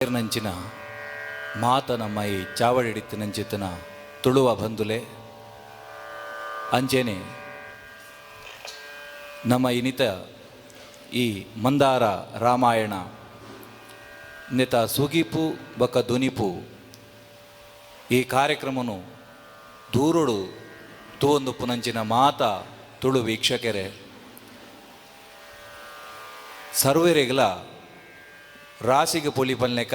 ನಂಚಿನ ಮಾತ ನಮ್ಮ ಈ ಚಾವಡಿಡಿತ್ತಿನಂಚಿತನ ತುಳುವ ಬಂಧುಲೆ ಅಂಚೆನೆ ನಮ್ಮ ಇನಿತ ಈ ಮಂದಾರ ರಾಮಾಯಣ ನೆತ ಸುಗಿಪು ಬೊಕ್ಕ ದುನಿಪು ಈ ಕಾರ್ಯಕ್ರಮನು ದೂರುಡು ತೂವೊಂದು ಪುನಂಚಿನ ಮಾತ ತುಳು ವೀಕ್ಷಕರೇ ಸರ್ವೆರೆಗ್ಲ ರಾಶಿಗೆ ಪೊಲಿ ಪಲ್ನೆಕ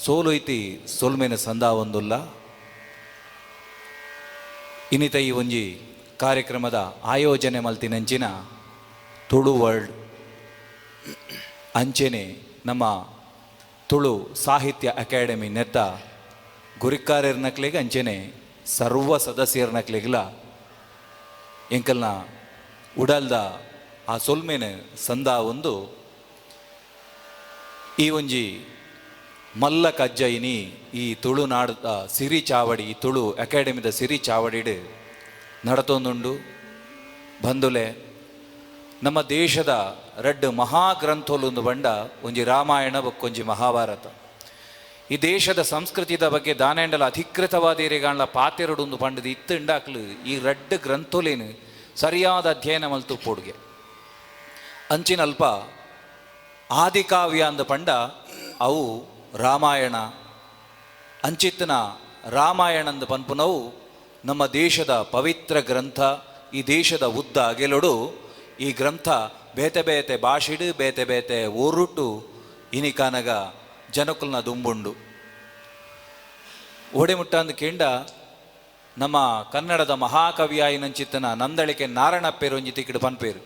ಸೋಲುಯ್ತಿ ಸೊಲ್ಮೆನ ಸಂದಾವೊಂದುಲ್ಲ. ಇನಿತ ಈ ಒಂಜಿ ಕಾರ್ಯಕ್ರಮದ ಆಯೋಜನೆ ಮಲ್ತಿನಂಚಿನ ತುಳು ವರ್ಲ್ಡ್ ಅಂಚೆನೆ ನಮ್ಮ ತುಳು ಸಾಹಿತ್ಯ ಅಕಾಡೆಮಿ ನೆತ್ತ ಗುರಿಕಾರರ್ನಕ್ಲೆಗ್ ಅಂಚೆನೆ ಸರ್ವ ಸದಸ್ಯರ್ನಕ್ಲೆಗ್ಲ ಎಂಕಲ್ನ ಉಡಲ್ದ ಆ ಸೊಲ್ಮೆನ ಸಂದಾವೊಂದು ಈ ಒಂಜಿ ಮಲ್ಲ ಕಜ್ಜಯಿನಿ ಈ ತುಳುನಾಡದ ಸಿರಿ ಚಾವಡಿ, ಈ ತುಳು ಅಕಾಡೆಮಿದ ಸಿರಿ ಚಾವಡಿಡ್ ನಡತೊಂದುಂಡು. ಬಂಧುಲೆ, ನಮ್ಮ ದೇಶದ ರಡ್ಡ್ ಮಹಾಗ್ರಂಥೊಲುಂದು ಬಂಡ ಒಂಜಿ ರಾಮಾಯಣ ಬೊಕ್ಕೊಂಜಿ ಮಹಾಭಾರತ. ಈ ದೇಶದ ಸಂಸ್ಕೃತಿದ ಬಗ್ಗೆ ದಾನೇಂಡಲ ಅಧಿಕೃತವಾದ ಏರೆಗಾಂಡ್ಲ ಪಾತೆರೊಡುಂದು ಪಂಡದು ಇತ್ತುಂಡಾಕ್ಲು ಈ ರಡ್ಡ್ ಗ್ರಂಥೊಲೇನು ಸರಿಯಾದ ಅಧ್ಯಯನ ಮಲ್ತು ಪೋಡ್ಗೆ. ಅಂಚಿನಲ್ಪ ಆದಿಕಾವ್ಯ ಅಂದ ಪಂಡ ಅವು ರಾಮಾಯಣ. ಅಂಚಿತ್ತನ ರಾಮಾಯಣಂದ ಪನ್ಪುನವು ನಮ್ಮ ದೇಶದ ಪವಿತ್ರ ಗ್ರಂಥ. ಈ ದೇಶದ ಉದ್ದ ಅಗೆಲೊಡು ಈ ಗ್ರಂಥ ಬೇತೆ ಬೇತೆ ಭಾಷೆಡು ಬೇತೆ ಬೇತೆ ಒರುಟು ಇನಿಕಾನಗ ಜನಕುಲ್ನ ದುಂಬುಂಡು. ಓಡೆಮುಟ್ಟ ಅಂದ್ ಕೇಂಡ ನಮ್ಮ ಕನ್ನಡದ ಮಹಾಕವಿಯಾಯಿನಂಚಿತ್ತನ ನಂದಳಿಕೆ ನಾರಣಪ್ಪೇರು ಒಂಜಿ ತಿಕ್ಕಿಡು ಪನ್ಪೇರು,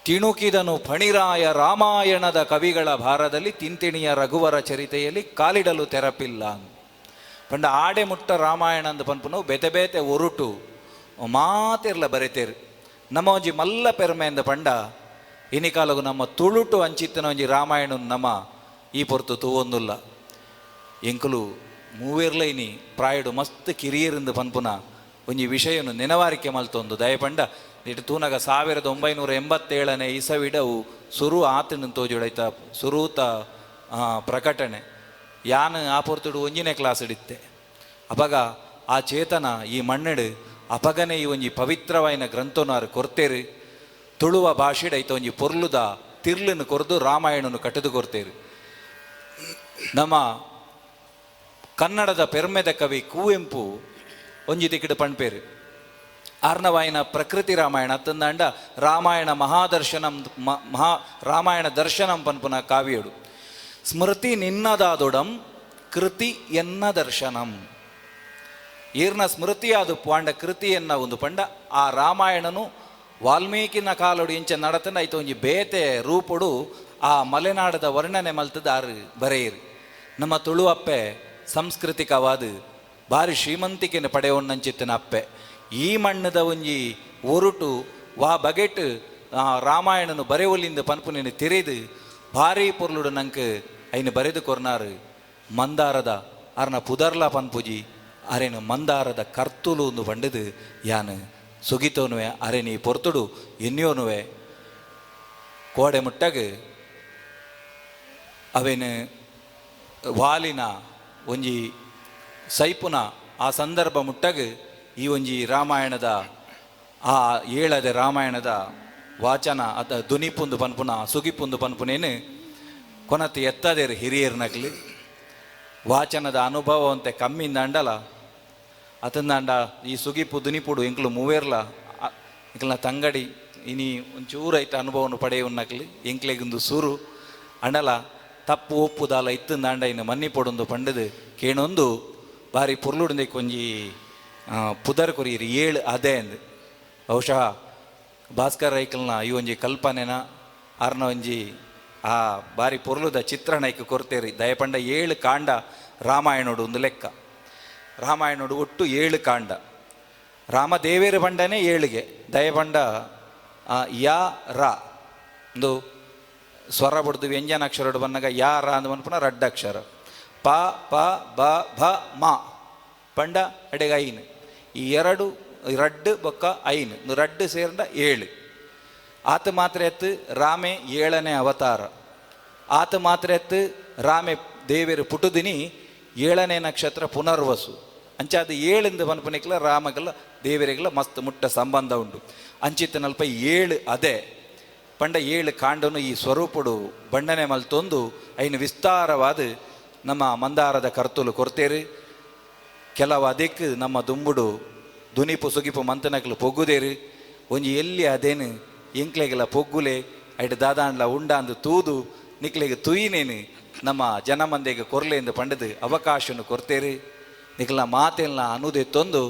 ತಿಣುಕಿದನು ಫಣಿರಾಯ ರಾಮಾಯಣದ ಕವಿಗಳ ಭಾರದಲ್ಲಿ ತಿಂತಿಣಿಯ ರಘುವರ ಚರಿತೆಯಲ್ಲಿ ಕಾಲಿಡಲು ತೆರಪಿಲ್ಲ. ಪಂಡ ಆಡೆ ಮುಟ್ಟ ರಾಮಾಯಣ ಅಂದ್ ಪನ್ಪುನವು ಬೇತೆ ಬೇತೆ ಒರುಟು ಮಾತಿರ್ಲ ಬರೆತೇರು. ನಮ್ಮ ಒಂಜಿ ಮಲ್ಲ ಪೆರ್ಮೆ ಅಂದ ಪಂಡ ಇನಿಕಾಲಗು ನಮ್ಮ ತುಳುಟು ಅಂಚಿತ್ತನ ಒಂಜಿ ರಾಮಾಯಣ ನಮ್ಮ ಈ ಪೊರ್ತು ತೂವೊಂದುಲ್ಲ. ಎಂಕುಲು ಮೂವೇರ್ಲ ಇನಿ ಪ್ರಾಯಡು ಮಸ್ತ್ ಕಿರಿಯರಿಂದ ಪನ್ಪುನ ಒಂಜಿ ವಿಷಯನು ನೆನವಾರಿಕೆ ಮಲ್ತೊಂದು ದಯಪಂಡ ಇಟ್ಟು ತೂನಗ 1987ನೇ ಇಸವಿಡವು ಸುರು ಆತನ ತೋಜುಡೈತ ಸುರೂತ ಪ್ರಕಟಣೆ. ಯಾನ್ ಆ ಪೊರ್ತುಡು ಒಂಜಿನೇ ಕ್ಲಾಸ್ ಇಡಿತ್ತೆ. ಅಪಗ ಆ ಚೇತನ ಈ ಮಣ್ಣೆಡು ಅಪಗನೆ ಈ ಒಂಜಿ ಪವಿತ್ರವಾಯಿನ ಗ್ರಂಥನಾರು ಕೊರ್ತೇರು. ತುಳುವ ಭಾಷೆಡ್ ಐತ ಒಂಜಿ ಪೊರ್ಲುದ ತಿರ್ಲನ್ನು ಕೊರ್ದು ರಾಮಾಯಣನು ಕಟ್ಟದು ಕೊರ್ತೇರು. ನಮ್ಮ ಕನ್ನಡದ ಪೆರ್ಮೆದ ಕವಿ ಕುವೆಂಪು ಒಂಜಿ ತಿಕ್ಕಿಡು ಪಣ್ಪೇರು, ಆರ್ನವಾಯಿನ ಪ್ರಕೃತಿ ರಾಮಾಯಣ ಅತ್ತಂದಾಂಡ ರಾಮಾಯಣ ಮಹಾದರ್ಶನಂ ಮಹಾ ರಾಮಾಯಣ ದರ್ಶನಂ ಪನ್ಪುನ ಕಾವ್ಯಡು, ಸ್ಮೃತಿ ನಿನ್ನದಾದೊಡಂ ಕೃತಿ ಎನ್ನ ದರ್ಶನಂ. ಈರ್ನ ಸ್ಮೃತಿಯಾದ ಪಂಡ ಕೃತಿ ಎನ್ನ ಒಂದು ಪಂಡ ಆ ರಾಮಾಯಣನು ವಾಲ್ಮೀಕಿನ ಕಾಲೊಡು ಇಂಚ ನಡತನ ಐತ ಒಂಜಿ ಬೇತೆ ರೂಪುಡು ಆ ಮಲೆನಾಡದ ವರ್ಣನೆ ಮಲ್ತದ ಆರು ಬರೆಯಿರು. ನಮ್ಮ ತುಳು ಅಪ್ಪೆ ಸಾಂಸ್ಕೃತಿಕವಾದ ಭಾರಿ ಶ್ರೀಮಂತಿಕೆನ ಪಡೆಯೊನ್ನಂಚಿತ್ತನ ಅಪ್ಪೆ. ಈ ಮಣ್ಣದ ಒಂಜಿ ಒರುಟು ವಾ ಬಗೆಟ್ ಆ ರಾಮಾಯಣನು ಬರೆವೊಲಿಂದ ಪನ್ಪುನೇನು ತೆರೆದು ಭಾರಿ ಪೊರ್ಲುಡು ನಂಕ್ ಐನು ಬರೆದು ಕೊರ್ನಾರು. ಮಂದಾರದ ಅರ್ನ ಪುದರ್ಲ ಪನ್ಪುಜಿ, ಅರೆನು ಮಂದಾರದ ಕರ್ತುಲು ಒಂದು ಬಂಡದು ಯಾನು ಸುಗಿತೋನುವೆ ಅರೆ ನೀ ಪೊರ್ತುಡು ಎನ್ನಿಯೋನುವೆ. ಕೋಡೆ ಮುಟ್ಟಗ್ ಅವೇನು ವಾಲಿನ ಒಂಜಿ ಸೈಪುನ ಆ ಸಂದರ್ಭ ಮುಟ್ಟಗ್ ಈ ಒಂಜಿ ರಾಮಾಯಣದ ಆ ಏಳದೆ ರಾಮಾಯಣದ ವಾಚನ ಅತ ದುನಿಪುಂದು ಪನ್ಪುನ ಸುಗಿಪುಂದು ಪನ್ಪುನೇನು ಕೊನತಿ ಎತ್ತದೇರು ಹಿರಿಯರ್ ನಕ್ಲಿ. ವಾಚನದ ಅನುಭವ ಅಂತೆ ಕಮ್ಮಿಂದ ಅಂಡಲ ಅತಂದಾಂಡ ಈ ಸುಗಿಪು ದುನಿಪುಡು ಎಂಕ್ಲು ಮೂವೇರ್ಲ ಎಂಕ್ಲನ ತಂಗಡಿ ಇನಿ ಒಂಚೂರು ಐತ ಅನುಭವನು ಪಡೆಯುವನ್ನಕ್ಲಿ ಎಂಕ್ಲೆಗೊಂದು ಸುರು ಅಂಡಲ ತಪ್ಪು ಒಪ್ಪುದಾಲ ಇತ್ತಂದಾಂಡ ಇನ್ನು ಮನ್ನಿ ಪೊಡೊಂದು ಪಂಡದು ಕೇಣೊಂದು ಬಾರಿ ಪೊರ್ಲುಡುಂದೆ ಒಂಜಿ ಪುದರ್ ಕೊರಿಯಿರಿ ಏಳು ಅದೇ ಅಂದ್. ಬಹುಶಃ ಭಾಸ್ಕರ್ ರೈಕಲ್ನ ಈ ಒಂಜಿ ಕಲ್ಪನೆನ ಆರ್ನ ಒಂಜಿ ಆ ಬಾರಿ ಪೊರ್ಲುದ ಚಿತ್ರಣ ಐಕ್ ಕೊರ್ತೇರಿ. ದಯಪಂಡ ಏಳು ಕಾಂಡ ರಾಮಾಯಣೋಡು ಒಂದು ಲೆಕ್ಕ. ರಾಮಾಯಣೋಡು ಒಟ್ಟು ಏಳು ಕಾಂಡ. ರಾಮದೇವೇರ ಬಂಡನೆ ಏಳಿಗೆ ದಯಪಂಡ ಯಾ ರಾ ಒಂದು ಸ್ವರ ಬಡ್ದು ವ್ಯಂಜನಾಕ್ಷರಡು ಬಂದಾಗ ಯಾ ರಾ ಅಂದ್ ಪನ್ಪುನ ರಡ್ಡಕ್ಷರ, ಪ ಪ ಬ ಭ ಮ ಪಂಡ ಅಡೆಗೆ ಐನ್. ಈ ಎರಡು ರಡ್ಡು ಬೊಕ್ಕ ಐನ್ ರಡ್ಡು ಸೇರ್ಂಡ ಏಳು. ಆತ ಮಾತ್ರ ಎತ್ತು ರಾಮೆ ಏಳನೇ ಅವತಾರ. ಆತ ಮಾತ್ರ ಎತ್ತು ರಾಮೆ ದೇವೆರ್ ಪುಟುದಿನಿ ಏಳನೇ ನಕ್ಷತ್ರ ಪುನರ್ವಸು ಅಂಚಾದ ಏಳಿಂದ ಪನ್ಪುನಿಕ್ಲ ರಾಮಗಲ ದೇವರಿಗೆಲ್ಲ ಮಸ್ತ್ ಮುಟ್ಟ ಸಂಬಂಧ ಉಂಡು. ಅಂಚಿತ್ತನಲ್ಪ ಏಳು ಅದೇ ಪಂಡ ಏಳು ಕಾಂಡನು ಈ ಸ್ವರೂಪಡು ಬಣ್ಣನೆ ಮಲ್ತೊಂದು ಐನು ವಿಸ್ತಾರವಾದ ನಮ್ಮ ಮಂದಾರದ ಕರ್ತುಲು ಕೊರ್ತೇರು. ಕೆಲವು ಅದಕ್ಕೆ ನಮ್ಮ ದುಂಬುಡು ದುನಿಪು ಸುಗಿಪು ಮಂತನಕ್ಲು ಪೊಗ್ಗುದೇರು. ಒಂಜಿ ಎಲ್ಲಿ ಅದೇನು ಎಂಕ್ಲೆಗೆಲ್ಲ ಪೊಗ್ಗುಲೆ ಐಟ್ ದಾದಾಂಡ್ಲ ಉಂಡಾಂದು ತೂದು ನಿಕ್ಲೆಗೆ ತುಯಿನೇನು ನಮ್ಮ ಜನಮಂದೆಗೆ ಕೊರ್ಲೆಂದು ಪಂಡದು ಅವಕಾಶನು ಕೊರ್ತೇರು. ನಿಕ್ಲ ಮಾತೆಲ್ಲ ಅನುದೆ ತೊಂದು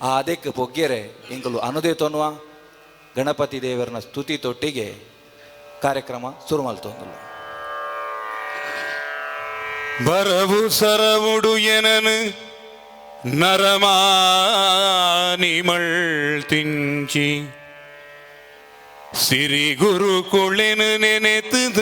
ಆ ಅದಕ್ಕೆ ಪೊಗ್ಗೆರೆ ಎಂಕಲು ಅನುದೆ ತೊನ್ನುವ ಗಣಪತಿ ದೇವರನ ಸ್ತುತಿ ತೊಟ್ಟಿಗೆ ಕಾರ್ಯಕ್ರಮ ಶುರು ಮಲ್ತೊಂದುಲ್ಲ. ಬರವು ಸರವುಡು ಎನನು ನರಮಾನಿಮಳ್ ತಿಂಚಿ ಸಿರಿ ಗುರು ಕುಳೆನು ನೆನೆತದ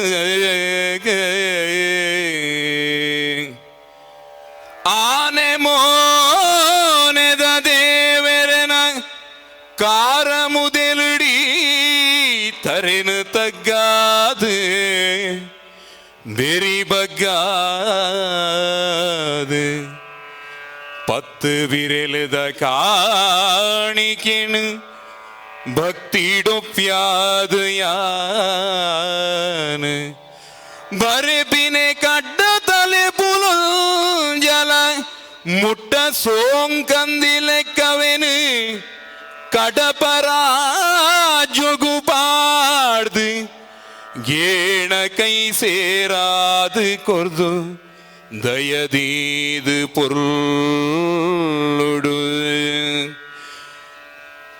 ಆನೆ ಮೋನೆದ ದೇವರನ ಕಾರ ಮುದೆಲುಡಿ ತರೆನು ತಗ್ಗಾದು ಬೆರಿ ಬಗ್ಗಾದು ಪತ್ತು ವಿರೆಲದ ಕಾಣಿಕೆಣು ಭಕ್ತಿಡೊಪ್ಯಾದು ಯಾನು ಬರೆಪಿನೆ ಕಡ್ಡ ತಲೆ ಪುಲುಂಜಲ ಮುಟ್ಟ ಸೋಂಕಂದಿಲೆಕ್ಕವೆನು ಕಡಪರಾಜೊಗು ಪಾಡ್ದು ಗೇಣ ಕೈ ಸೇರಾದು ಕೊರ್ದು ದಯದೀದು ಪೊರುಳುಡು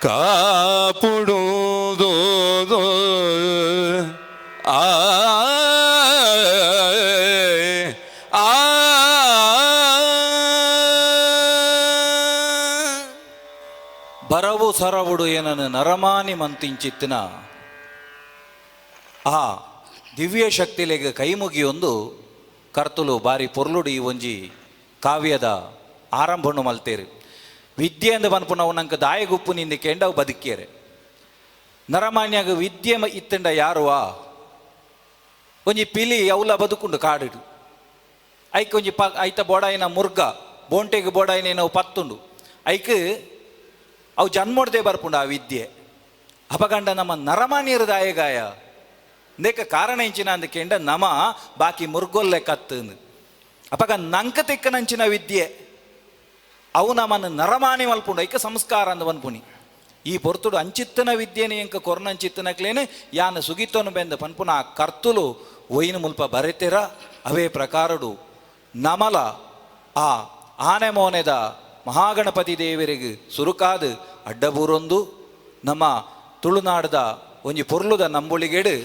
ಕಾಪುಡುದೋ ಆ ಆ. ಬರವು ಸರವುಡು ಏನನು ನರಮಾನಿ ಮಂತಿಂಚಿತ್ತಿನ ಆ ದಿವ್ಯ ಶಕ್ತಿಲೆಗೆ ಕೈಮುಗಿಯೊಂದು ಕರ್ತುಲು ಬಾರಿ ಪೊರ್ಲುಡು ಈ ಒಂಜಿ ಕಾವ್ಯದ ಆರಂಭನು ಮಲ್ತೇರು. ವಿದ್ಯೆ ಅಂದ ಪನ್ಪುನವು ನಂಗೆ ದಾಯಗುಪ್ಪು ನಿಂದ ಕೇಂಡವು ಬದುಕಿಯರೆ. ನರಮಾನ್ಯಾಗ ವಿದ್ಯೆ ಇತ್ತಂಡ ಯಾರುವಾ ಒಂಜಿ ಪಿಲಿ ಅವಲ ಬದುಕುಂಡು ಕಾಡಿಡು ಐಕ್ ಒಂಜಿ ಪ ಐತ ಬೋಡಾಯಿನ ಮುರ್ಗ ಬೋಂಟೆಗೆ ಬೋಡಾಯಿನ ನಾವು ಪತ್ತುಂಡು ಐಕ್ ಅವು ಜನ್ಮೊಡ್ದೆ ಬರ್ಪುಂಡು ಆ ವಿದ್ಯೆ. ಅಪಗಂಡ ನಮ್ಮ ನರಮಾನ್ಯರ ದಾಯಗಾಯ ನೇಕ ಕಾರಣ ಇಂಚಿನ ಅಂದ ಕೇಂಡ ನಮ ಬಾಕಿ ಮುರ್ಗೊಲ್ಲೆ ಕತ್ತಂದು ಅಪಗ ನಂಕ ತೆಕ್ಕನಂಚಿನ ವಿದ್ಯೆ ಅವು ನಮ್ಮನ್ನು ನರಮಾನಿ ಮಲ್ಪುಂಡು ಐಕ ಸಂಸ್ಕಾರ ಅಂದ ಪನ್ಪುನಿ. ಈ ಪೊರ್ತುಡು ಅಂಚಿತ್ತನ ವಿದ್ಯೆನೆ ಎಂಕ ಕೊರ್ನಂಚಿತ್ತನಕ್ಲೇನೆ ಯಾನ ಸುಗಿತೋನು ಬೆಂದ ಪನ್ಪುನ ಆ ಕರ್ತುಲು ಒಯ್ನ ಮುಲ್ಪ ಬರೆತೆರ. ಅವೇ ಪ್ರಕಾರಡು ನಮಲ ಆ ಆನೆ ಮೋನೆದ ಮಹಾಗಣಪತಿ ದೇವರಿಗೆ ಸುರುಕಾದು ಅಡ್ಡಬೂರೊಂದು ನಮ್ಮ ತುಳುನಾಡದ ಒಂಜಿ ಪೊರ್ಲುದ ನಂಬುಳಿಗೆಡು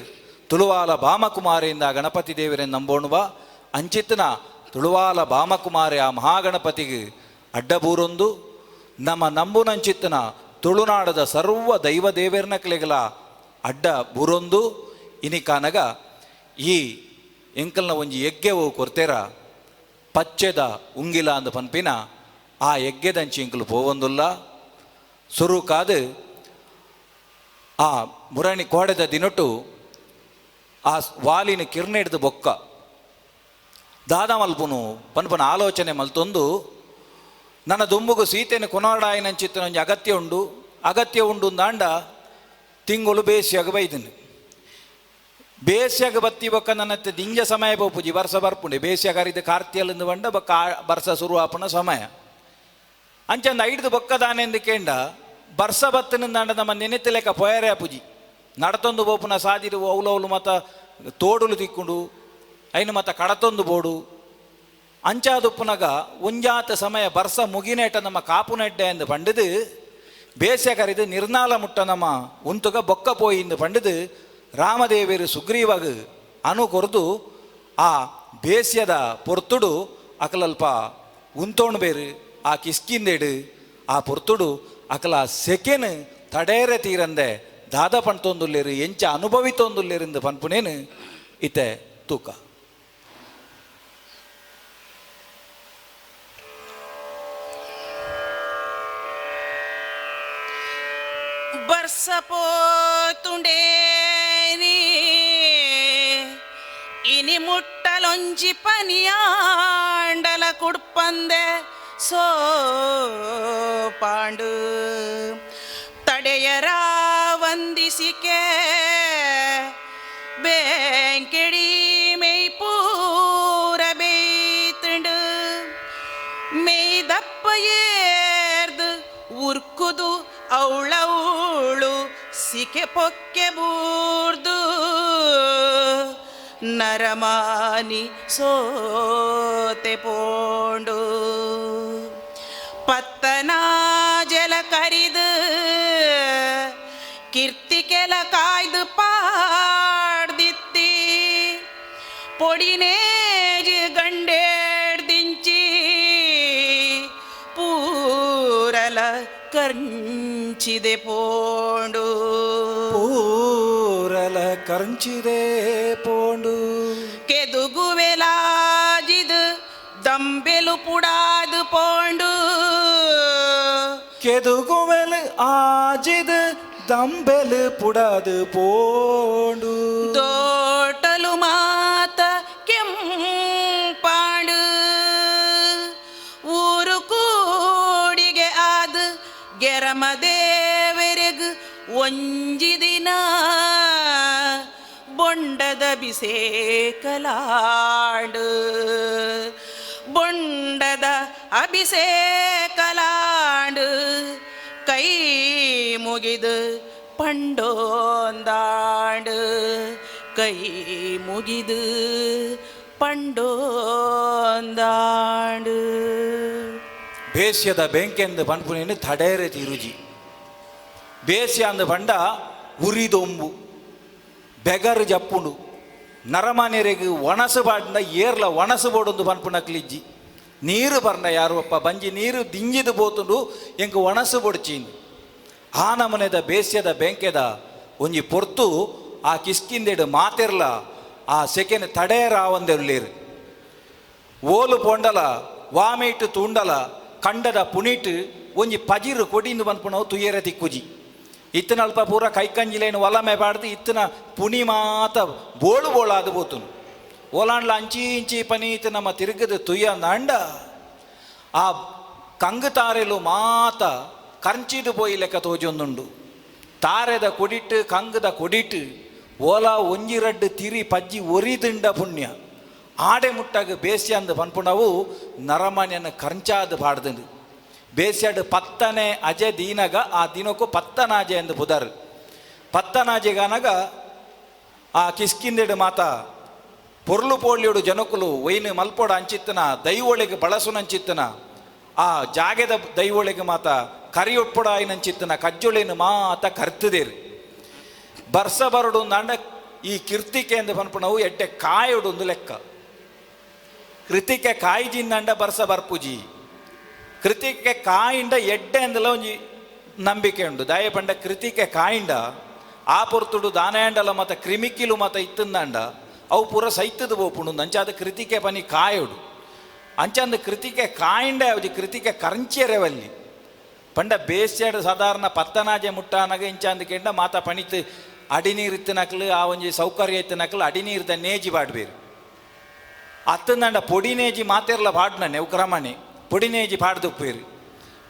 ತುಳುವಾಲ ಬಾಮಕುಮಾರಿಯಿಂದ ಗಣಪತಿ ದೇವರನ್ನು ನಂಬೋಣುವ ಅಂಚಿತ್ತನ ತುಳುವಾಲ ಬಾಮಕುಮಾರಿ ಆ ಮಹಾಗಣಪತಿಗೆ ಅಡ್ಡಬೂರೊಂದು ನಮ್ಮ ನಂಬುನಂಚಿತ್ತನ ತುಳುನಾಡದ ಸರ್ವ ದೈವ ದೇವರನ ಕ್ಲೆಗಲ ಅಡ್ಡ ಬೂರೊಂದು ಇನಿಕಾನಗ ಈ ಎಂಕಲ್ನ ಒಂಜಿ ಯಜ್ಞವು ಕೊರ್ತೇರ ಪಚ್ಚೆದ ಉಂಗಿಲ ಅಂದ ಪನ್ಪಿನ ಆ ಯಜ್ಞದಂಚಿ ಎಂಕಲು ಪೋವೊಂದುಲ್ಲ. ಸುರುಕಾದು ಆ ಮುರಣಿ ಕೋಡೆದ ದಿನಟು ಆ ವಾಲಿನ ಕಿರ್ಣ ಹಿಡ್ದು ಬೊಕ್ಕ ದಾದ ಮಲ್ಪುನು ಪನ್ಪನ ಆಲೋಚನೆ ಮಲ್ತೊಂದು ನನ್ನ ದುಂಬುಗು ಸೀತೆಯನ್ನು ಕೊನೋಡಾಯಿನಂಚಿತ್ತನ ಒಂಜಿ ಅಗತ್ಯ ಉಂಡು ಅಗತ್ಯ ಉಂಡು ಅಂದಾಂಡ ತಿಂಗಳು ಬೇಸಿಯಾಗ ಬೈದನು ಬೇಸಿಯಾಗ ಬತ್ತಿ ಬೊಕ್ಕ ನನ್ನ ದಿಂಜ ಸಮಯ ಬೋಪುಜಿ ವರ್ಷ ಬರ್ಪುಂಡೆ ಬೇಸಿಯಾಗ ಅರಿದ ಕಾರ್ತಿಯಲ್ಲಿಂದ ಬಂಡ ಬೊಕ್ಕ ಬರ್ಸ ಶುರು ಆಪುನ ಸಮಯ ಅಂಚಂದ ಐಡ್ದು ಬೊಕ್ಕ ದಾನೆಂದು ಕೇಂಡ ಬರ್ಸ ಬತ್ತನಿಂದಾಂಡ ನಮ್ಮ ನೆನೆತಿಲೆಕ್ಕ ಪೊಯರೆ ಪುಜಿ ನಡತೊಂದು ಬೋಪುನ ಸಾದಿರು ಅವಲವಲು ಮತ ತೋಡುಲು ತಿಕ್ಕೊಂಡು ಐನು ಮತ ಕಡತೊಂದು ಬೋಡು ಅಂಚಾದುಪ್ಪುನಗ ಒಂಜಾತ ಸಮಯ ಬರ್ಸ ಮುಗಿನೇಟ ನಮ್ಮ ಕಾಪುನೆಡ್ಡೆ ಎಂದು ಪಂಡಿದು ಬೇಸ್ಯ ಕರಿದು ನಿರ್ನಾಲ ಮುಟ್ಟ ನಮ್ಮ ಉಂತುಗ ಬೊಕ್ಕ ಪೋಯಿಂದು ಪಂಡಿದು ರಾಮದೇವರು ಸುಗ್ರೀವಾಗ ಅನು ಕೊರ್ದು ಆ ಬೇಸ್ಯದ ಪೊರ್ತುಡು ಅಕಲಲ್ಪ ಉಂತೋಣು ಬೇರು ಆ ಕಿಸ್ಕಿಂದೇಡು ಆ ಪೊರ್ತುಡು ಅಕಲ ಸೆಕೆನ್ ತಡೇರೆ ತೀರಂದೆ ದಾದ ಪಣ್ತೊಂದುಲ್ಲೇರು ಎಂಚ ಅನುಭವಿತೊಂದುಲ್ಲೇರಿಂದು ಪನ್ಪುನೇನು ಇತ್ತೆ ತೂಕ. ಬರ್ಸ ಪೋತುಂಡೇನಿ ಇನಿ ಮುಟ್ಟಲೊಂಜಿ ಪನಿಯಾಂಡಲ ಕುಡ್ಪಂದೆ ಸೋ ಪಾಂಡು ತಡೆಯರ ವಂದಿಸಿಕೆ ಬೇಂಕಿಡಿ ಮೆಯ್ಪೂರ ಬೇಯ್ತುಂಡು ಮೇಯ್ದಪ್ಪ ಏರ್ದು ಉರ್ಕುದು ಅವಳವಳು ಸಿಕೆ ಪೊಕ್ಕೆ ಬೂರ್ದು ನರಮಾನಿ ಸೋತೆ ಪೋಂಡು ಪತ್ತನ ಜಲ ಕರಿದು ಕೀರ್ತಿಕೆಲ ಕಾಯ್ದು ಪಾಡ್ದಿತ್ತಿ ಪೊಡಿನೇಜ್ ಗಂಡೇಡ್ದಿಂಚಿ ಪೂರಲ ಕರ್ಂಚಿದೆ ಪೋಂಡು ಪೂರಲ ಕರ್ಂಚಿದೆ ಪೋಂಡು ಕೆದುಗುವೆಲಾಜಿದು ದಂಬೆಲು ಪುಡಾದು ಪೋಂಡು ಕೆದುಗುವೆಲ್ ಆಜಿದ್ ದಂಬೆಲ್ ಪುಡಾದು ಪೋಂಡು ತೋಟಲು ಮಾತ ಕೆಂಪಾಂಡು ಊರು ಕೂಡಿಗೆ ಆದ ಗೆರಮ ದೇವರೆಗ್ ಒಂಜಿ ದಿನ ಬೊಂಡದ ಅಭಿಷೇಕಲಾಂಡು ಬೊಂಡದ ಅಭಿಷೇಕಲಾಂಡು ಕೈ ಮುಗಿದು ಪಂಡೋಂದಾಂಡು ಕೈ ಮುಗಿದು ಪಂಡೋಂದಾಂಡು. ಬೇಸ್ಯದ ಬೆಂಕೆಂದು ಪನ್ಪುನೇನು ತಡೇರೆ ತಿರುಜಿ ಬೇಸ್ಯ ಅಂದು ಪಂಡ ಉರಿದೊಂಬು ಬೆಗರು ಜಪ್ಪುಂಡು ನರಮಾನ್ಯರಿಗೆ ಒಣಸು ಬಾಡ್ನ ಏರ್ಲ ಒಣಸು ಬೋಡೊಂದು ಪನ್ಪುನಕ್ಲಿಜ್ಜಿ ನೀರು ಬರ್ನ ಯಾರು ಅಪ್ಪ ಬಂಜಿ ನೀರು ದಿಂಜಿದು ಬೋತುಂಡು ಎಂಕ್ ಒಣಸು ಬೊಡ್ಚೀಂದು ಆ ನಮನೆದ ಬೇಸ್ಯದ ಬೆಂಕೆದ ಒಂಜಿ ಪೊರ್ತು ಆ ಕಿಸ್ಕಿಂದೆಡು ಮಾತೆರ್ಲ ಆ ಸೆಕೆನ್ ತಡೆಯರಾವಂದೆರ್ಲೇರು ಓಲು ಪೋಂಡಲ ವಾಮೇಟು ತೂಂಡಲ ಕಂಡದ ಪುಣಿಟ್ ಒಂಜಿ ಪಜಿರು ಕೊಡಿಂದು ಪನ್ಪುನವು ತುಯ್ಯರ ತಿಕ್ಕುಜಿ ಇತ್ತಿನ ಅಲ್ಪ ಪೂರ ಕೈಕಂಜಿಲೇನು ಒಲಮೆ ಬಾಡ್ದು ಇತ್ತಿನ ಪುಣಿ ಮಾತ ಬೋಳು ಬೋಳಾದ ಬೋತುನು ಓಲಾಂಡ್ಲ ಅಂಚಿ ಇಂಚಿ ಪನೀತ್ ನಮ್ಮ ತಿರುಗದ ತುಯ್ಯ ಅಂಡ ಆ ಕಂಗು ತಾರೆಲು ಮಾತ ಕಂಚಿದು ಪೋಯಿ ಲೆಕ್ಕ ತೋಜೊಂದುಂಡು ತಾರೆದ ಕೊಡಿಟ್ಟು ಕಂಗದ ಕೊಡಿಟ್ಟು ಓಲಾ ಒಂಜಿ ರಡ್ಡು ತಿರಿ ಪಜ್ಜಿ ಒರಿದಿಂಡ ಪುಣ್ಯ ಆಡೆ ಮುಟ್ಟಾಗ ಬೇಸ್ಯ ಅಂದು ಪನ್ಪುಣವು ನರಮಾನ್ಯನ ಕಂಚಾದ ಪಾಡ್ದಂಡು ಬೇಸ್ಯಾಡು ಪತ್ತನೆ ಅಜೆ ದೀನಗ ಆ ದಿನಕ್ಕೂ ಪತ್ತನಾಜೆ ಎಂದು ಪುದರ್ ಪತ್ತನಾಜೆಗಾನಗ ಆ ಕಿಸ್ಕಿಂದೆಡು ಮಾತ ಪೊರ್ಲು ಪೋಳ್ಳಿಯೋಡು ಜನಕುಲು ಒಯ್ನು ಮಲ್ಪೋಡ ಅಂಚಿತ್ತನ ದೈವೊಳಿಗೆ ಬಳಸುನಂಚಿತ್ತನ ಆ ಜಾಗೆದ ದೈವೊಳಿಗೆ ಮಾತ ಕರಿಯೊಪ್ಪಡ ಆಯ್ನಂಚಿತ್ತನ ಕಜ್ಜೊಳಿನ ಮಾತ ಕರ್ತದೇರು ಬರ್ಸ ಬರಡು ಅಂಡ ಈ ಕಿರ್ತಿಕೆ ಎಂದು ಪನ್ಪುಣವು ಎಡ್ಡೆ ಕಾಯೊಡು ಒಂದು ಲೆಕ್ಕ ಕೃತಿಕೆ ಕಾಯ್ಜಿಂದಂಡ ಬರ್ಸ ಬರ್ಪುಜಿ ಕೃತಿಕೆ ಕಾಯಿಂಡ ಎಡ್ಡೆ ಅಂದಲ ಒಂಜಿ ನಂಬಿಕೆ ಉಂಡು ದಯಪಂಡ ಕೃತಿಕೆ ಕಾಯಿಂಡ ಆ ಪೊರ್ತುಡು ದಾನಯಾಂಡಲ ಮತ ಕ್ರಿಮಿಕಿಲು ಮತ ಇತ್ತಂದಂಡ ಅವು ಪೂರ ಸೈತದ ಪೋಪುಂಡು ಅಂಚಾದ ಕೃತಿಕೆ ಪನಿ ಕಾಯೋಡು ಅಂಚಂದ ಕೃತಿಕೆ ಕಾಯಿಂಡ ಯಾವ್ದು ಕೃತಿಕೆ ಕರಂಚಿಯರೆವಲ್ಲಿ ಪಂಡ ಬೇಸ್ಯಾಡು ಸಾಧಾರಣ ಪತ್ತನಾಜೆ ಮುಟ್ಟಾನಗ ಇಂಚಾಂದ ಕೆಂಡ ಮಾತ ಪಣಿತು ಅಡಿನೀರು ಇತ್ತನಕ್ಲು ಆ ಒಂಜಿ ಸೌಕರ್ಯ ಇತ್ತನಕ್ಲು ಅಡಿನೀರ್ದ ನೇಜಿ ಬಾಡ್ಬೇರು ಅತ್ತಂದಂಡ ಪೊಡಿ ನೇಜಿ ಮಾತೆರ್ಲ ಪಾಡ್ನನೆ ಉಕ್ರಮಣೆ ಪೊಡಿ ನೇಜಿ ಪಾಡ್ದುಪ್ಪೇರು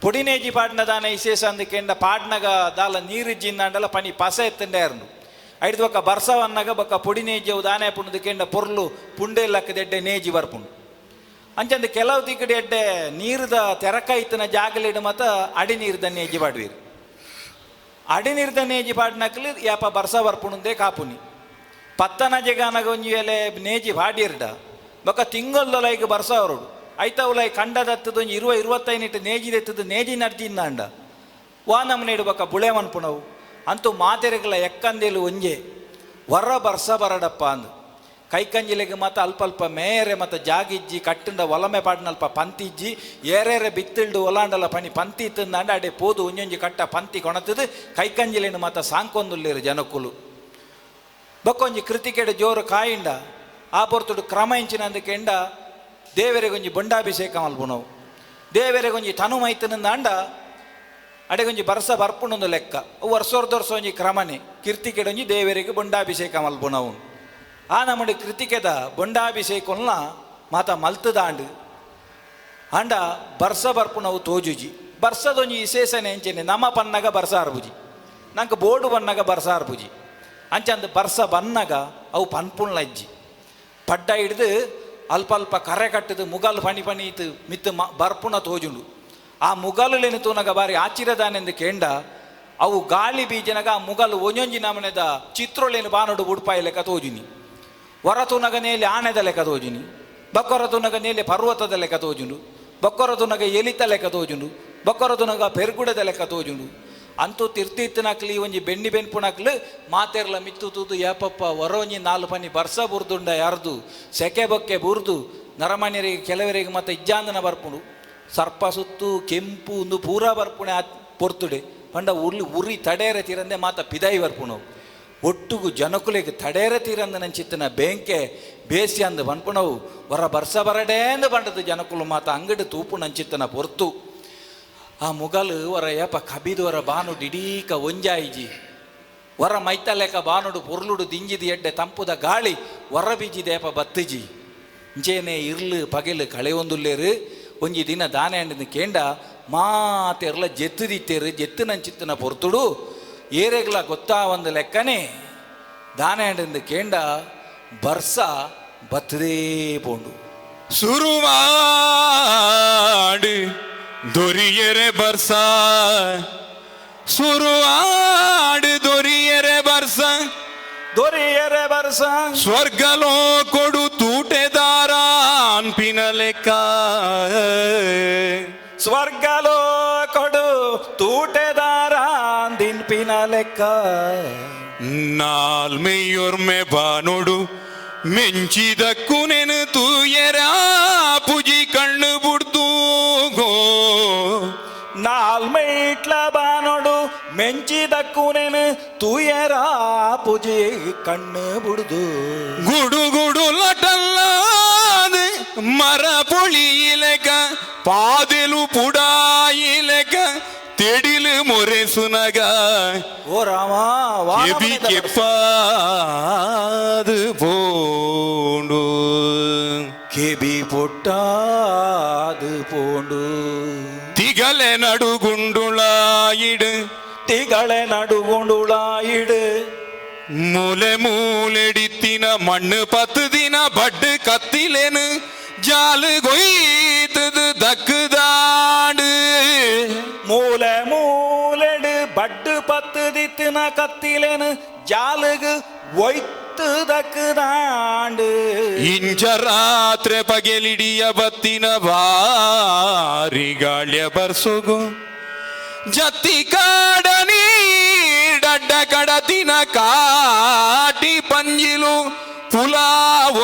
ಪೊಡಿ ನೇಜಿ ಪಾಡ್ನ ದಾನ ವಿಶೇಷ ಅಂದಕೆಂಡ ಪಾಡ್ನಗ ದಾಲ ನೀರು ಜಿಂದಂಡಲ ಪನಿ ಪಸ ಎತ್ತಂಡೇರ್ನು ಐದು ಬೊಕ್ಕ ಬರ್ಸವನ್ನಗ ಬೊಕ್ಕ ಪೊಡಿ ನೇಜಿ ಅವು ದಾನೆ ಪುಂಡು ಕೆಂಡ ಪೊರ್ಲು ಪುಂಡೆ ಲಕ್ಕದೆಡ್ಡೆ ನೇಜಿ ಬರ್ಪುಂಡು ಅಂಚಂದ ಕೆಲವು ತಿಕ್ಕಡೆ ಎಡ್ಡೆ ನೀರುದ ತೆರಕ ಇತ್ತನ ಜಾಗಲಿಡು ಮತ್ತ ಅಡಿ ನೀರ್ದ ನೇಜಿ ಪಾಡ್ವೀರು ಅಡಿ ನೀರ್ದ ನೇಜಿ ಪಾಡ್ನಕ್ಲು ಯಾಪ ಬರ್ಸ ಬರ್ಪುಣಂದೇ ಕಾಪುನಿ ಪತ್ತನ ಜಗಾನಗ ಒಂಜಿ ವೇಳೆ ನೇಜಿ ಪಾಡಿರ್ಡ ಬೊಕ್ಕ ತಿಂಗೊಲ್ದೊಲೈಗ್ ಬರ್ಸ ಅವರುಡು ಐತವುಲೈ ಕಂಡದತ್ತದ ಒಂಜಿ ಇರುವ ಇರುವತ್ತೈನಿಟ್ಟು ನೇಜಿದೆತ್ತದ ನೇಜಿ ನಡ್ತಿಂದಾಂಡ ವಾ ನಮ್ಮನೆ ಬೊಕ್ಕ ಬುಳೆ ಮನ್ಪುಣವು ಅಂತೂ ಮಾತೆರೆಗಳ ಎಕ್ಕಂದೇಲು ಒಂಜೆ ವರ ಬರ್ಸ ಬರಡಪ್ಪ ಅಂದು ಕೈಕಂಜಿಲೆಗೆ ಮಾತ ಅಲ್ಪ ಅಲ್ಪ ಮೇರೆ ಮತ್ತ ಜಾಗಿಜ್ಜಿ ಕಟ್ಟಂಡ ಒಲಮೆ ಪಾಡ್ನಲ್ಪ ಪಂತಿಜ್ಜಿ ಏರೇರೆ ಬಿತ್ತಿಲ್ಡು ಒಲಾಂಡಲ ಪಣಿ ಪಂತಿ ಇತ್ತಂದಾಂಡ ಅಡೆ ಪೋದು ಒಂಜೊಂಜಿ ಕಟ್ಟ ಪಂತಿ ಕೊಣತದು ಕೈಕಂಜಿಲೇನು ಮಾತ ಸಾಂಕೊಂದುಲ್ಲೇರು ಜನಕ್ಕುಲು ಬೊಕ್ಕೊಂಜಿ ಕೃತಿಕೆಡೆ ಜೋರು ಕಾಯಿಂಡ ಆ ಪೊರ್ತುಡು ಕ್ರಮ ಇಂಚಿನ ಅಂದಕೆಂಡ ದೇವರಿಗೊಂಜಿ ಬೊಂಡಾಭಿಷೇಕ ಮಲ್ಪುನವು ದೇವರಿಗೊಂಜಿ ತನು ಮೈತನಂದಾಂಡ ಅಡೆಗೊಂಜಿ ಬರ್ಸ ಬರ್ಪುಣೊಂದು ಲೆಕ್ಕ ವರ್ಷೊರ್ದೊರ್ಸ ಒಂಜಿ ಕ್ರಮನೆ ಕೀರ್ತಿಕೆಡೊಂಜಿ ದೇವರಿಗೆ ಬೊಂಡಾಭಿಷೇಕ ಮಲ್ಪುನವು. ಆ ನಮ್ಮಡಿ ಕೃತಿಕೆದ ಬೊಂಡಾಭಿಷೇಕೊಲ್ನ ಮಾತ ಮಲ್ತದಾಂಡು. ಆಂಡ ಬರ್ಸ ಬರ್ಪುನವು ತೋಜುಜಿ. ಬರ್ಸದೊಂಜಿ ವಿಶೇಷನೆ ಎಂಚೆನೆ ನಮ್ಮ ಪನ್ನಗ ಬರ್ಸ ಅರ್ಬುಜಿ, ನಂಗೆ ಬೋರ್ಡು ಬನ್ನಗ ಬರ್ಸ ಅರ್ಬುಜಿ. ಅಂಚಂದು ಬರ್ಸ ಬನ್ನಗ ಅವು ಪನ್ಪುಣ್ಲ ಇಜ್ಜಿ. ಪಡ್ಡ ಹಿಡ್ದು ಅಲ್ಪ ಅಲ್ಪ ಕರೆ ಕಟ್ಟದು ಮುಗಲ್ ಪಣಿ ಪಣಿ ಇತ್ತು ಮಿತ್ತು ಬರ್ಪುಣ ತೋಜುಂಡು. ಆ ಮುಗಲುಲೇನು ತೂನಗ ಬಾರಿ ಆಚಿರದಾನೆಂದು ಕೇಂಡ ಅವು ಗಾಳಿ ಬೀಜನಗ ಆ ಮುಗಲು ಒಂಜೊಂಜಿ ನಮನೆದ ಚಿತ್ರೊಲೇನು ಬಾನೋಡು ಉಡುಪಾಯಿ ಲೆಕ್ಕ ತೋಜುನಿ. ಹೊರ ತೂನಗ ನೇಲೆ ಆನೆದ ಲೆಕ್ಕ ತೋಜುನಿ, ಬಕ್ಕೊರ ತೂನಗ ನೇಲೆ ಪರ್ವತದ ಲೆಕ್ಕ ತೋಜುಂಡು, ಬಕ್ಕೊರ ತೂನಗ ಎಲಿತ ಲೆಕ್ಕ ತೋಜುಂಡು, ಬಕ್ಕೊರ ತೂನಗ ಪೆರ್ಗುಡದ ಲೆಕ್ಕ ತೋಜುಂಡು. ಅಂತೂ ತಿರ್ತಿತ್ತನಕ್ಲಿ ಒಂಜಿ ಬೆಣ್ಣಿ ಬೆನ್ಪುನಕ್ಲು ಮಾತೆರ್ಲ ಮಿತ್ತು ತೂದು ಯಾಪಪ್ಪ ಹೊರ ಒಂಜಿ ನಾಲ್ ಪನಿ ಬರ್ಸ ಬುರ್ದುಂಡ ಯಾರ್ದು ಸೆಕೆ ಬೊಕ್ಕೆ ಬುರ್ದು ನರಮಾನ್ಯರಿಗೆ ಕೆಲವರಿಗೆ ಮತ್ತೆ ಇಜ್ಜಾಂದನ ಬರ್ಪುಂಡು. ಸರ್ಪ ಸುತ್ತು ಕೆಂಪು ಒಂದು ಪೂರಾ ಬರ್ಪುಣೆ ಆ ಪೊರ್ತುಡೆ ಪಂಡ ಉರ್ಲಿ ಉರಿ ತಡೇರ ತೀರಂದೆ ಮಾತ ಪಿದಾಯಿ ಬರ್ಪುಣು. ಒಟ್ಟುಗು ಜನಕುಲೆಗ್ ತಡೇರ ತೀರಂದ ನಂಚಿತ್ತನ ಬೇಂಕೆ ಬೇಸಿ ಅಂದು ಪನ್ಪುಣವು ಹೊರ ಬರ್ಸ ಬರಡೇಂದು ಬಂಡದು ಜನಕುಲು ಮಾತ ಅಂಗಡಿ ತೂಪು ನಂಚಿತ್ತನ ಪೊರ್ತು. ಆ ಮುಗಲು ಹೊರ ಏಪ ಕಬಿದು ಹೊರ ಬಾನುಡು ಇಡೀಕ ಒಂಜಾಯಿಜಿ. ಹೊರ ಮೈತಲೆಕ ಬಾನುಡು ಪೊರ್ಲುಡು ದಿಂಜಿದು ಎಡ್ಡೆ ತಂಪುದ ಗಾಳಿ ಹೊರ ಬೀಜಿದ ಏಪ ಬತ್ತಿಜಿ. ಇಂಚೇನೆ ಇರ್ಲು ಪಗೆಲು ಕಳೆಯೊಂದುಲ್ಲೇರು. ಒಂಜಿ ದಿನ ದಾನೆ ಅಂಡಿನ ಕೇಂಡ ಮಾತೆರ್ಲ ಜೆತ್ತುದಿತ್ತೇರು. ಜೆತ್ತು ನಂಚಿತ್ತನ ಪೊರ್ತುಡು ಏರೆಗ್ಲ ಗೊತ್ತಾ ಒಂದು ಲೆಕ್ಕನೆ ದಾನೆ ಅಂಡಿಂದ ಕೇಂಡ ಬರ್ಸ ಬತ್ತದೇ ಪೋಂಡು. ಸುರುವಾಡು ದೊರಿಯರೆ ಬರ್ಸ, ಸುರುವಾಡು ದೊರಿಯರೆ ಬರ್ಸ, ದೊರೆಯರೆ ಬರ್ಸ ಸ್ವರ್ಗಲೋ ಕೊಡು ತೂಟೆದಾರ ಅನ್ಪಿನ ಲೆಕ್ಕ, ಸ್ವರ್ಗಲೋ ಕೊಡು ತೂಟೆದಾರ ದಿನ್ಪಿನ ಲೆಕ್ಕ. ನಾಲ್ಮೆಯೊರ್ಮೆ ಬಾನೋಡು ಮೆಂಚಿದಕ್ಕು ನೆನು ತೂಯರ ಪುಜಿ ಕಣ್ಣು ಬುಡ್ದೂಗೋ. ನಾಲ್ಮೈಟ್ಲ ಬಾನೋಡು ಮೆಂಚಿದಕ್ಕು ನೆನು ತೂಯರ ಪುಜಿ ಕಣ್ಣು ಬುಡ್ದು. ಗುಡು ಗುಡು ಲಟಲ್ಲಾದ ಮರ ಪೊಳಿಯಿಲೆಕ ಪಾದೆಲು ಪುಡಾಯಿಲೆಕ ತೆಡಿಲು ಮೊರೆಸುನಗ ಓ ರಾಮ ಕೆಬಿ ಕೆಪ್ಪಾದು ಪೋಂಡು, ಕೆಬಿ ಪೊಟ್ಟಾದು ಪೋಂಡು. ತಿಗಲೆ ನಡುಗುಂಡುಳಾಯಿಡು, ತಿಗಳೆ ನಡುಗುಂಡುಳಾಯಿಡು. ಮೂಲೆ ಮೂಲೆಡಿತ್ತಿನ ಮಣ್ಣು ಪತ್ತು ದಿನ ಬಡ್ಡು ಕತ್ತಿಲೇನು ಜಾಲು கொய்தது தக்குதாண்டு. ಮೂಲೆ ಮೂಲೆಡು ಬಡ್ಡು ಪತ್ತು ದಿತ್ತಿನ ಕತ್ತಿಲೇನು ಜಾಲುಗು ಒಯ್ತು ದಕ್ಕುದಾಂಡು. ಇಂಚ ರಾತ್ರೆ ಪಗೆಲಿಡಿಯ ಬತ್ತಿನ ಬಾರಿ ಗಾಳ್ಯ ಬರ್ಸೊಗು ಜತ್ತಿ ಕಾಡ ನೀಡಡ್ಡ ಕಡತಿನ ಕಾಟಿ ಪಂಜಿಲು ಪುಲಾ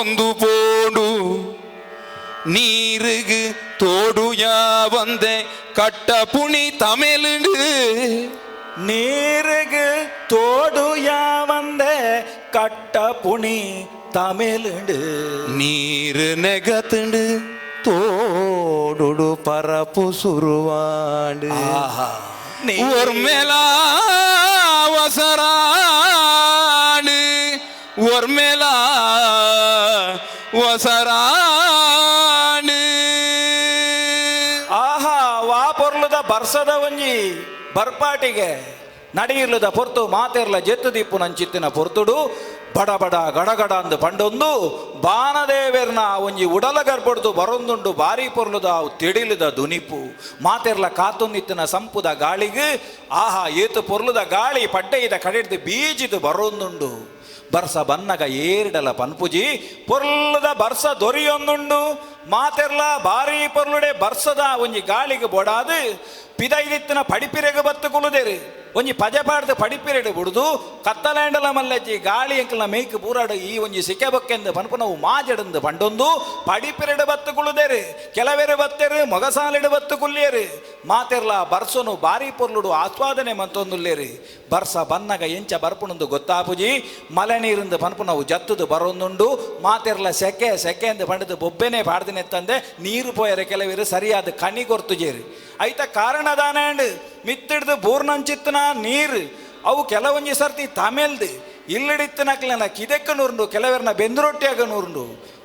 ಒಂದು ಪೋಂಡು. ನೀರುಗು ತೋಡು ಯಾವಂದೆ ಕಟ್ಟ ಪುಣಿ ತಮಿಳುಂಡು, ನೀರುಗು ತೋಡು ಯಾವಂದೆ ಕಟ್ಟ ಪುಣಿ ತಮಿಳುಂಡು. ನೀರು ನೆಗತುಂಡು ತೋಡುಡು ಪರಪು ಸುರುವಾಂಡು. ಆಹಾ ಒರ್ಮೆಲಾ ವಸರಾಣು, ಒರ್ಮೆಲಾ ವಸರಾಣು. ಆಹಾ ವಾ ಪೊರ್ಲುದ ಬರ್ಸದ ಒಂಜಿ ಬರ್ಪಾಟಿಗೆ ನಡಿಯಿರ್ಲದ ಪೊರ್ತು ಮಾತೆರ್ಲ ಜೆತ್ತು ದೀಪು ನಂಚಿತ್ತಿನ ಪೊರ್ತುಡು ಬಡ ಬಡ ಗಡಗಡ ಅಂದು ಪಂಡೊಂದು ಬಾನದೇವೆರ್ನ ಒಂಜಿ ಉಡಲ ಗರ್ಬಡ್ದು ಬರೊಂದುಂಡು ಬಾರಿ ಪೊರ್ಲುದ ತಿಡಿಲುದ ದುನಿಪು. ಮಾತೆರ್ಲ ಕಾತೊಂದಿತ್ತಿನ ಸಂಪುದ ಗಾಳಿಗೆ ಆಹಾ ಏತು ಪೊರ್ಲುದ ಗಾಳಿ ಪಡ್ಡೆಯಿದ ಕಡೆಡ್ದು ಬೀಜಿದು ಬರೊಂದುಂಡು. ಬರ್ಸ ಬನ್ನಗ ಏರ್ಡಲ ಪನ್ಪುಜಿ ಪೊರ್ಲುದ ಬರ್ಸ ದೊರಿಯೊಂದುಂಡು. ಮಾತೆರ್ಲ ಬಾರಿ ಪೊರ್ಲುಡೆ ಬರ್ಸದ ಒಂಜಿ ಗಾಳಿಗೆ ಬೊಡಾದು ಪಿದೈದಿತ್ತಿನ ಪಡಿಪಿರೆಗೆ ಬತ್ತು ಕುಲುದೇರು. ಒಂಜಿ ಪಜೆ ಪಾಡ್ದು ಪಡಿಪಿರೆಡು ಬುಡ್ದು ಕತ್ತಲಾಂಡಲ ಮಲ್ಲಜ್ಜಿ ಗಾಳಿ ಎಂಕಲ್ನ ಮೇಯ್ಕ್ ಪೂರಾಡು ಈ ಒಂಜಿ ಸಿಕೆ ಬೊಕ್ಕೆಂದು ಪನ್ಪುನವು ಮಾಜಡಂದು ಪಂಡೊಂದು ಪಡಿಪಿರೆಡು ಬತ್ತು ಕುಲುದೇರು. ಕೆಲವೆರು ಬತ್ತೆರು ಮೊಗಸಾಲೆಡು ಬತ್ತು ಕುಲ್ಲೇರು. ಮಾತೆರ್ಲ ಬರ್ಸೊನು ಬಾರಿ ಪೊರ್ಲುಡು ಆಸ್ವಾದನೆ ಮಂತೊಂದುಲ್ಲೇರು. ಬರ್ಸ ಬನ್ನಗ ಎಂಚ ಬರ್ಪುಣಂದು ಗೊತ್ತಾಪುಜಿ. ಮಲೆ ನೀರಿಂದು ಪನ್ಪುನವು ಜತ್ತುದು ಬರೊಂದುಂಡು. ಮಾತೆರ್ಲ ಸೆಕೆ ಸೆಕೆ ಎಂದು ಪಂಡದು ಬೊಬ್ಬೆನೆ ಪಾಡ್ದಿನೆತ್ತಂದೆ ನೀರು ಪೋಯರೆ ಕೆಲವರು ಸರಿಯಾದ ಕಣಿ ಕೊರ್ತುಜೇರು. ಐತ ಕಾರಣದಾನಂಡ್ ಮಿತ್ತಿಡ್ದು ಬೂರ್ನಂಚಿತ್ತನ ನೀರು ಅವು ಕೆಲವೊಂಜಿ ಸರ್ತಿ ತಮೆಲ್ದು ಇಲ್ಲಡಿತ್ತನಕ್ಲೆನ ಕಿದೆಕ್ಕ ನೂರುಂಡು, ಕೆಲವರ್ನ ಬೆಂದ್ರೊಟ್ಟಿಯಾಗ ನೂರುಂಡು.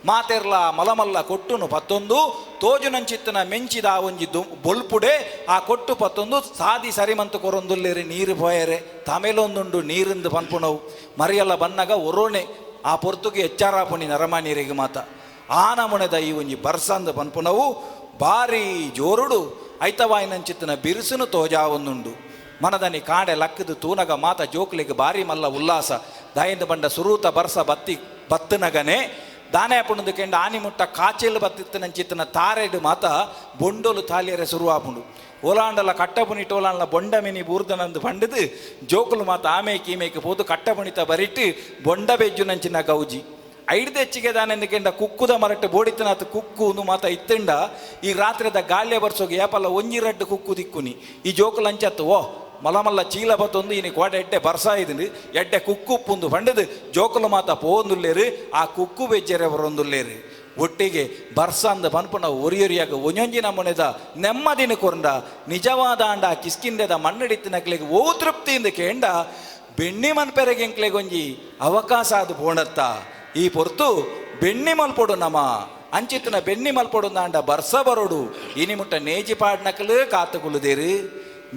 ಮಾತೆರ್ಲ ಮಲಮಲ್ಲ ಕೊಟ್ಟುನು ಪತ್ತೊಂದು ತೋಜುನಂಚಿತ್ತನ ಮೆಂಚಿದ ಆ ಒಂಜಿ ಬೊಲ್ಪುಡೆ ಆ ಕೊಟ್ಟು ಪತ್ತೊಂದು ಸಾದಿ ಸರಿಮಂತು ಕೊರೊಂದುಲ್ಲೇರಿ ನೀರು ಪೋಯರೆ ತಮೇಲೊಂದುಂಡು ನೀರಿಂದು ಪನ್ಪುನವು ಮರಿಯಲ್ಲ ಬನ್ನಗ ಒರೋಣೆ ಆ ಪೊರ್ತುಗೆ ಎಚ್ಚಾರಾಪುಣಿ ನರಮಾನೀರಿಗೆ ಮಾತ ಆ ನಮುನೆದ ಈ ಒಂಜಿ ಬರ್ಸಂದು ಪನ್ಪುನವು ಬಾರಿ ಜೋರುಡು ಐತವಾಯಿನಂಚಿತ್ತನ ಬಿರುಸುನು ತೋಜಾವೊಂದುಂಡು. ಮನದನಿ ಕಾಡೆ ಲಕ್ಕದು ತೂನಗ ಮಾತ ಜೋಕ್ಲಿಗೆ ಬಾರಿ ಮಲ್ಲ ಉಲ್ಲಾಸ. ದಾಯಿಂದ ಬಂಡ ಸುರೂತ ಬರ್ಸ ಬತ್ತಿ ಬತ್ತನಗನೆ ದಾನೆ ಪುಣದು ಕೆಂಡ ಆನಿ ಮುಟ್ಟ ಕಾಚೆಲ್ ಬತ್ತಿತ್ತನಂಚಿತ್ತನ ತಾರೆಡು ಮಾತ ಬೊಂಡೋಲು ತಾಲಿಯರೆ ಸುರುವಾಪುಂಡು. ಓಲಾಂಡಲ ಕಟ್ಟಪುನಿ ಟೋಲಾಂಡಲ ಬೊಂಡ ಮಿನಿ ಬೂರ್ದನಂದು ಪಂಡದು ಜೋಕುಲು ಮಾತ ಆಮೇಕಿ ಈಮೇಕಿ ಪೋದು ಕಟ್ಟಪುಣಿತ ಬರಿಟ್ಟು ಬೊಂಡ ಬೆಜ್ಜುನಂಚಿನ ಗೌಜಿ. ಐಡ್ದೆಚ್ಚಿಗೆ ದಾನೆಂದು ಕೆಂಡ ಕುಕ್ಕುದ ಮರಟ್ಟು ಬೋಡಿತನಾಥ ಕುಕ್ಕು ಒಂದು ಮಾತ ಇತ್ತಂಡ ಈ ರಾತ್ರಿದ ಗಾಳ್ಯ ಬರ್ಸೋಗಿ ಏಪಲ್ಲ ಒಂಜಿ ರಡ್ಡು ಕುಕ್ಕು ದಿಕ್ಕುನಿ ಈ ಜೋಕುಲು ಅಂಚತ್ತು ಓ ಮಲಮಲ್ಲ ಚೀಲ ಬತ್ತೊಂದು ಇನಿ ಕೋಟೆ ಎಡ್ಡೆ ಬರ್ಸಾ ಇದ್ದೀನಿ ಎಡ್ಡೆ ಕುಕ್ಕು ಉಪ್ಪುಂದು ಪಂಡದು ಜೋಕುಲು ಮಾತ ಪೋಂದುಲ್ಲೇರು ಆ ಕುಕ್ಕು ಬೆಜ್ಜೆರೆ ಬರೊಂದುಲ್ಲೇರು. ಒಟ್ಟಿಗೆ ಬರ್ಸಂದ ಪನ್ಪುನ ಒರಿಯೊರಿಯಾಗ ಒಂಜೊಂಜಿ ನಮೂನೆದ ನೆಮ್ಮದಿನ ಕೊರಂಡ ನಿಜವಾದ ಅಂಡ ಕಿಸ್ಕಿಂದೆದ ಮಣ್ಣಡಿತ್ತಿನಕ್ಲೆಗ್ ಓ ತೃಪ್ತಿಯಿಂದ ಕೇಂಡ ಬೆಣ್ಣಿ ಮನ್ಪೆರೆಗೆ ಎಂಕ್ಲೆಗೊಂಜಿ ಅವಕಾಶ ಅದು ಪೋಣತ್ತ ಈ ಪೊರ್ತು ಬೆಣ್ಣಿ ಮಲ್ಪೊಡು ನಮ ಅಂಚಿತ್ತನ ಬೆಣ್ಣಿ ಮಲ್ಪೊಡು ಅಂಡ ಬರ್ಸ ಬರೋಡು ಇನಿ ಮುಟ್ಟ ನೇಜಿ ಪಾಡ್ನಕಲು ಕಾತುಕುಲುದೇರು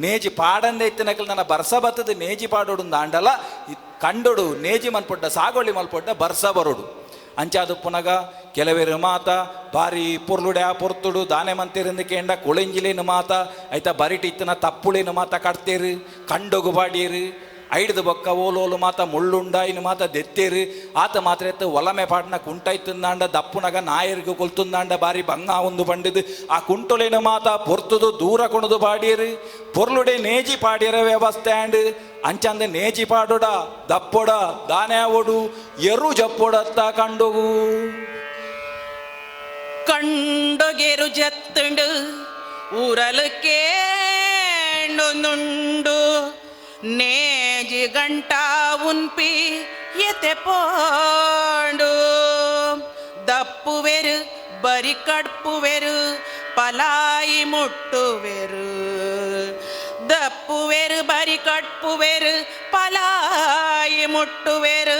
ನೇಜಿ ಪಾಡಂದೆ ಇತ್ತಿನಕಲು ನನ್ನ ಬರ್ಸ ಬತ್ತದ ನೇಜಿ ಪಾಡೋಡು ಅಂಡಲ ಕಂಡೊಡು ನೇಜಿ ಮಲ್ಪೊಡ್ಡ ಸಾಗೋಳಿ ಮಲ್ಪೊಡ್ಡ ಬರ್ಸ ಬರೋಡು. ಅಂಚಾದು ಪುನಗ ಕೆಲವೇರು ಮಾತ ಬಾರಿ ಪೊರ್ಲುಡೆ ಆ ಪೊರ್ತುಡು ದಾನೆ ಮಂತಿರಿಂದ ಕೇಂಡ ಕೊಳೆಂಜಿಲೇನು ಮಾತ ಐತ ಬರಿಟಿತ್ತನ ತಪ್ಪುಳೇನು ಮಾತ ಕಟ್ತೇರು ಕಂಡೊಗು ಬಾಡಿಯರು ಐಡ್ದು ಬೊಕ್ಕ ಓಲೋಲು ಮಾತ ಮುಳ್ಳುಂಡ ಇನ್ನು ಮಾತ ದೆತ್ತೇರು ಆತ ಮಾತ್ರ ಎತ್ತು ಒಲಮೆ ಪಾಡ್ನ ಕುಂಟೈತಂದಾಂಡ ದಪ್ಪುನಗ ನಾಯರ್ಗು ಕೊಲ್ತುಂದಾಂಡ ಬಾರಿ ಬಂಗ ಒಂದು ಬಂಡಿದು ಆ ಕುಂಟೊಲೇನು ಮಾತ ಪೊರ್ತುದು ದೂರ ಕೊಣದು ಪಾಡಿಯರು ಪೊರ್ಲುಡೆ ನೇಜಿ ಪಾಡಿಯರ ವ್ಯವಸ್ಥೆ ಆಂಡ್ ಅಂಚಂದ ನೇಜಿ ಪಾಡೋಡ ದಪ್ಪೊಡ ದಾನೆ ಓಡು ಎರು ಜಪ್ಪೊಡತ್ತ ಕಂಡೋಗು ಕಂಡೊಗೆರು ಜತ್ತುಂಡು ಊರಲು ಕೇಂಡೊಂದುಂಡು ನೇಜಿ ಗಂಟ ಉನ್ಪಿ ಎತೆ ಪೋಂಡು ದಪ್ಪುವೆರು ಬರಿ ಕಡ್ಪುವೆರು ಪಲಾಯಿ ಮುಟ್ಟುವೆರು ದಪ್ಪುವೆರು ಬರಿ ಕಟ್ಪುವೆರು ಪಲಾಯಿ ಮುಟ್ಟುವೆರು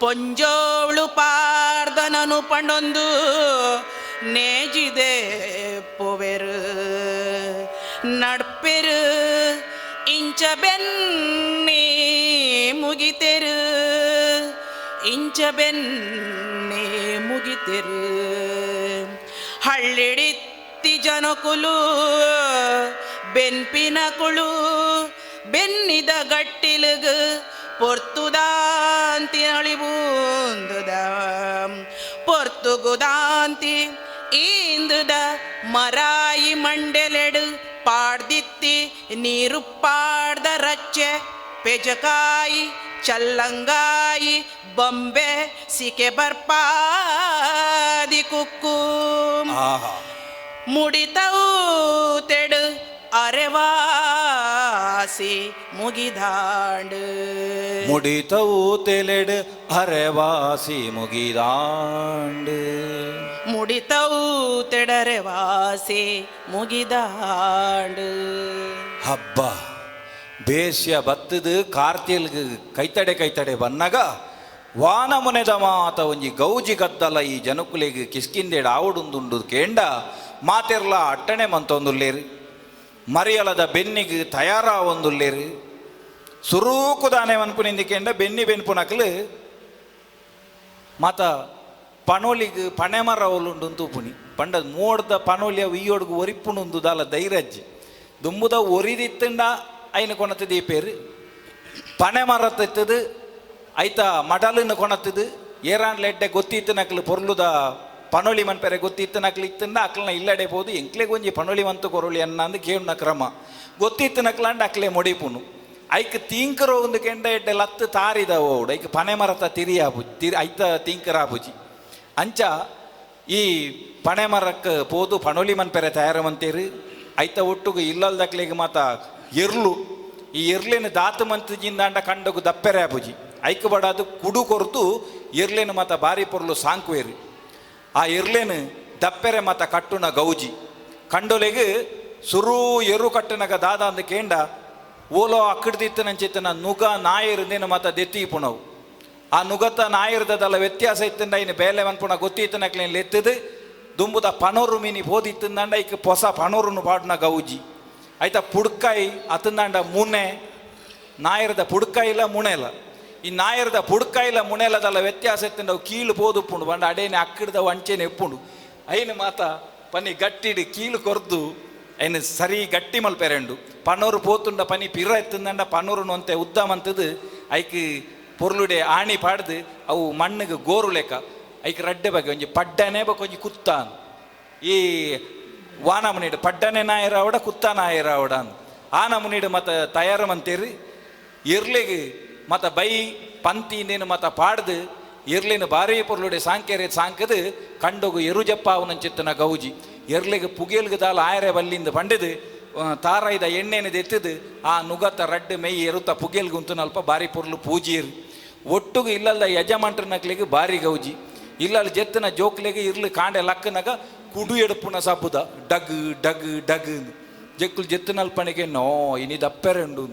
ಪೊಂಜೋಳು ಪಾರ್ದನನು ಪಂಡೊಂದು ನೇಜಿದೆ ಪುವೆರು ನಡ್ಪೆರು ಇಂಚ ಬೆನ್ನಿ ಮುಗಿತೆರು ಇಂಚ ಬೆನ್ನಿ ಮುಗಿತೆರು ಹಳ್ಳಿಡಿತ್ತಿ ಜನಕುಲು ಬೆನ್ಪಿನ ಕುಳು ಬೆನ್ನಿದ ಗಟ್ಟಿಲುಗು ಪೊರ್ತುದಾಂತಿ ಅಳಿಬೂಂದುದ ಪೊರ್ತುಗುದಾಂತಿ ಈಂದುದ ಮರಾಯಿ ಮಂಡೆಲೆಡು ಪಾಡ್ದಿತ್ತಿ ನೀರು ಪಾಡ್ದ ರಚ್ಚೆ ಪೆಜಕಾಯಿ ಚಲ್ಲಂಗಾಯಿ ಬೊಂಬೆ ಸಿಕೆ ಬರ್ಪಾದಿ ಕುಕ್ಕು ಮುಡಿತವು ತೆಡು ಅರೆವಾಸಿ ಮುಗಿದಾಂಡು ಮುಡಿತವು ತೆಲೆಡು ಅರೆವಾಸಿ ಮುಗಿದಾಂಡು ಮುಡಿತವು ತೆಡರೆವಾಸಿ ಮುಗಿದಾಂಡು. ಹಬ್ಬ ಬೇಸ್ಯ ಬತ್ತದು ಕಾರ್ತಿಲ್ಗ್ ಕೈತಡೆ ಕೈತಡೆ ಬನ್ನಗ ವಾನ ಮುನೆದ ಮಾತ ಒಂಜಿ ಗೌಜಿ ಗದ್ದಲ ಈ ಜನಕುಲೆಗ್ ಕಿಸ್ಕಿಂದೇಡ್ ಆವಡುಂದುಂಡು ಕೇಂಡ ಮಾತೆರ್ಲ ಅಟ್ಟಣೆ ಮಂತೊಂದುಲ್ಲೇರು ಮರಿಯಲದ ಬೆನ್ನಿಗೆ ತಯಾರಾವೊಂದುಲ್ಲೇರು ಸುರೂಕು ದಾನೆ ಮನ್ಪುನಿಂದ ಕೇಂಡ ಬೆನ್ನಿ ಬೆನ್ಪುನಕ್ಲು ಮಾತ ಪಣೋಲಿಗ್ ಪಣೆ ಮರ ಒಲುಂಡು ತೂಪುನಿ ಪಂಡ ಮೋಡ್ದ ಪಣೋಲಿ ಅವು ಈಯೋಡ್ಗು ಒರಿಪುಣುಂದು ದಾಲ ಧೈರ್ಯಜ್ಜಿ ದುಂಬುದ ಒರಿದಿತ್ತಂಡ ಐನ ಕೊಣತದ ಈ ಪೇರು ಪಣೆ ಮರ ತೆತ್ತದು ಐತ ಮಡಲನ್ನು ಕೊಣತದು ಏರಾನ್ ಲೆಡ್ಡೆ ಗೊತ್ತಿತ್ತು ನಕ್ಲು ಪೊರ್ಲುದ ಪಣೋಲಿ ಮನ್ಪೆರೆ ಗೊತ್ತಿತ್ತು ನಕ್ಲು ಇತ್ತಂಡ ಅಕ್ಲನ ಇಲ್ಲಡೆ ಪೋದು ಎಂಕ್ಲೆ ಗೊಂಜಿ ಪಣೋಲಿ ಮಂತು ಕೊರೊಳಿ ಅನ್ನ ಕೇಳುನ ಕ್ರಮ ಗೊತ್ತಿತ್ತು ನಕ್ಲಾಂಡ ಅಕ್ಲೆ ಮೊಡಿಪುನು ಐಕ್ ತೀಂಕರೋ ಒಂದು ಕೆಂಡ ಎಡ್ಡೆ ಲತ್ತು ತಾರಿದ ಓಡು ಐಕ್ ಪಣೆ ಮರತ ತಿರಿಯಾಪು ತಿರಿ ಐತ ತೀಂಕರಾಪುಜಿ ಅಂಚ ಈ ಪಣೆ ಮರಕ್ಕೆ ಪೋದು ಪಣೋಲಿ ಮನ್ಪೆರೆ ತಯಾರು ಮಂತೇರು ಐತ ಒಟ್ಟುಗು ಇಲ್ಲಲ್ದಕ್ಲೆಗ್ ಮಾತ ಎರ್ಲು ಈ ಎರ್ಲೇನು ದಾತು ಮಂತಜಿಂದಾಂಡ ಕಂಡಗು ದಪ್ಪೆರೆ ಆಪುಜಿ ಐಕ್ ಬಡಾದು ಕುಡು ಕೊರ್ತು ಎರ್ಲೇನು ಮಾತ ಬಾರಿ ಪೊರ್ಲು ಸಾಂಕುವೇರು ಆ ಎರ್ಲೇನು ದಪ್ಪೆರೆ ಮಾತ ಕಟ್ಟುನ ಗೌಜಿ ಕಂಡೊಲೆಗ್ ಸುರು ಎರು ಕಟ್ಟುನಗ ದಾದ ಅಂದ ಕೇಂಡ ಓಲೋ ಅಕ್ಕಡ್ದಿತ್ತನಂಚಿತ್ತನ ನುಗ ನಾಯರ್ದೇನು ಮಾತ ದೆತ್ತಿ ಪುಣವು ಆ ನುಗತ ನಾಯಿರ್ದದಲ್ಲ ವ್ಯತ್ಯಾಸ ಇತ್ತಂಡ ಇನ್ನು ಬೇಲೆ ಮನ್ಪುಣ ಗೊತ್ತಿತ್ತನಕ್ಲೇನು ಲೆತ್ತದು ದುಂಬುದ ಪನೋರು ಮೀನಿ ಪೋದಿತ್ತಂದಾಂಡ ಐಕ್ ಪೊಸ ಪನೋರುನು ಪಾಡುನ ಗೌಜಿ ಆಯ್ತಾ ಪುಡ್ಕಾಯಿ ಅತಂದಾಂಡ ಮುನೆ ನಾಯರದ ಪುಡ್ಕಾಯಿಲ ಮುಣೆಲ ಈ ನಾಯರದ ಪುಡ್ಕಾಯಿಲ ಮುಣೆಲದಲ್ಲ ವ್ಯತ್ಯಾಸ ಇತ್ತಂಡ ಅವು ಕೀಳು ಪೋದುಪ್ಪುಂಡು ಬಂಡ ಅಡೇನೆ ಅಕ್ಕಡ್ದ ಅಂಚೆನೆ ಎಪ್ಪುಂಡು ಐನು ಮಾತ ಪನಿ ಗಟ್ಟಿಡು ಕೀಳು ಕೊರ್ದು ಐನು ಸರಿ ಗಟ್ಟಿ ಮಲ್ಪೆರೆಂಡು ಪನೋರು ಪೋತುಂಡ ಪನಿ ಪಿರ ಎತ್ತಂದಂಡ ಪನೋರು ನೊಂತೆ ಉದ್ದ ಮಂತದು ಐಕ್ ಪೊರ್ಲುಡೆ ಆಣಿ ಪಾಡ್ದು ಅವು ಮಣ್ಣಿಗೆ ಗೋರು ಲೆಕ್ಕ ಐಕ್ ರಡ್ಡೆ ಬಗ್ಗೆ ಒಂಜಿ ಪಡ್ಡನೆ ಬೊಕ ಒಂಜಿ ಕುತ್ತಾನ್ ಈ ವಾನ ಮುನಿಡು ಪಡ್ಡನೆ ನಾಯರಾವಡ ಕುತ್ತ ನಾಯರಾವಡ ಅಂದ್ ಆ ನಮುನಿಡು ಮತ ತಯಾರು ಮಂತೇರಿ ಎರ್ಲಿಗೆ ಮತ ಬೈ ಪಂತಿ ಇನ್ನೇನು ಮತ ಪಾಡ್ದು ಎರ್ಲಿನ ಬಾರಿ ಪೊರ್ಲುಡೆ ಸಾಂಕೇರೆ ಸಾಂಕದು ಕಂಡೋಗು ಎರುಜಪ್ಪ ಅವನಂಚಿತ್ತನ ಗೌಜಿ ಎರ್ಲಿಗೆ ಪುಗೇಲ್ಗೆ ದಾಲ ಆಯರೆ ಬಲ್ಲಿಂದ ಪಂಡಿದು ತಾರಾಯ್ದ ಎಣ್ಣೆನ ದೆತ್ತದು ಆ ನುಗತ ರಡ್ಡು ಮೆಯ್ ಎರುತ ಪುಗೇಲ್ಗೆ ಉಂತುನಲ್ಪ ಬಾರಿ ಪೊರ್ಲು ಪೂಜಿಯರು ಒಟ್ಟುಗು ಇಲ್ಲಲ್ಲ ಯಜಮಾನ್ರನಕ್ಲಿಗೆ ಬಾರಿ ಗೌಜಿ ಇಲ್ಲಲ್ಲಿ ಜೆತ್ತನ ಜೋಕ್ಲೆಗೆ ಇರ್ಲು ಕಾಂಡೆ ಲಕ್ಕನಗ ಕುಡು ಎಡುಪುನ ಸಬ್ಬುದ ಡಗ್ ಡಗ್ ಡಗ್ ಜಕ್ಕುಲು ಜೆತ್ತನಲ್ಪಣಿಗೆ ನೋ ಇನಿ ದಪ್ಪೆರೆಂಡು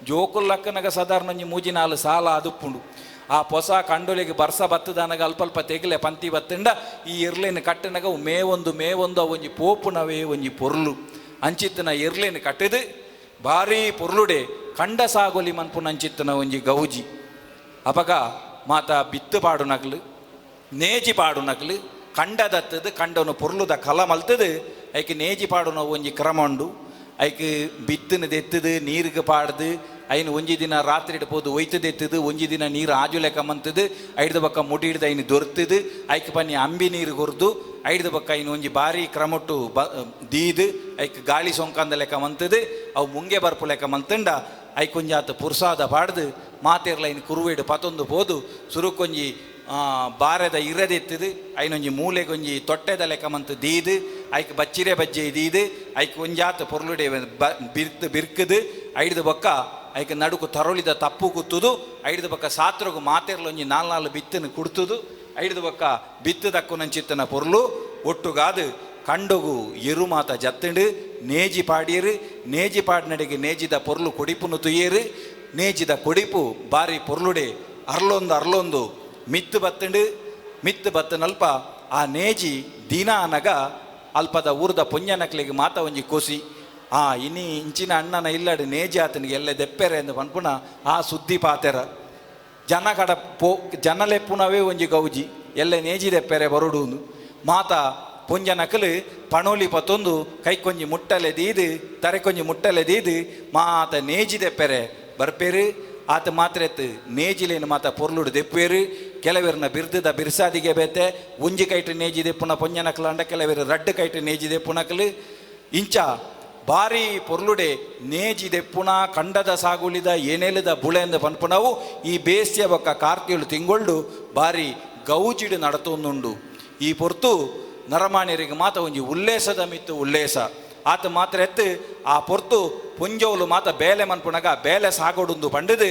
ಜೋಕುಲ್ ಲಕ್ಕನಗ ಸಾಧಾರಣ ಒಂಜಿ ಮೂಜಿ ನಾಲು ಸಾಲ ಅದುಪ್ಪುಂಡು ಆ ಪೊಸ ಕಂಡೊಲಿಗೆ ಬರ್ಸ ಬತ್ತದನಗ ಅಲ್ಪ ಅಲ್ಪ ತೆಗಲೆ ಪಂತಿ ಬತ್ತಂಡ ಈ ಎರ್ಲೇನು ಕಟ್ಟನಗ ಅವು ಮೇವೊಂದು ಮೇವೊಂದು ಅವು ಒಂಜಿ ಪೋಪುನವೇ ಒಂಜಿ ಪೊರ್ಲು ಅಂಚಿತ್ತನ ಎರ್ಲೇನು ಕಟ್ಟಿದು ಭಾರಿ ಪೊರ್ಲುಡೆ ಕಂಡ ಸಾಗೊಲಿ ಮನ್ಪುನ ಅಂಚಿತ್ತನ ಒಂಜಿ ಗೌಜಿ ಅಪಗ ಮಾತ ಬಿತ್ತು ಪಾಡುನಕ್ಲು ನೇಜಿ ಪಾಡುನಕ್ಲು ಕಂಡ ದತ್ತದು ಕಂಡನು ಪೊರ್ಲುದ ಕಲ ಮಲ್ತದು ಐಕ್ ನೇಜಿ ಪಾಡುನ ಒಂಜಿ ಕ್ರಮ ಉಂಡು ಐಕ್ ಬಿತ್ತುನ ದೆತ್ತದು ನೀರಿಗೆ ಪಾಡ್ದು ಐನು ಒಂಜಿ ದಿನ ರಾತ್ರಿ ಪೋದು ಒಯ್ತದೆತ್ತದು ಒಂಜಿ ದಿನ ನೀರು ಆಜು ಲೆಕ್ಕ ಮಂತದು ಐಡ್ದ ಬಕ್ಕ ಮುಡಿ ಹಿಡ್ದು ಐನು ದೊರ್ತದು ಐಕ್ ಪನ್ನಿ ಅಂಬಿ ನೀರು ಕೊರ್ದು ಐಡ್ದ ಬಕ್ಕ ಐನು ಒಂಜಿ ಬಾರಿ ಕ್ರಮೊಟ್ಟು ಬ ದೀದು ಐಕ್ ಗಾಳಿ ಸೊಂಕಂದ ಲೆಕ್ಕ ಮಂತದು ಅವು ಮುಂಗೆ ಬರ್ಪು ಲೆಕ್ಕ ಮಂತಂಡ ಐಕೊಂಜಾತ ಪುರ್ಸಾದ ಪಾಡ್ದು ಮಾತೆರ್ಲ ಐನು ಕುರುವೇಡು ಪತೊಂದು ಪೋದು ಸುರುಕೊಂಜಿ ಬಾರೆದ ಇರದೆತ್ತದು ಐನೊಂಜಿ ಮೂಲೆಗೊಂಜಿ ತೊಟ್ಟೆದ ಲೆಕ್ಕ ಮಂತು ದೀದು ಐಕ್ ಬಚ್ಚಿರೆ ಬಜ್ಜೆ ದೀದು ಐಕ್ ಒಂಜಾತ ಪೊರ್ಲುಡೆ ಬ ಬಿರ್ತು ಬಿರ್ಕದು ಐಡ್ದು ಬೊಕ್ಕ ಐಕ್ ನಡುಕು ತರೊಳಿದ ತಪ್ಪು ಕುತ್ತುದು ಐಡ್ದು ಬೊಕ್ಕ ಸಾತ್ರಗು ಮಾತೆರ್ಲ ಒಂಜಿ ನಾಲ್ ನಾಲ್ ಬಿತ್ತನ್ನು ಕುಡ್ತುದು ಐಡ್ದು ಬೊಕ್ಕ ಬಿತ್ತು ದಕ್ಕುನಂಚಿತ್ತನ ಪೊರ್ಲು ಒಟ್ಟುಗಾದು ಕಂಡೊಗು ಎರು ಮಾತ ಜತ್ತಂಡು ನೇಜಿ ಪಾಡಿಯರು ನೇಜಿ ಪಾಡಿನಡೆಗೆ ನೇಜಿದ ಪೊರ್ಲು ಕೊಡಿಪುನು ತುಯ್ಯರು ನೇಜಿದ ಕೊಡಿಪು ಬಾರಿ ಪೊರ್ಲುಡೆ ಅರ್ಲೊಂದು ಅರ್ಲೊಂದು ಮಿತ್ತು ಬತ್ತಂಡು ಮಿತ್ತು ಬತ್ತನಲ್ಪ ಆ ನೇಜಿ ದಿನ ಅನಗ ಅಲ್ಪದ ಊರ್ದ ಪೊಂಜನಕ್ಲಿಗೆ ಮಾತ ಒಂಜಿ ಕೋಸಿ ಆ ಇನಿ ಇಂಚಿನ ಅಣ್ಣನ ಇಲ್ಲಡು ನೇಜಿ ಆತನಿಗೆ ಎಲ್ಲ ದೆಪ್ಪೆರೆ ಎಂದು ಪನ್ಪುನ ಆ ಸುದ್ದಿ ಪಾತೆರ ಜನ ಕಡ ಪೋ ಜನಲೆಪ್ಪುನವೇ ಒಂಜಿ ಗೌಜಿ ಎಲ್ಲ ನೇಜಿ ದೆಪ್ಪೆರೆ ಬರುಡುಂದು ಮಾತ ಪೊಂಜನಕಲು ಪಣೋಲಿ ಪತ್ತೊಂದು ಕೈಕೊಂಜಿ ಮುಟ್ಟಲೆ ದೀದು ತರೆಕೊಂಜಿ ಮುಟ್ಟಲೆ ದೀದು ಮಾತ ನೇಜಿ ದೆಪ್ಪೆರೆ ಬರ್ಪೇರು ಆತ ಮಾತ್ರ ಎತ್ತು ನೇಜಿಲೇನು ಮಾತ ಪೊರ್ಲುಡು ದೆಪ್ಪೇರು ಕೆಲವರನ್ನ ಬಿರ್ದದ ಬಿರ್ಸಾದಿಗೆ ಬೇತೆ ಒಂಜಿ ಕೈಟ್ ನೇಜಿ ದೆಪ್ಪುನ ಪೊಂಜನಕಲು ಅಂಡ ಕೆಲವರು ರಡ್ಡು ಕೈಟ್ ನೇಜಿ ದೆಪ್ಪುನಕಲು ಇಂಚ ಬಾರಿ ಪೊರ್ಲುಡೆ ನೇಜಿ ದೆಪ್ಪುನ ಕಂಡದ ಸಾಗುಲಿದ ಏನೇಲಿದ ಬುಳೆಂದ ಪನ್ಪುನವು ಈ ಬೇಸ್ಯ ಬೊಕ್ಕ ಕಾರ್ತಿಯಳು ತಿಂಗೊಳ್ಳು ಬಾರಿ ಗೌಜಿಡು ನಡತೊಂದುಂಡು ಈ ಪೊರ್ತು ನರಮಾನ್ಯರಿಗೆ ಮಾತ ಒಂಜಿ ಉಲ್ಲೇಸದ ಮಿತ್ತು ಉಲ್ಲೇಸ ಆತ ಮಾತ್ರ ಎತ್ತು ಆ ಪೊರ್ತು ಪೊಂಜೋಲು ಮಾತ ಬೇಲೆ ಮನ್ಪುನಗ ಬೇಲೆ ಸಾಗೋಡುಂದು ಪಂಡದು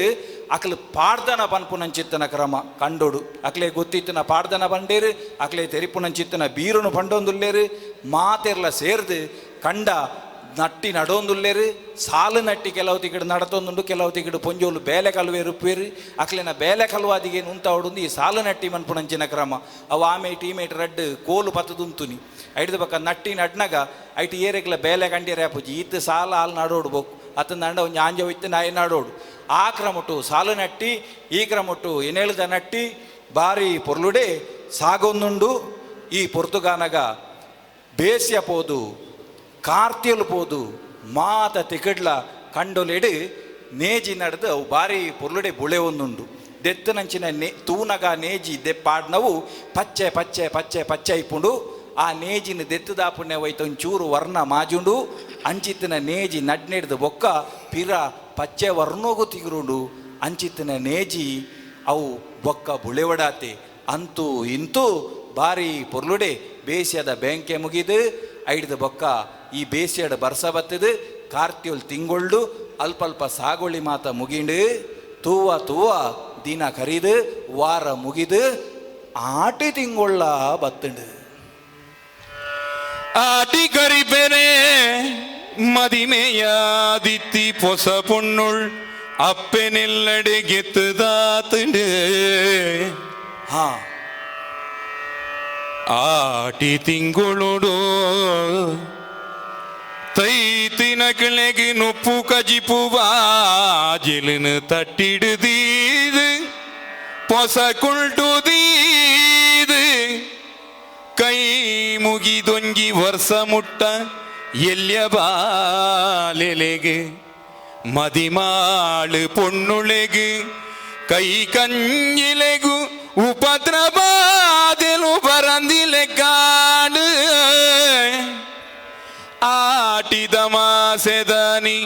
ಅಕ್ಲು ಪಾಡ್ದನ ಪನ್ಪುನಂಚಿತ್ತನ ಕ್ರಮ ಕಂಡೋಡು ಅಕ್ಲೆ ಗೊತ್ತಿತ್ತನ ಪಾಡ್ದನ ಬಂಡೇರು ಅಕ್ಲೆ ತೆರಿಪುನಂಚಿತ್ತನ ಬೀರುನು ಪಂಡೊಂದುಲ್ಲೇರು ಮಾತೆರ್ಲ ಸೇರ್ದು ಕಂಡ ನಟ್ಟಿ ನಡೋಂದುಲ್ಲೇರು ಸಾಲು ನಟ್ಟಿ ಕೆಲವು ತಿಗಡು ನಡತೊಂದುಂಡು ಕೆಲವು ತಿಗಡು ಪೊಂಜೋಲು ಬೇಲೆ ಕಲುವೆ ರುಪ್ಪೇರು ಅಕ್ಲೆನ ಬೇಲೆ ಕಲುವಾದಿಗೆ ನುಂತಾವಡುಂದು ಈ ಸಾಲು ನಟ್ಟಿ ಮನ್ಪುನಂಚಿನ ಕ್ರಮ ಅವು ಆಮೇಟ್ ಈಮೇಟ್ ರಡ್ಡು ಕೋಲು ಪತ್ತದುಂತುನಿ ಐಡ್ದ ಬಕ್ಕ ನಟ್ಟಿ ನಡ್ನಗ ಐಟ್ ಏರೆಗ್ಲ ಬೇಲೆ ಕಂಡಿಯರೆ ಅಪುಜಿ ಈತ್ ಸಾಲ ಹಾಲು ನಡೋಡು ಬೋಕು ಅತ್ತ ನಂಡ ಒಂಜಿ ಆಂಜ ಇತ್ತು ನಾಯಿ ನಾಡೋಡು ಆ ಕ್ರಮಟು ಸಾಲು ನಟ್ಟಿ ಈ ಕ್ರಮಟು ಎನೇಳ್ದ ನಟ್ಟಿ ಬಾರಿ ಪೊರ್ಲುಡೆ ಸಾಗೊಂದುಂಡು ಈ ಪೊರ್ತುಗಾನಗ ಬೇಸ್ಯ ಪೋದು ಕಾರ್ತಿಯಲು ಪೋದು ಮಾತ ತಿಕಡ್ಲ ಕಂಡೊಲೆಡು ನೇಜಿ ನಡೆದು ಅವು ಬಾರಿ ಪೊರ್ಲುಡೆ ಬುಳೆ ಒಂದುಂಡು ದೆತ್ತನಂಚಿನ ನೇ ತೂನಗ ನೇಜಿ ದೆಪ್ಪಾಡ್ನವು ಪಚ್ಚೆ ಪಚ್ಚೆ ಪಚ್ಚೆ ಪಚ್ಚೆ ಇಪ್ಪುಂಡು ಆ ನೇಜಿನ ದೆತ್ತದಾಪುಣ್ಯ ಹೋಯ್ತು ಒಂಚೂರು ವರ್ಣ ಮಾಜುಂಡು ಅಂಚಿತ್ತಿನ ನೇಜಿ ನಡ್ನೆಡ್ದು ಬೊಕ್ಕ ಪಿರ ಪಚ್ಚೆ ವರ್ಣೋಗು ತಿಗುರುಂಡು ಅಂಚಿತ್ತಿನ ನೇಜಿ ಅವು ಬೊಕ್ಕ ಬುಳೆವಡಾತೆ ಅಂತೂ ಇಂತೂ ಬಾರಿ ಪೊರ್ಲುಡೆ ಬೇಸಿಯದ ಬ್ಯಾಂಕೆ ಮುಗಿದು ಐಡ್ದು ಬೊಕ್ಕ ಈ ಬೇಸಿಯಡ ಬರ್ಸ ಬತ್ತದು ಕಾರ್ತಿಯೊಲ್ ತಿಂಗೊಳ್ಳು ಅಲ್ಪ ಅಲ್ಪ ಸಾಗೊಳಿ ಮಾತ ಮುಗಿಂಡು ತೂವ ತೂವ ದಿನ ಕರಿದು ವಾರ ಮುಗಿದು ಆಟಿ ತಿಂಗೊಳ್ಳ ಬತ್ತಂಡು. ಆಟಿ ಕರಿಪೆನೆ. ಮದಿಮೆಯಾದಿತ್ತಿ ಪೊಸ ಪೊಣ್ಣುಳ್ ಅಪ್ಪೆನೆಲ್ಲಡೆ ಗೆತ್ತುದಾತುಂಡು. ಹಾ ಆಟಿ ತಿಂಗುಳುಡು ತೈತಿನ கிளைக்கு நொப்பு கஜிப்பு வாஜிலுன்னு தட்டிடுதீது பொச குள்டுதீது ಕೈ ಮುಗಿದೊಂಜಿ ವರ್ಷ ಮುಟ್ಟ ಎಲ್ಯ ಬಾಲೆಲೆಗೆ ಮದಿಮಾಳು ಪೊಣ್ಣುಳೆಗು ಕೈ ಕಂಜಿಲೆಗು ಉಪದ್ರವಾದೆಲು ಬರಂದಿಲೆ ಕಾಡು. ಆಟಿದ ಮಾಸೆದಾನಿ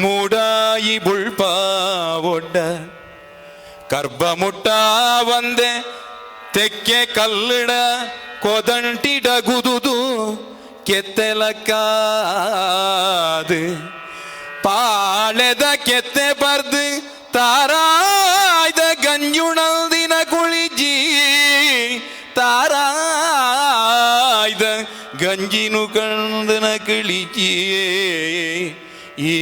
ಮೂಡಾಯಿ ಬುಳ್ಪ ಒಡ್ಡ ಕರ್ಬ ಮುಟ್ಟ వంದೆ ತೆಕ್ಕೆ ಕಲ್ಲಡ ಕೊದಂಟಿಡ ಗುದುದು ಕೆತ್ತೆಲಕ್ಕಾದು ಪಾಳೆದ ಕೆತ್ತೆ ಬರ್ದು ತಾರಾಯ್ದ ಗಂಜುಣಲ್ದಿನ ಕುಳಿಜಿ ತಾರಾಯ್ದ ಗಂಜಿನು ಕಂದನ ಕಿಳಿಜಿ. ಈ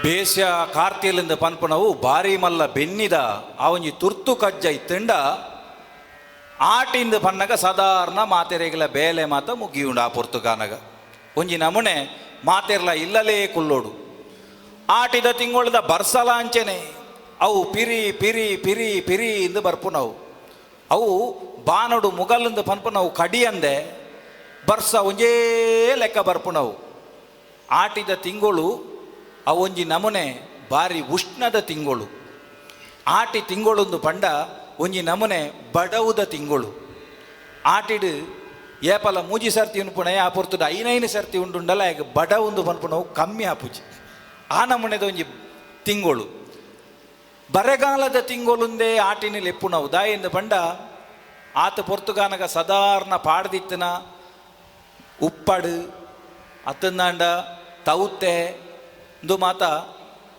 ಬೇಸ್ಯ ಕಾರ್ತಿಯಲಿಂದ ಪನ್ಪುನವು ಭಾರಿ ಮಲ್ಲ ಬೆನ್ನಿದ ಆ ಒಂಜಿ ತುರ್ತು ಕಜ್ಜ ಇತ್ತಂಡ ಆಟಿಂದ ಪನ್ನಗ ಸಾಧಾರಣ ಮಾತೆರೆಗಿಲ ಬೇಲೆ ಮಾತ ಮುಗಿಯುಂಡು ಆ ಪೊರ್ತುಗಾನಗ ಒಂಜಿ ನಮೂನೆ ಮಾತೆರ್ಲ ಇಲ್ಲಲೇ ಕುಲ್ಲೋಡು. ಆಟಿದ ತಿಂಗೊಳದ ಬರ್ಸಲ ಅಂಚೆನೆ ಅವು ಪಿರಿ ಪಿರಿ ಪಿರಿ ಪಿರಿ ಇಂದು ಬರ್ಪುನವು. ಅವು ಬಾನಡು ಮುಗಲಿಂದ ಪನ್ಪುನವು ಕಡಿಯಂದೆ ಬರ್ಸ ಒಂಜೇ ಲೆಕ್ಕ ಬರ್ಪುನವು. ಆಟಿದ ತಿಂಗಳು ಅವೊಂಜಿ ನಮೂನೆ ಭಾರಿ ಉಷ್ಣದ ತಿಂಗಳು. ಆಟಿ ತಿಂಗಳೊಂದು ಪಂಡ ಒಂಜಿ ನಮೂನೆ ಬಡವುದ ತಿಂಗಳು. ಆಟಿಡು ಏಪಲ ಮೂಜಿ ಸರ್ತಿ ಉಂಪುಣೆ ಆ ಪೊರ್ತುಡು ಐನೈನು ಸರ್ತಿ ಉಂಡುಂಡಲ ಈಗ ಬಡವುಂದು ಪನ್ಪುನವು ಕಮ್ಮಿ ಆಪುಜಿ. ಆ ನಮೂನೆದ ಒಂಜಿ ತಿಂಗಳು ಬರೆಗಾಲದ ತಿಂಗೊಳುಂದೇ ಆಟಿನ ಲೆಪ್ಪುನವು. ದಾಯಿಂದ ಪಂಡ ಆತ ಪೊರ್ತುಗಾನಗ ಸಾಧಾರಣ ಪಾಡ್ದಿತ್ತನ ಉಪ್ಪಡು ಅತ್ತಂದಾಂಡ ತೌತೆ ಇಂದು ಮಾತ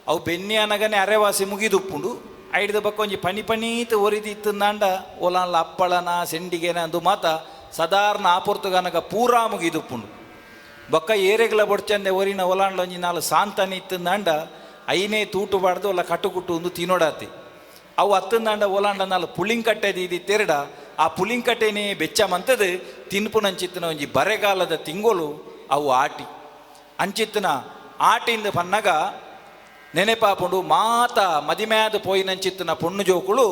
ಅವು ಬೆನ್ನಿ ಅನಗನೆ ಅರೆವಾಸಿ ಮುಗಿದುಪ್ಪುಂಡು. ಐಡ್ದ ಬಕ್ಕ ಒಂಜಿ ಪನಿ ಪನೀತ ಒರಿದಿತ್ತಂದಾಂಡ ಓಲಾನ್ಲ ಅಪ್ಪಳನ ಸೆಂಡಿಗೆನ ಅಂದು ಮಾತ ಸಾಧಾರಣ ಆ ಪೊರ್ತುಗಾನಗ ಪೂರಾ ಮುಗಿದುಪ್ಪುಂಡು. ಬೊಕ್ಕ ಏರೆಗ್ಲ ಬೊಡ್ಚಂದೆ ಒರಿನ ಒಲಾನ್ಲ ಒಂಜಿ ನಾಲ್ ಸಾಂತಾನಿ ಇತ್ತಂದಾಂಡ ಐನೇ ತೂಟು ಬಾಡ್ದು ಒಲ್ಲ ಕಟ್ಟುಕುಟ್ಟು ಒಂದು ತಿನ್ನೋಡಾತಿ. ಅವು ಅತ್ತಂದಾಂಡ ಓಲಾಂಡ ನಾಲ್ ಪುಳಿಂಕಟ್ಟೆ ದೀದಿ ತೆರಡ ಆ ಪುಳಿಂಕಟ್ಟೆನೇ ಬೆಚ್ಚ ಮಂತದು ತಿನ್ಪುನಂಚಿತ್ತನ ಒಂಜಿ ಬರೆಗಾಲದ ತಿಂಗಳು ಅವು ಆಟಿ ಅಂಚಿತ್ತನ. ಆಟಿಂದ ಪನ್ನಗ ನೆನೆಪಾಪುಂಡು ಮಾತ ಮದಿಮ್ಯಾದ ಪೋಯಿನಂಚಿತ್ತನ ಪೊಣ್ಣು ಜೋಕುಳು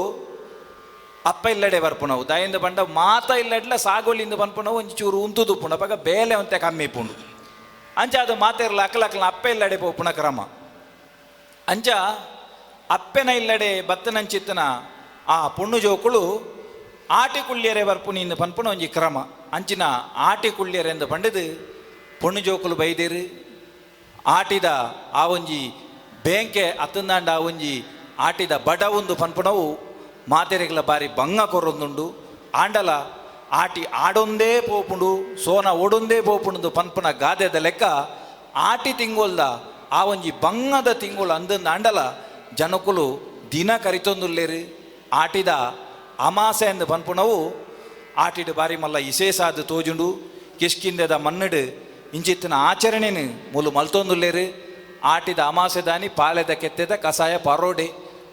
ಅಪ್ಪ ಇಲ್ಲಡೆ ಬರ್ಪುನವು. ದಯಿಂದ ಬಂಡ ಮಾತ ಇಲ್ಲಡ್ಲ ಸಾಗೋಲಿಂದ ಪನ್ಪುನವು ಒಂಜಿ ಚೂರು ಉಂತುದುಪ್ಪುಂಡು ಅಪಗ ಬೇಲೆ ಒಂತೆ ಕಮ್ಮಿ ಇಪ್ಪುಂಡು. ಅಂಚ ಅದು ಮಾತೆರ್ಲ ಅಕ್ಕಲಕ್ಕಲ ಅಪ್ಪ ಇಲ್ಲಡೆ ಪೋಪುಣ ಕ್ರಮ. ಅಂಚ ಅಪ್ಪೆನ ಇಲ್ಲಡೆ ಬತ್ತನಂಚಿತ್ತನ ಆ ಪೊಣ್ಣು ಜೋಕುಳು ಆಟಿ ಕುಳ್ಳಿಯರೆ ಬರ್ಪುನಿಂದ ಪನ್ಪುನ ಒಂಜಿ ಕ್ರಮ. ಅಂಚಿನ ಆಟಿ ಕುಳ್ಳಿಯರೆಂದು ಪಂಡದು ಪೊಣ್ಣು ಜೋಕುಲು ಬೈದೇರು ಆಟಿದ ಆ ಒಂಜಿ ಬೇಂಕೆ ಅತ್ತಂದಾಂಡ ಆ ಒಂಜಿ ಆಟಿದ ಬಡ ಒಂದು ಪನ್ಪುನವು ಮಾತೆರೆಗ್ಲ ಬಾರಿ ಬಂಗ ಕೊರೊಂದುಂಡು. ಆಂಡಲ ಆಟಿ ಆಡೊಂದೇ ಪೋಪುಂಡು ಸೋನ ಓಡೊಂದೇ ಪೋಪುಂಡು ಪನ್ಪುನ ಗಾದೆದ ಲೆಕ್ಕ ಆಟಿ ತಿಂಗೊಲ್ದ ಆ ಒಂಜಿ ಬಂಗದ ತಿಂಗಳು ಅಂದಂದು ಆಂಡಲ ಜನಕುಲು ದಿನ ಕರಿತೊಂದುಲ್ಲೇರು. ಆಟಿದ ಅಮಾಸೆ ಅಂದು ಪನ್ಪುನವು ಆಟಿಡು ಬಾರಿ ಮಲ್ಲ ಇಸೇಸಾದ ತೋಜುಂಡು. ಕಿಷ್ಕಿಂದೆದ ಮಣ್ಣಡು ಇಂಚಿತ್ತಿನ ಆಚರಣೆನು ಮೂಲು ಮಲ್ತೊಂದುಲ್ಲೇರು. ಆಟಿದ ಅಮಾಸೆ ದಾನಿ ಪಾಲೆದ ಕೆತ್ತೆದ ಕಸಾಯ ಪರೋಡೆ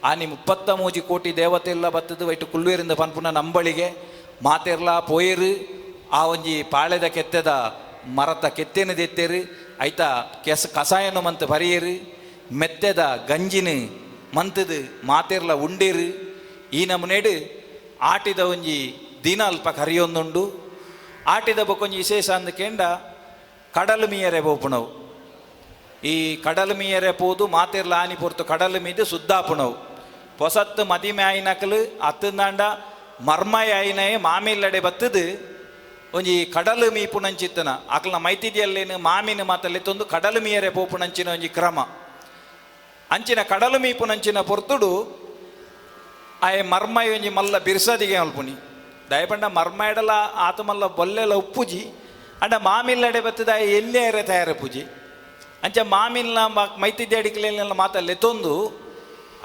ಆನಿ 33 ಕೋಟಿ ದೇವತೆಲ್ಲ ಬತ್ತದು ವೈಟು ಕುಲ್ವೇರಿಂದ ಪನ್ಪುನ ನಂಬಳಿಗೆ ಮಾತೆರ್ಲ ಪೋಯರು. ಆ ಒಂಜಿ ಪಾಳೆದ ಕೆತ್ತೆದ ಮರತ ಕೆತ್ತೆನ ದೆತ್ತೇರು ಐತ ಕೆಸ ಕಸಾಯನು ಮಂತ್ ಪರಿಯರು ಮೆತ್ತೆದ ಗಂಜಿನ ಮಂತದು ಮಾತೆರ್ಲ ಉಂಡೇರು. ಈ ನಮೂನೆಡು ಆಟಿದ ಒಂಜಿ ದಿನ ಅಲ್ಪ ಕರಿಯೊಂದುಂಡು. ಆಟಿದ ಬೊಕ್ಕೊಂಜಿ ವಿಶೇಷ ಅಂದಕೇಂಡ ಕಡಲು ಮೀಯರೆ ಬೋಪುಣವು. ಈ ಕಡಲು ಮೀಯರೆ ಪೋದು ಮಾತೆರ್ಲ ಆನಿ ಪೊರ್ತು ಕಡಲು ಮೀದು ಸುದ್ದಾಪುಣವು. ಪೊಸತ್ತು ಮದಿಮೆ ಆಯಿನಕಲು ಅತ್ತಂದಾಂಡ ಮರ್ಮಯ ಆಯಿನಯೇ ಮಾಮಿಲ್ಲಡೆ ಬತ್ತದು ಒಂಜಿ ಕಡಲು ಮೀಪುನಂಚಿತ್ತನ ಅಕ್ಲನ ಮೈತಿದಿಯಲ್ಲೇನು ಮಾಮಿನ ಮಾತಲ್ಲಿ ತೊಂದು ಕಡಲು ಮೀಯರೆ ಪೋಪುನಂಚಿನ ಒಂಜಿ ಕ್ರಮ. ಅಂಚಿನ ಕಡಲು ಮೀಪುನಂಚಿನ ಪೊರ್ತುಡು ಆಯೆ ಮರ್ಮಯ ಒಂಜಿ ಮಲ್ಲ ಬಿರ್ಸದಿಗೆ ಅಲ್ಪುನಿ ದಯಪಂಡ ಮರ್ಮಯಡಲ ಆತ ಮಲ್ಲ ಬೊಲ್ಲೆಲ ಉಪ್ಪುಜಿ ಅಂಡ ಮಾಮಿಲ್ಲಡೆ ಬತ್ತದ ಆಯೆ ಎಲ್ಲೇ ತಯಾರ ಪೂಜಿ. ಅಂಚ ಮಾಮಿಲ್ಲ ಮೈತಿದ್ದೆ ಅಡಿಕಲೆಲ್ಲ ಮಾತಲ್ಲಿ ತೊಂದು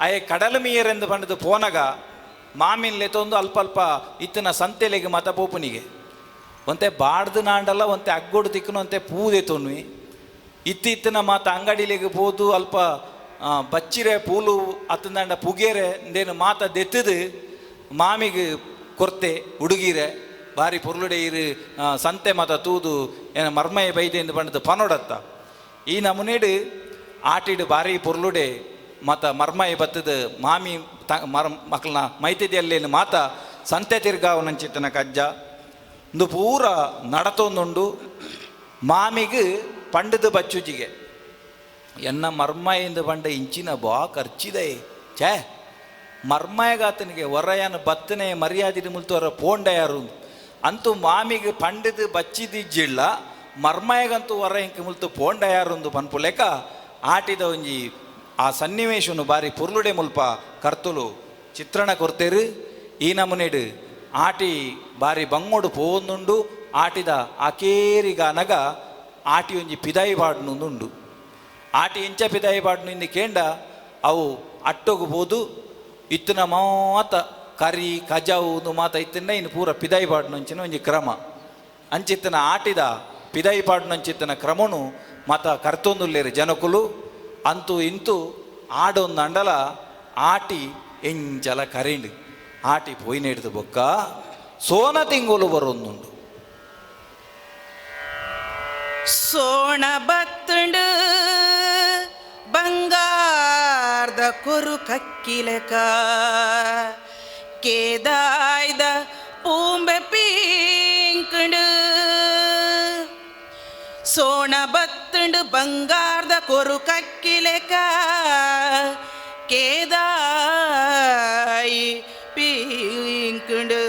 ಆಯೆ ಕಡಲು ಮೀಯರೆಂದು ಪಂಡದು ಪೋನಗ ಮಾಮಿನ್ ಲೆತ್ತೊಂದು ಅಲ್ಪ ಅಲ್ಪ ಇತ್ತಿನ ಸಂತೆಲೆಗೆ ಮಾತ ಪೋಪುನಿಗೆ. ಒಂತೆ ಬಾಡ್ದು ನಾಂಡಲ್ಲ ಒಂತೆ ಅಗ್ಗೋಡು ತಿಕ್ಕನು ಒಂತೆ ಪೂ ದೆತ್ತೊನ್ವಿ. ಇತ್ತು ಇತ್ತಿನ ಮಾತ ಅಂಗಡಿಲಿಗೆ ಪೋದು ಅಲ್ಪ ಬಚ್ಚಿರೆ ಪೂಲು ಅತ್ತಂದಾಂಡ ಪುಗೇರೆ ಇಂದೇನು ಮಾತ ದೆತ್ತದು ಮಾಮಿಗೆ ಕೊರ್ತೆ ಹುಡುಗಿರೆ ಬಾರಿ ಪೊರ್ಲುಡೆ ಇರು ಸಂತೆ ಮಾತ ತೂದು ಏನ ಮರ್ಮಯ ಬೈದೆ ಎಂದು ಪಂಡದು ಪನೊಡತ್ತ. ಈ ನಮೂನೆಡು ಆಟಿಡು ಬಾರಿ ಪೊರ್ಲುಡೆ ಮಾತ ಮರ್ಮಯ ಬತ್ತದ ಮಾಮಿ ತ ಮರ್ ಮಕ್ಕಳನ್ನ ಮೈತಿದೆಯಲ್ಲೇನು ಮಾತ ಸಂತೆ ತಿರ್ಗಾವನಂಚಿತ್ತನ ಕಜ್ಜ ಇಂದು ಪೂರ ನಡತೊಂದುಂಡು. ಮಾಮಿಗೆ ಪಂಡದು ಬಚ್ಚುಜಿಗೆ ಎನ್ನ ಮರ್ಮಯಿಂದ ಪಂಡ ಇಂಚಿನ ಬಾ ಖರ್ಚಿದೆ ಛೇ ಮರ್ಮಯಗಾತನಿಗೆ ಹೊರಯನ ಬತ್ತನೆ ಮರ್ಯಾದೆ ಮುಲ್ತು ಹೊರ ಪೋಂಡ ಯಾರು ಅಂತೂ ಮಾಮಿಗೆ ಪಂಡದು ಬಚ್ಚಿದಿಜ್ಜಿಲ್ಲ ಮರ್ಮಯಗಂತೂ ಹೊರ ಇಂಕ ಮುಲ್ತು ಪೋಂಡ ಯಾರೊಂದು ಪನ್ಪುಲೆಕ ಆಟಿದ ಒಂಜಿ ಆ ಸನ್ನಿವೇಶನು ಬಾರಿ ಪುರ್ಲುಡೆ ಮುಲ್ಪ ಕರ್ತುಲು ಚಿತ್ರಣ ಕೊರ್ತೇರು. ಈ ನಮೂನೆಡು ಆಟಿ ಬಾರಿ ಬಂಗೋಡು ಪೋವೊಂದುಂಡು. ಆಟಿದ ಅಕೇರಿಗಾನಗ ಆಟಿ ಒಂಜಿ ಪಿದಾಯಿ ಪಾಡ್ನುಂದುಂಡು. ಆಟಿ ಇಂಚ ಪಿದಾಯಿ ಪಾಡ್ನು ಇಂದು ಕೇಂಡ ಅವು ಅಟ್ಟೋಗು ಪೋದು ಇತ್ತಿನ ಮಾತ ಕರಿ ಕಜಾವು ಮಾತ ಇತ್ತಿನ ಇನ್ನು ಪೂರ ಪಿದಾಯಿ ಪಾಡ್ನಂಚಿನ ಒಂಜಿ ಕ್ರಮ ಅಂಚಿತ್ತನ ಆಟಿದ ಪಿದಾಯಿ ಪಾಡ್ನಂಚಿತ್ತನ ಕ್ರಮನು ಮಾತ ಕರ್ತೊಂದುಲ್ಲೇರು ಜನಕುಲು. ಅಂತೂ ಇಂತೂ ಆಡೊಂದು ಅಂಡಲ ಆಟಿ ಎಂಚಲ ಕರಿಂಡು ಆಟಿ ಪೋಯಿನೆಡ್ದು ಬೊಕ್ಕ ಸೋನ ತಿಂಗೋಲು ಬರೊಂದುಂಡು. ಸೋಣ ಬತ್ತುಂಡು ಬಂಗಾರದ ಕೊರು ಕಕ್ಕಿಲಕ ಕೇದಾಯ್ದ ಪೂಂಬೆ ಪೀಂಕುಂಡು. ಸೋಣ ಬತ್ತುಂಡು ಬಂಗಾರದ ಕೊರು ಕಕ್ಕಿಲೆಕ ಕೇದಾಯಿ ಪೀಂಕುಂಡು.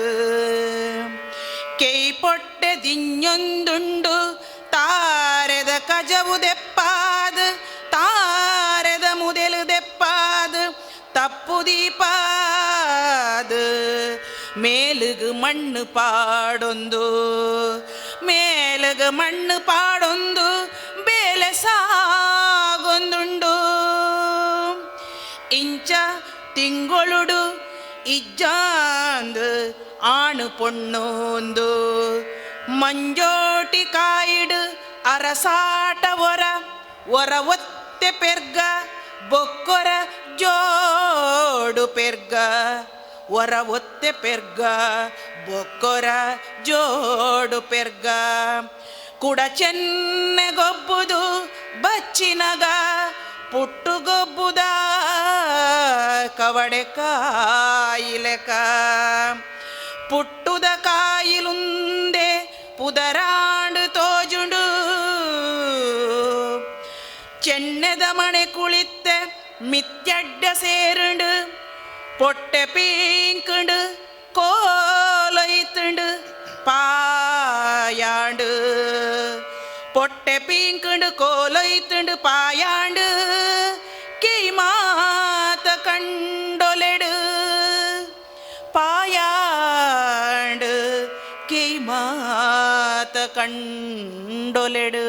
ಕೆಯ್ ಪೊಟ್ಟೆ ದಿഞ്ഞೊಂದುಂಡು ತಾರೆದ ಕಜವು ದೆಪ್ಪಾದ ತಾರೆದ ಮುದೆಲು ದೆಪ್ಪಾದ ತಪ್ಪು ದೀಪಾದ ಮೇಲುಗು ಮಣ್ಣು ಪಾಡೊಂದು ಮೇಲುಗು ಮಣ್ಣು ಪಾಡೊಂದು ಬೇಲೆ ಸಾಗೊಂದುಂಡು. ಇಂಚ ತಿಂಗೊಳುಡು ಇಜ್ಜಾಂದು ಆಣು ಪೊಣ್ಣೊಂದು ಮಂಜೋಟಿ ಕಾಯಿಡು ಅರಸಾಟ ಒರ ಒರ ಒತ್ತೆ ಪೆರ್ಗ ಬೊಕ್ಕೊರ ಜೋಡು ಪೆರ್ಗ ಒರ ಒತ್ತೆ ಪೆರ್ಗ ಬೊಕ್ಕೊರ ಜೋಡು ಪೆರ್ಗ ಕುಡ ಚೆನ್ನೆಗೊಬ್ಬುದು ಬಚ್ಚಿನಗ ಪುಟ್ಟುಗೊಬ್ಬುದ ಕವಡೆ ಕಾಯಿಲೆಕ ಪುಟ್ಟುದ ಕಾಯಿಲುಂದೆ ಪುದರಾಂಡು ತೋಜುಂಡು. ಚೆನ್ನೆದ ಮಣೆ ಕುಳಿತ್ತೆ ಮಿತ್ಯಡ್ಡ ಸೇರುಂಡು ಪೊಟ್ಟೆ ಪೀಂಕುಂಡು ಕೋಲೈತುಂಡು ಪಾಯಾಂಡು ಪೊಟ್ಟೆ ಪೀಂಕುಂಡು ಕೋಲೈತುಂಡು ಪಾಯಾಂಡು ಕೀಮಾತ ಕಂಡೊಲೆಡು ಪಾಯಾಂಡು ಕೀಮಾತ ಕಂಡೊಲೆಡು.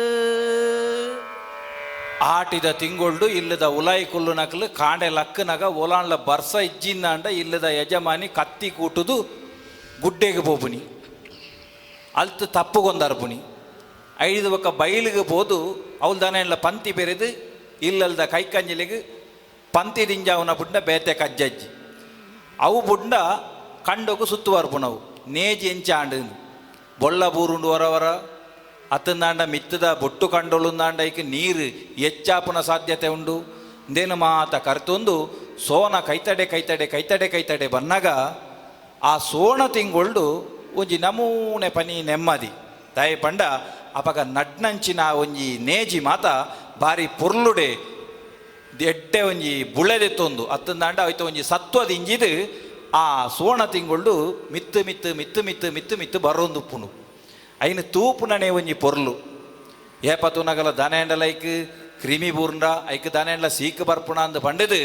ಆಟಿದ ತಿಂಗೊಳ್ಡು ಇಲ್ಲದ ಉಲಾಯಿ ಕುಲ್ಲು ನಕಲು ಕಾಂಡೆ ಲಕ್ಕನಗ ಒಲಾಂಡ್ಲ ಬರ್ಸ ಇಜ್ಜಿಂದಾಂಡ ಇಲ್ಲದ ಯಜಮಾನಿ ಕತ್ತಿ ಕೂಟುದು ಗುಡ್ಡೆಗೆ ಪೋಪುನಿ ಅಲ್ತು ತಪ್ಪುಗೊಂದರ್ಪುನಿ ಐದು ಬೊಕ್ಕ ಬೈಲಿಗೆ ಪೋದು ಅವಲ್ದಾನ ಇಲ್ಲ ಪಂತಿ ಬೆರೆದು ಇಲ್ಲಲ್ದ ಕೈಕಂಜಲಿಗೆ ಪಂತಿ ದಿಂಜಾವನ ಪುಂಡ ಬೇತೆ ಕಜ್ಜಜ್ಜಿ ಅವು ಪುಂಡ ಕಂಡೋಗು ಸುತ್ತುವರ್ಪುನವು ನೇಜಿ ಎಂಚಾಂಡು ಬೊಳ್ಳ ಬೂರುಂಡು ಹೊರವರ ಅತ್ತಂದಾಂಡ ಮಿತ್ತದ ಬೊಟ್ಟು ಕಂಡೊಳುಂದಾಂಡ ಐಕ್ ನೀರು ಹೆಚ್ಚಾಪುನ ಸಾಧ್ಯತೆ ಉಂಡು. ಇಂದೇನು ಮಾತ ಕರ್ತೊಂದು ಸೋನ ಕೈತಡೆ ಕೈತಡೆ ಕೈತಡೆ ಕೈತಡೆ ಬನ್ನಾಗ ಆ ಸೋಣ ತಿಂಗೊಳ್ಡು ಒಂಜಿ ನಮೂನೆ ಪನಿ ನೆಮ್ಮದಿ ತಾಯಿ ಪಂಡ ಅಪಗ ನಡ್ನಂಚಿನ ಒಂಜಿ ನೇಜಿ ಮಾತ ಬಾರಿ ಪೊರ್ಲುಡೆ ಎಡ್ಡೆ ಒಂಜಿ ಬುಳೆದೆತ್ತೊಂದು ಅತ್ತಂದಾಂಡ ಆಯ್ತು ಒಂಜಿ ಸತ್ವದ ಇಂಜಿದು ಆ ಸೋಣ ತಿಂಗೊಳ್ಡು ಮಿತ್ತು ಮಿತ್ತು ಮಿತ್ತು ಮಿತ್ತು ಮಿತ್ತು ಮಿತ್ತು ಬರೋಂದು ಪುಣು ಐನು ತೂಪುನನೆ ಒಂಜಿ ಪೊರ್ಲು ಏಪತುನಗಲ ದನೆಂಡ ಲೈಕ್ ಕ್ರಿಮಿ ಬೂರ್ಂಡ ಐಕ್ ದನೆಂಡ್ಲ ಸೀಕ್ ಬರ್ಪುಣ ಅಂದ್ ಪಂಡದು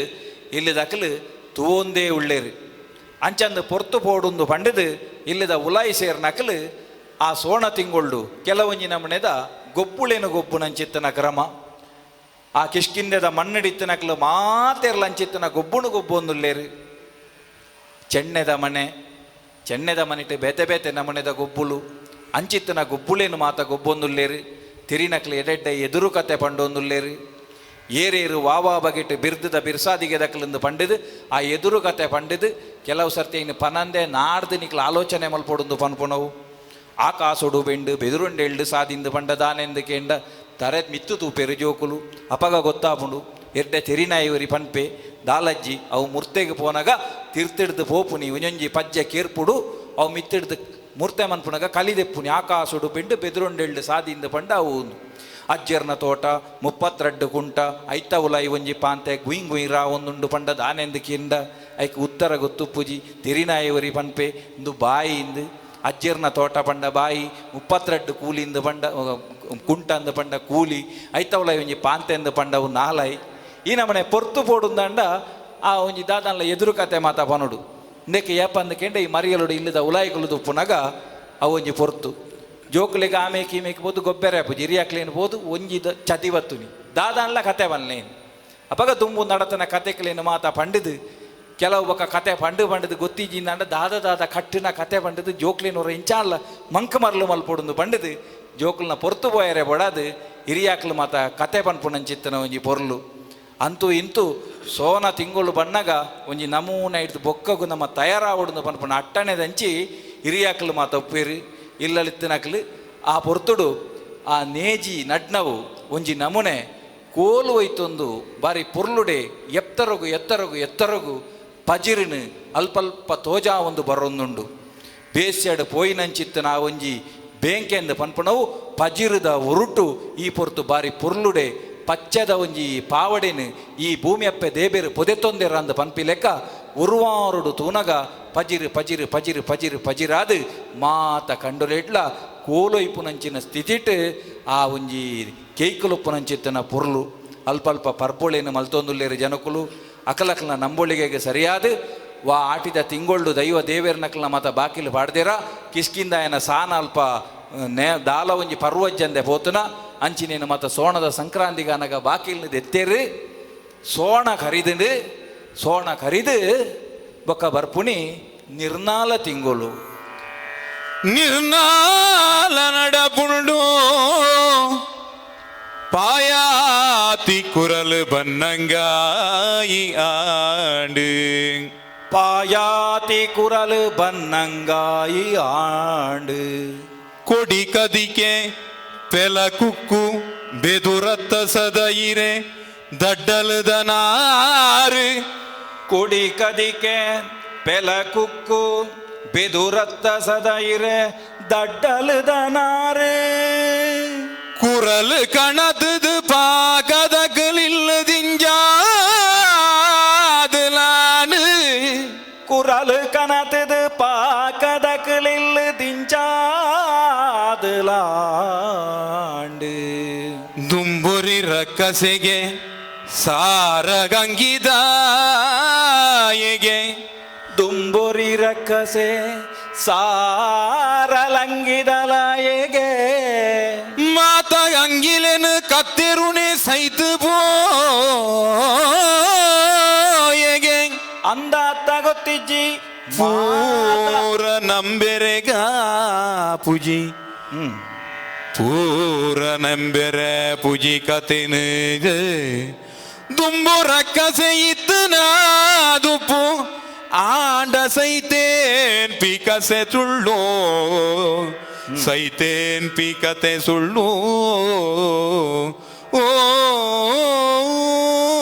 ಇಲ್ಲಿ ದಕಲು ತೂಂದೇ ಉಳ್ಳೇರು ಅಂಚಂದು ಪೊರ್ತು ಪೋಡುಂದು ಪಂಡದು ಇಲ್ಲದ ಉಲಾಯಿ ಸೇರ್ ನಕಲು ಆ ಸೋಣ ತಿಂಗೊಳ್ಡು ಕೆಲವೊಂಜಿ ನಮನೆದ ಗೊಬ್ಬುಳೇನು ಗೊಬ್ಬು ನಂಚಿತ್ತನ ಕ್ರಮ ಆ ಕಿಷ್ಕಿಂದೆದ ಮಣ್ಣಡಿತ್ತನಕಲು ಮಾತೆರ್ಲ ಅಂಚಿತ್ತನ ಗೊಬ್ಬುನು ಗೊಬ್ಬು ಒಂದುಲ್ಲೇರು. ಚೆಣ್ಣೆದ ಮನೆ ಚೆಣ್ಣೆದ ಮನೆಟ್ ಬೇತೆ ಬೇತೆ ನಮನೆದ ಗೊಬ್ಬುಲು ಅಂಚಿತ್ತನ ಗೊಬ್ಬುಳೇನು ಮಾತ ಗೊಬ್ಬೊಂದುಲ್ಲೇರು ತಿರಿನಕ್ಲು ಎಡೆಡ್ಡ ಎದುರು ಕತೆ ಪಂಡೊಂದುಲ್ಲೇರು ಏರೇರು ವಾವಾ ಬಗೆಟ್ ಬಿರ್ದದ ಬಿರ್ಸಾದಿಗೆ ದಕ್ಲಿಂದು ಪಂಡಿದು ಆ ಎದುರು ಕತೆ ಪಂಡಿದು ಕೆಲವು ಸರ್ತಿ ಇನ್ನು ಪನಂದೆ ನಾಡ್ದು ನಿಕ್ಲು ಆಲೋಚನೆ ಮಲ್ಪೊಡೊಂದು ಪನ್ಪುನವು ಆಕಾಸುಡು ಬೆಂಡು ಬೆದುರುಂಡೆಳ್ಳು ಸಾದಿಂದು ಪಂಡ ದಾನೆಂದು ಕೇಂಡ ತರೆ ಮಿತ್ತು ತೂಪೆರು ಜೋಕುಲು ಅಪಗ ಗೊತ್ತಾಪುಂಡು ಎಡ್ಡೆ ತೆರಿನಾಯಿವರಿ ಪನ್ಪೆ ದಾಲಜ್ಜಿ ಅವು ಮುರ್ತೆಗೆ ಪೋನಾಗ ತಿರ್ತಿಡ್ದು ಪೋಪುನಿ ಒಂಜೊಂಜಿ ಪಜ್ಜೆ ಕೇರ್ಪುಡು ಅವು ಮಿತ್ತಿಡ್ದು ಮೂರ್ತೆ ಮನ್ಪುನಗ ಕಲಿದೆಪ್ಪುನಿ ಆಕಾಸುಡು ಬೆಂಡು ಬೆದುರುಂಡೆಳ್ಳು ಸಾದಿಂದು ಪಂಡ ಅವು ಅಜ್ಜರ್ನ ತೋಟ 32 ಕುಂಟ ಐತ ಉಲಾಯಿ ಒಂಜಿ ಪಾಂತೆ ಗುಯಿಂಗ್ ಗುಯ್ ರಾ ಒಂದುಂಡು ಪಂಡ ದಾನೆಂದು ಕಿಂಡ ಐಕ್ ಉತ್ತರ ಗೊತ್ತುಪ್ಪುಜಿ ತೆರಿನಾಯವರಿ ಪನ್ಪೆ ಇಂದು ಬಾಯಿ ಇಂದು ಅಜ್ಜರ್ನ ತೋಟ ಪಂಡ ಬಾಯಿ 32 ಕೂಲಿಂದು ಪಂಡ ಕುಂಟಂದು ಪಂಡ ಕೂಲಿ ಐತ ಉಲಾಯಿ ಒಂಜಿ ಪಾಂತೆಂದು ಪಂಡವು ನಾಲೈ ಈ ನಮನೆ ಪೊರ್ತು ಪೋಡುಂದಂಡ ಆ ಒಂಜಿ ದಾದನ್ಲ ಎದುರು ಕತೆ ಮಾತಾ ಪನುಡು ಇಂದಕ್ಕೆ ಏಪಂದು ಕೆಂಡ ಈ ಮರಿಯಲುಡು ಇಲ್ಲದ ಉಲಾಯಿಕುಲು ತುಪ್ಪುನಗ ಅವು ಒಂಜಿ ಪೊರ್ತು ಜೋಕುಲಿಗೆ ಆಮೇಕಿ ಈಮೇಕಿ ಬೋದು ಗೊಬ್ಬರ ಆಪುಜಿ ಹಿರಿಯಾಕ್ಲೇನು ಬೋದು ಒಂಜಿ ಚತಿ ಬತ್ತುನಿ ದಾದಾನ್ಲ ಕತೆ ಬನ್ಲೇನು ಅಪಗ ದುಂಬು ನಡತನ ಕತೆಕ್ಲೇನು ಮಾತಾ ಪಂಡಿದು ಕೆಲವು ಬೊಕ ಕತೆ ಪಂಡು ಪಂಡದು ಗೊತ್ತಿಜಿಂದಾಂಡ ದಾದ ದಾದ ಕಟ್ಟಿನ ಕತೆ ಪಂಡದು ಜೋಕ್ಲೇನೋರ ಇಂಚಾಲ ಮಂಕ ಮರಲು ಮಲ್ಪೊಡುಂದು ಪಂಡದು ಜೋಕುಲ್ನ ಪೊರ್ತು ಪೋಯರೆ ಬೊಡದು ಹಿರಿಯಾಕ್ಲು ಮಾತ ಕತೆ ಪನ್ಪುನಂಚಿತ್ತನ ಒಂಜಿ ಪೊರ್ಲು ಅಂತೂ ಇಂತೂ ಸೋನ ತಿಂಗಳು ಬಣ್ಣಗ ಒಂಜಿ ನಮೂನೆ ಹಿಡ್ದು ಬೊಕ್ಕಗು ನಮ್ಮ ತಯಾರಾವಡುಂದು ಪನ್ಪುನ ಅಟ್ಟಣೆದಂಚಿ ಹಿರಿಯಾಕ್ಲು ಮಾತ ಒಪ್ಪೇರು ಇಲ್ಲಲಿತ್ತಿನಕ್ಲು ಆ ಪೊರ್ತುಡು ಆ ನೇಜಿ ನಡ್ನವು ಒಂಜಿ ನಮೂನೆ ಕೋಲು ಒಯ್ತೊಂದು ಬಾರಿ ಪೊರ್ಲುಡೆ ಎತ್ತರಗು ಎತ್ತರಗು ಎತ್ತರಗು ಪಜಿರಿನು ಅಲ್ಪಲ್ಪ ತೋಜಾ ಒಂದು ಬರೊಂದುಂಡು ಬೇಸ್ಯಾಡು ಪೋಯಿನಂಚಿತ್ತನ ಆ ಒಂಜಿ ಬೇಂಕೆಂದು ಪನ್ಪುನವು ಪಜಿರದ ಒರುಟು ಈ ಪೊರ್ತು ಬಾರಿ ಪೊರ್ಲುಡೆ ಪಚ್ಚದ ಒಂಜಿ ಪಾವಡೆನು ಈ ಭೂಮಿಯಪ್ಪೆ ದೇಬೇರು ಪೊದೆತೊಂದೆರ ಅಂದ ಪನ್ಪಿ ಲೆಕ್ಕ ಉರುವಾರುಡು ತೂನಗ ಪಜಿರು ಪಜಿರು ಪಜಿರು ಪಜಿರು ಪಜಿರಾದು ಮಾತ ಕಂಡುಲೆಟ್ಲ ಕೋಲೊಯ್ಪುನಂಚಿನ ಸ್ಥಿತಿಟ್ ಆ ಒಂಜಿ ಕೇಯ್ಕುಲೊಪ್ಪುನಂಚಿತ್ತನ ಪೊರ್ಲು ಅಲ್ಪ ಅಲ್ಪ ಪರ್ಪೊಳೇನು ಮಲ್ತೊಂದುಲ್ಲೇರು ಜನಕುಲು ಅಕಲಕಲ್ನ ನಂಬೊಳಿಗೆಗೆ ಸರಿಯಾದ ವಾ ಆಟಿದ ತಿಂಗೊಳ್ಳು ದೈವ ದೇವೇರ್ನಕಲ್ನ ಮಾತ ಬಾಕಿಲು ಪಾಡ್ದೇರ ಕಿಷ್ಕಿಂದಾಯನ ಸಾನ ಅಲ್ಪ ನೇ ದಾಲ ಒಂಜಿ ಪರ್ವಜ್ಜಂದೆ ಪೋತುನ ಅಂಚಿನೇನು ಮಾತ ಸೋಣದ ಸಂಕ್ರಾಂತಿಗಾನಗ ಬಾಕಿಲ್ನ ದೆತ್ತೇರು ಸೋಣ ಖರೀದಿಂಡು ಸೋಣ ಖರೀದು ಬೊಕ್ಕ ಬರ್ಪುಣಿ ನಿರ್ನಾಲ ತಿಂಗಳು ನಿರ್ನಾಲ ನಡಪುಂಡು ಪಾಯಾತಿ ಕುರಲು ಬನ್ನಂಗಾಯಿ ಆಂಡು ಪಾಯಾತಿ ಕುರಲು ಬನ್ನಂಗಾಯಿ ಆಂಡು ಕೊಡಿ ಕದಿಕೆ ಪೆಲ ಕುಕ್ಕು ಬೆದುರತ್ತ ಸದಯಿರೆ ದಡ್ಡಲದನಾರು ಕೊಡಿ ಕದಿಕೆ ಪೆಲ ಕುಕ್ಕು ಬೆದುರತ್ತ ಸದಯಿರೆ ದಡ್ಡಲದನಾರು ಕುರಲು ಕಣತದು ಪಾಕದಕಲಿಲ್ಲದಿಂಜಾದಲಾನು ಕುರಲು ಕನತದು ಪಾಕದಕಲಿಲ್ಲ ದಿಂಚಾದಲಾಂಡು ದುಂಬುರಿ ರಕ್ಕಸೆಗೆ ಸಾರಗಂಗಿದಾಯೆಗೆ ದುಂಬುರಿ ರಕ್ಕಸೆ ಸಾರಲಂಗಿದಲಾಯೆಗೆ ಮಾತ ಅಂಗಿಲೆನು ಕತ್ತೆರುಣೆ ಸೈತು ಪೋಯೆಗೆ ಅಂದಾತ್ತ ಗೊತ್ತಿಜ್ಜಿ ಪೂರ ನಂಬೆರೆಗ ಪುಜಿ ಪೂರ ನಂಬೆರೆ ಪುಜಿ ಕತೆನು ದುಂಬು ರಕ್ಕಸೆ ಇತ್ತು ನಾದುಪ್ಪು ಆಂಡ ಸೈತೇನ್ ಪಿಕಸೆ ಸುಳ್ಳು ಸೈತೇನ್ ಪಿಕತೆ ಸುಳ್ಳು ಓ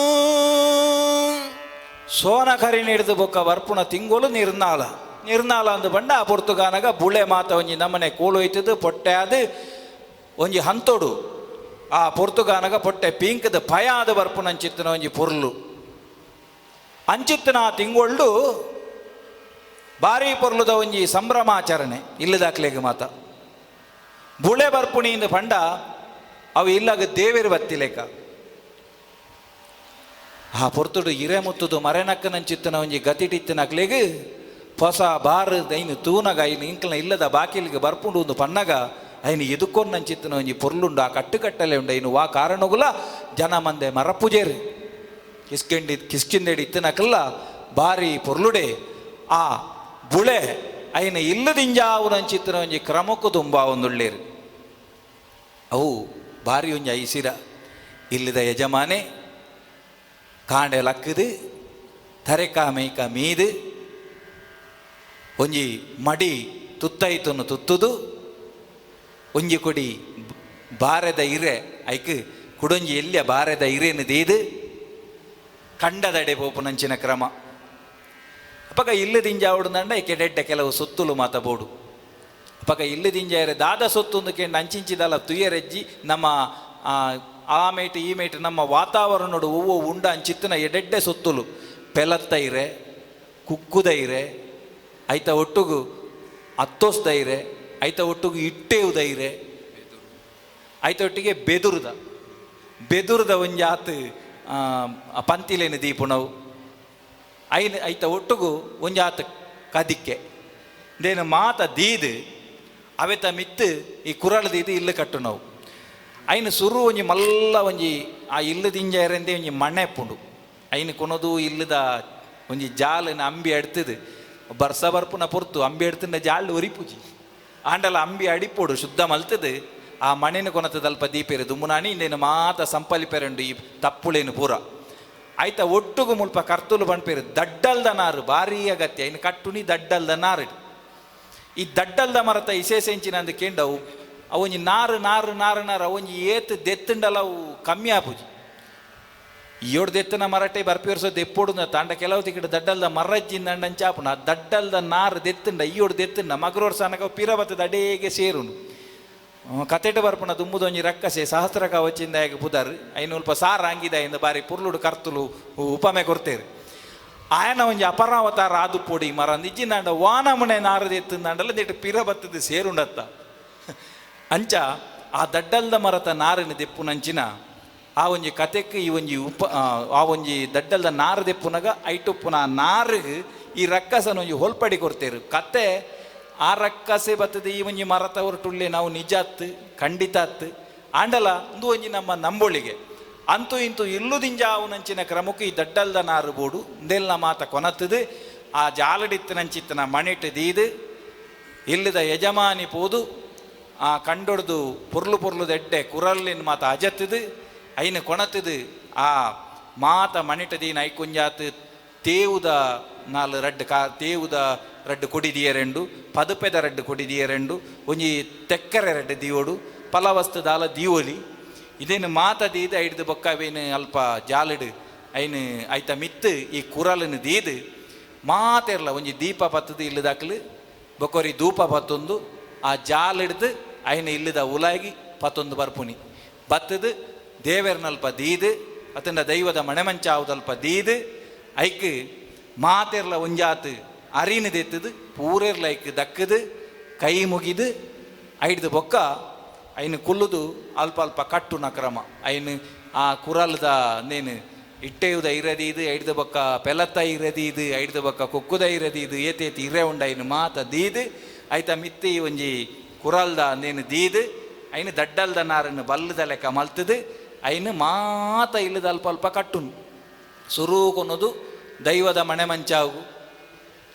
ಸೋನ ಕರಿ ಹಿಡಿದು ಬೊಕ್ಕ ಬರ್ಪುಣ ತಿಂಗಳು ನಿರ್ನಾಲ ನಿರ್ನಾಲ ಅಂದು ಬಂಡ ಆ ಪೊರ್ತುಗಾನಗ ಬುಳೆ ಮಾತ ಒಂಜಿ ನಮ್ಮನೆ ಕೋಲು ಒಯ್ತದು ಪೊಟ್ಟೆ ಅದು ಒಂಜಿ ಹಂತೋಡು ಆ ಪೊರ್ತುಗಾನಗ ಪೊಟ್ಟೆ ಪೀಂಕದ ಪಯ ಆದ ಬರ್ಪುನ ಅಂಚಿತ್ತನ ಒಂಜಿ ಪೊರ್ಲು ಅಂಚಿತ್ತನ ಆ ತಿಂಗೊಳ್ಳು ಬಾರಿ ಪೊರ್ಲುದ ಒಂಜಿ ಸಂಭ್ರಮಾಚರಣೆ ಇಲ್ಲದಾಕ್ಲೆಗ್ ಮಾತ ಬುಳೆ ಬರ್ಪುಣಿ ಇಂದು ಪಂಡ ಅವು ಇಲ್ಲಾಗ ದೇವೇರು ಬತ್ತಿಲೇಕ ಆ ಪೊರ್ತುಡು ಇರೆ ಮುತ್ತುದು ಮರೆನಕ್ಕನಂಚಿತ್ತನ ಒಂಜಿ ಗತಿಟಿತ್ತನಕ್ಲೆಗ್ ಹೊಸ ಬಾರು ದೈನು ತೂನಗ ಐನು ಇಂಕ್ಲನ ಇಲ್ಲದ ಬಾಕಿಲಿಗೆ ಬರ್ಪುಂಡು ಒಂದು ಪನ್ನಗ ಐನು ಎದುಕೊನ್ನಂಚಿತ್ತನ ಒಂಜಿ ಪೊರ್ಲುಂಡು ಆ ಕಟ್ಟುಕಟ್ಟಲೆ ಉಂಡು ಐನು ವಾ ಕಾರಣಗುಲ ಜನ ಮಂದೆ ಮರಪುಜೇರು ಕಿಸ್ಕೆಂಡಿ ಕಿಸ್ಕಿಂದೆಡಿ ಇತ್ತನಕಲ್ಲ ಬಾರಿ ಪೊರ್ಲುಡೆ ಆ ಬುಳೆ ಐನ ಇಲ್ಲದಿಂಜಾವುನಂಚಿತ್ತಿನ ಒಂಜಿ ಕ್ರಮಕ್ಕು ತುಂಬಾವೊಂದುಳ್ಳೇರು. ಅವು ಭಾರಿ ಒಂಜಿ ಐಸಿರ. ಇಲ್ಲದ ಯಜಮಾನೆ ಕಾಂಡೆ ಲಕ್ಕದು ತರೆಕ ಮೇಯ್ಕ ಮೀದು ಒಂಜಿ ಮಡಿ ತುತ್ತೈತನ್ನು ತುತ್ತುದು ಒಂಜಿ ಕೊಡಿ ಬಾರೆದ ಇರೆ ಐಕ್ ಕುಡೊಂಜಿ ಎಲ್ಲಿಯ ಬಾರೆದ ಇರೆನು ದೀದು ಕಂಡದಡೆ ಪೋಪುನಂಚಿನ ಕ್ರಮ. ಅಪಗ ಇಲ್ಲದಿಂಜಾವುಡುಂದಂಡ ಕೆಡೆಡ್ಡ ಕೆಲವು ಸೊತ್ತುಲು ಮಾತ ಬೋಡು. ಅಪಗ ಇಲ್ಲದಿಂಜಾಯರೆ ದಾದ ಸೊತ್ತುಂದು ಕೆಂಡ ಅಂಚಿಂಚಿದಲ್ಲ ತುಯರೆಜ್ಜಿ ನಮ್ಮ ಆ ಮೇಟ್ ಈ ಮೇಟ್ ನಮ್ಮ ವಾತಾವರಣಡು ಒವ್ವೋ ಉಂಡ ಅಂಚಿತ್ತಿನ ಎಡೆಡ್ಡೆ ಸೊತ್ತುಲು ಪೆಲತ್ತ ಇರೆ, ಕುಕ್ಕುದ ಇರೆ, ಐತ ಒಟ್ಟುಗು ಅತ್ತೋಸ್ದ ಇರೆ, ಐತ ಒಟ್ಟುಗು ಇಟ್ಟೇವುದ ಇರೆ, ಐತ ಒಟ್ಟಿಗೆ ಬೆದುರುದ ಬೆದುರುದ ಒಂಜಾತ್ ಪಂತಿಲೇನು ದೀಪುನವು ಐನ ಐತ ಒಟ್ಟುಗು ಒಂಜಾತ್ ಕದಿಕ್ಕೆ ದೇನು ಮಾತ ದೀದು ಅವೆತ ಮಿತ್ತು ಈ ಕುರಳು ದೀದು ಇಲ್ಲು ಕಟ್ಟುನವು. ಐನ ಸುರು ಒಂಜಿ ಮಲ್ಲ ಒಂಜಿ ಆ ಇಲ್ಲು ದಿಂಜಾಯರೆಂದೇ ಒಂಜಿ ಮಣೆ ಪುಂಡು ಐನು ಕೊನದು ಇಲ್ಲದ ಒಂಜಿ ಜಾಲನ ಅಂಬಿ ಅಡ್ತದು ಬರ್ಸ ಬರ್ಪುನ ಪೊರ್ತು ಅಂಬಿ ಅಡ್ತಂಡ ಜಾಲ್ ಒರಿಪುಜಿ ಆಂಡಲ ಅಂಬಿ ಅಡಿಪೋಡು ಶುದ್ಧ ಮಲ್ತದು ಆ ಮಣೆನ ಕೊನತದಲ್ಪ ದೀಪೇರು ದುಮ್ಮುನಾಣಿ ಇಂದೇನು ಮಾತ ಸಂಪಲಿಪೆರಂಡು ಈ ತಪ್ಪುಳೇನು ಪೂರ ಆಯ್ತ ಒಟ್ಟುಗು ಮುಲ್ಪ ಕರ್ತುಲು ಪನ್ಪೇರು ದಡ್ಡಲ್ದ ನಾರು ಭಾರೀ ಅಗತ್ಯ ಇನ್ನು ಕಟ್ಟುನಿ ದಡ್ಡಲ್ದ ನಾರು. ಈ ದಡ್ಡಲ್ದ ಮರತ ಇಸೇಸೆಂಚಿನ ಅಂದ್ ಕೇಂಡವು ಅವೊಂಜಿ ನಾರು ನಾರು ನಾರು ನಾರು ಅವೊಂಜಿ ಏತ್ ದೆತ್ತುಂಡಲ ಅವು ಕಮ್ಮಿ ಆಪುಜಿ. ಈಯೋಡು ದೆತ್ತನ ಮರಟೆ ಬರ್ಪಿವರ್ಸೋ ದೆಪ್ಪೋಡು ತಾಂಡ ಕೆಲವು ತಿಕ್ಕಡ ದಡ್ಡಲ್ದ ಮರಜ್ಜಿಂದ ಅಂಚಾಪುನ ಆ ದಡ್ಡಲ್ದ ನಾರು ದೆತ್ತುಂಡ ಈಯೋಡು ದೆತ್ತುಂಡ ಮಗರೋರ್ ಸನಕ ಪಿರ ಬತ್ತದ ಅಡೇಗೆ ಸೇರುನು ಕತೆಟ ಬರ್ಪುನ ದುಂಬುದೊಂಜಿ ರಕ್ಕಸೆ ಸಹಸ್ರ ಕವಚಿಂದ ಪುದರ್ ಐನೂಲ್ಪ ಸಾರ ಅಂಗಿದ ಇಂದ ಬಾರಿ ಪುರ್ಲುಡು ಕರ್ತುಲು ಉಪಮೆ ಕೊರ್ತೇರು. ಆಯನ ಒಂಜಿ ಅಪರಾವತಾರ ಆದು ಪೊಡಿ ಮರ ನಿಜ್ಜಿಂದಾಂಡ ವಾನಮನೆ ನಾರದು ಎತ್ತುಂದಾಂಡಲ ದಿಟ್ಟು ಪಿರ ಬತ್ತದ ಸೇರುಂಡತ್ತ ಅಂಚ ಆ ದಡ್ಡಲ್ದ ಮರತ ನಾರಿನ ದೆಪ್ಪುನಂಚಿನ ಆ ಒಂಜಿ ಕತೆಕ್ ಈ ಒಂಜಿ ಉಪ ಆ ಒಂಜಿ ದಡ್ಡಲ್ದ ನಾರು ದೆಪ್ಪುನಗ ಐಟುಪ್ಪುನ ನಾರುಗ್ ಈ ರಕ್ಕಸನ ಒಂಜಿ ಹೋಲ್ಪಡಿ ಕೊರ್ತೇರು. ಕತೆ ಆ ರಕ್ಕಸೆ ಬತ್ತದ ಈ ಒಂಜಿ ಮರತವರು ಟುಳ್ಳೆ ನಾವು ನಿಜ ಅತ್ತು ಖಂಡಿತ ಅತ್ತು ಆಂಡಲ ಒಂದು ಒಂಜಿ ನಮ್ಮ ನಂಬೊಳಿಗೆ ಅಂತೂ ಇಂತೂ ಇಲ್ಲುದಿಂಜಾವುನಂಚಿನ ಕ್ರಮಕ್ಕೆ ಈ ದಡ್ಡಲ್ದ ನಾರು ಬೋಡು ಇಂದೆಲ್ಲ ಮಾತ ಕೊನತ್ತದು ಆ ಜಾಲಡಿತ್ತನಂಚಿತ್ತನ ಮಣಿಟ್ಟು ದೀದು ಇಲ್ಲದ ಯಜಮಾನಿ ಪೋದು ಆ ಕಂಡೊಡ್ದು ಪೊರ್ಲು ಪೊರ್ಲುದೆಡ್ಡೆ ಕುರಲ್ಲಿನ ಮಾತ ಅಜತ್ತದು ಐನ ಕೊಣತದು ಆ ಮಾತ ಮಣಿಟ ದೀನ ಐಕುಂಜಾತ್ ತೇವುದ ನಾಲ್ ರಡ್ಡು ಕಾ ತೇವುದ ರಡ್ಡು ಕೊಡಿ ದಿಯರೆಂಡು ಪದುಪೆದ ರಡ್ಡು ಕೊಡಿ ದಿಯರೆಂಡು ಒಂಜಿ ತೆಕ್ಕರೆ ರಡ್ಡು ದಿಯೋಡು ಫಲವಸ್ತು ದಾಲ ದಿಯೋಲಿ ಇದೇನು ಮಾತ ದೀದು ಐಡ್ದು ಬೊಕ್ಕವೇನು ಅಲ್ಪ ಜಾಲಡು ಐನು ಐತ ಮಿತ್ತು ಈ ಕುರಲನ್ನು ದೀದು ಮಾತೆರ್ಲ ಒಂಜಿ ದೀಪ ಪತ್ತದು ಇಲ್ಲದಾಕ್ಲು ಬೊಕ್ಕೊರಿ ಧೂಪ ಪತ್ತೊಂದು ಆ ಜಾಲಿಡ್ದು ಐನ ಇಲ್ಲದ ಉಲಾಗಿ ಪತ್ತೊಂದು ಬರ್ಪುನಿ ಬತ್ತದು ದೇವೆರ್ನಲ್ಪ ದೀದು ಅತಂಡ ದೈವದ ಮಣೆಮಂಚಾವುದಲ್ಪ ದೀದು ಐಕ್ ಮಾತೆರ್ಲ ಒಂಜಾತ್ ಅರಿನ ದೆತ್ತದು ಪೂರೆರ್ಲ ಐಕ್ ದಕ್ಕದು ಕೈ ಮುಗಿದು ಐಡ್ದು ಬೊಕ್ಕ ಐನು ಕುಲ್ಲುದು ಅಲ್ಪ ಅಲ್ಪ ಕಟ್ಟುನ ಕ್ರಮ ಐನು ಆ ಕುರಲ್ದ ನೇನು ಇಟ್ಟೆಯುದ ಇರದೀದು ಐಡ್ದು ಬೊಕ್ಕ ಪೆಲತ್ತ ಇರದೀದು ಐಡ್ದು ಬೊಕ್ಕ ಕುಕ್ಕುದ ಇರದೀದು ಏತೇತಿ ಇರೆ ಉಂಡ ಐನು ಮಾತ ದೀದು ಐತ ಮಿತ್ತಿ ಒಂಜಿ ಕುರಲ್ದ ನೇನು ದೀದು ಐನು ದಡ್ಡಲ್ದ ನಾರನ್ನು ಬಲ್ಲದ ಲೆಕ್ಕ ಮಲ್ತದು ಐನು ಮಾತ ಇಲ್ಲದ ಅಲ್ಪ ಅಲ್ಪ ಕಟ್ಟುನು ಸುರು ಕೊನದು ದೈವದ ಮಣೆ ಮಂಚಾವು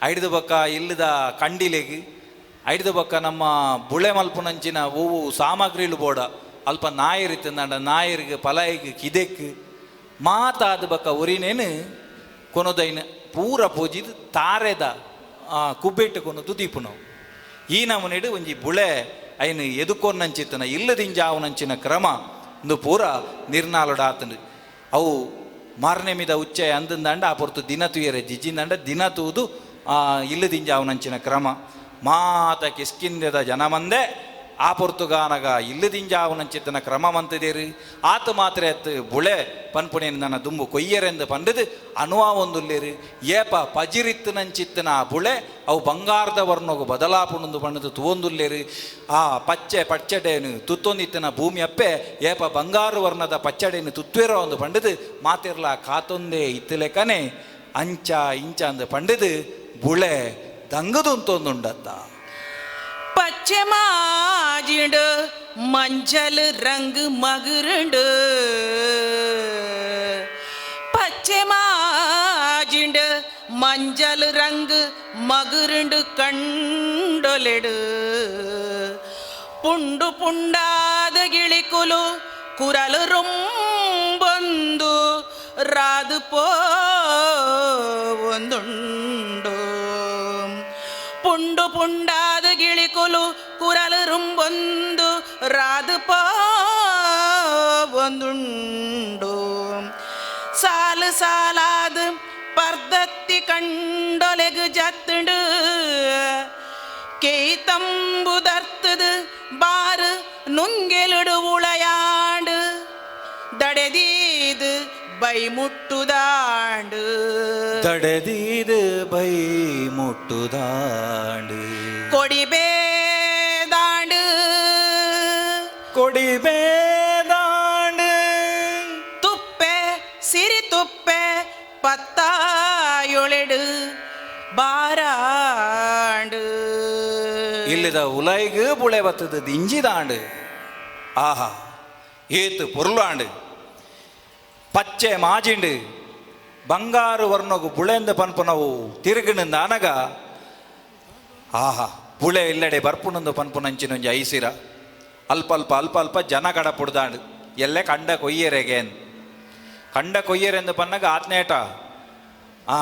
ಐಡ್ದು ಬೊಕ್ಕ ಇಲ್ಲದ ಕಂಡಿಲೆಗ್ ಐಡ್ದು ಬೊಕ್ಕ ನಮ್ಮ ಬುಳೆ ಮಲ್ಪುನಂಚಿನ ಹೂವು ಸಾಮಗ್ರಿಲು ಬೋಡ ಅಲ್ಪ ನಾಯರ್ ಇತ್ತಂದಾಂಡ ನಾಯರ್ಗ್ ಪಲಾಯಿಗ್ ಕಿದೆಕ್ ಮಾತಾದ ಬೊಕ್ಕ ಉರಿನೇನು ಕೊನೊದೈನ ಪೂರ ಪೂಜಿದ್ ತಾರೆದ ಕುಬ್ಬೆಟ್ಟು ಕೊನೊದು ದೀಪುನವು. ಈ ನಮೂನೆಡು ಒಂಜಿ ಬುಳೆ ಐನು ಎದುಕೊನ್ನಂಚಿತ್ತನ ಇಲ್ಲದಿಂಜಾವುನಂಚಿನ ಕ್ರಮ ಇಂದು ಪೂರ ನಿರ್ನಾಲುಡಾತಂಡು. ಅವು ಮಾರನೆಮಿದ ಉಚ್ಚಯ ಅಂದಂದಾಂಡ ಆ ಪೊರ್ತು ದಿನ ತುಯರೆ ಜಿಜ್ಜಿಂದಾಂಡ ದಿನ ತೂದು ಇಲ್ಲದಿಂಜಾವುನಂಚಿನ ಕ್ರಮ ಮಾತ ಕಿಸ್ಕಿಂದೆದ ಜನಮಂದೆ ಆ ಪೊರ್ತುಗಾನಗ ಇಲ್ಲದಿಂಜಾವುನಂಚಿತ್ತನ ಕ್ರಮ ಮಂತದೇರು ಆತ ಮಾತ್ರ ಅತ್ತು ಬುಳೆ ಪನ್ಪುಣೇನು ನನ್ನ ದುಂಬು ಕೊಯ್ಯರೆಂದು ಪಂಡದು ಅನುವಾ ಒಂದುಲ್ಲೇರು ಏಪ ಪಜಿರಿತ್ತನಂಚಿತ್ತನ ಆ ಬುಳೆ ಅವು ಬಂಗಾರದ ವರ್ಣಗು ಬದಲಾಪುಣಂದು ಪಂಡದು ತುವೊಂದುಲ್ಲೇರು ಆ ಪಚ್ಚೆ ಪಚ್ಚಡೇನು ತುತ್ತೊಂದಿತ್ತನ ಭೂಮಿ ಅಪ್ಪೆ ಏಪ ಬಂಗಾರು ವರ್ಣದ ಪಚ್ಚಡೇನು ತುತ್ವೇರೋ ಒಂದು ಪಂಡದು ಮಾತಿರ್ಲ ಕಾತೊಂದೇ ಇತ್ತಲೆಕನೆ ಅಂಚ ಇಂಚ ಅಂದು ಪಂಡದು ಬುಳೆ ದಂಗದುಂತೊಂದುಂಡತ್ತ. ಪಚ್ಚೆ ಮಾಜಿಂಡು ಮಂಜಲ್ ರಂಗ್ ಮಗುರುಂಡು ಪಚ್ಚೆ ಮಾಜಿಂಡು ಮಂಜ ಮಂಜಲ್ ರಂಗ್ ಮಗುರುಂಡು ಕಂಡೊಲೆಡು ಪುಂಡು ಪುಂಡಾದ ಗಿಳಿಕುಲು ಕುರಲು ರುಂಬೊಂದು ರಾದು ಪೋವೊಂದುಂಡು ಪುಂಡು ಪುಂಡಾದ ಗಿಳಿಕುಲು ಕುರಲು ರುಂಬೊಂದು ರಾದು ಪೋವೊಂದುಂಡು ಸಾಲು ಸಾಲಾದ ಪರ್ದತ್ತಿ ಕಂಡೊಲೆಗು ಜತ್ತುಂಡು ಕೇಯ್ತಂಬುದರ್ತದು ಬಾರು ನುಂಗೆಲುಡು ಉಳಯಾಂಡು ದಡೆದೀದು ಬೈ ಮುಟ್ಟುದಾಂಡು ತಡೆದೀದು ಬೈ ಮುಟ್ಟುದಾಂಡು ಕೊಡಿಬೇದಾಂಡು ಕೊಡಿಬೇದಾಂಡು ತುಪ್ಪೆ ಸಿರಿ ತುಪ್ಪೆ ಪತ್ತಾಯೊಳೆಡು ಬಾರಾಂಡು ಇಲ್ಲಿದ ಉಲೈಗ್ ಬುಳೆ ಬತ್ತದ ದಿಂಜಿದಾಂಡು. ಆಹಾ, ಏತು ಪೊರ್ಲಾಂಡು. ಪಚ್ಚೆ ಮಾಜಿಂಡು ಬಂಗಾರು ವರ್ಣಗು ಬುಳೆಂದ ಪನ್ಪುನವು ತಿರುಗಿನಿಂದ ಅನಗ. ಆಹಾ, ಬುಳೆ ಇಲ್ಲಡೆ ಬರ್ಪುನಂದು ಪನ್ಪುನಂಚಿನೊಂಜಿ ಐಸಿರ. ಅಲ್ಪ ಅಲ್ಪ ಅಲ್ಪ ಅಲ್ಪ ಜನ ಕಡ ಪುಡ್ದಾಂಡು ಎಲ್ಲೆ ಕಂಡ ಕೊಯ್ಯರೆಗೇನ್ ಕಂಡ ಕೊಯ್ಯರೆಂದು ಪನ್ನಗ ಆತ್ನೇಟ ಆ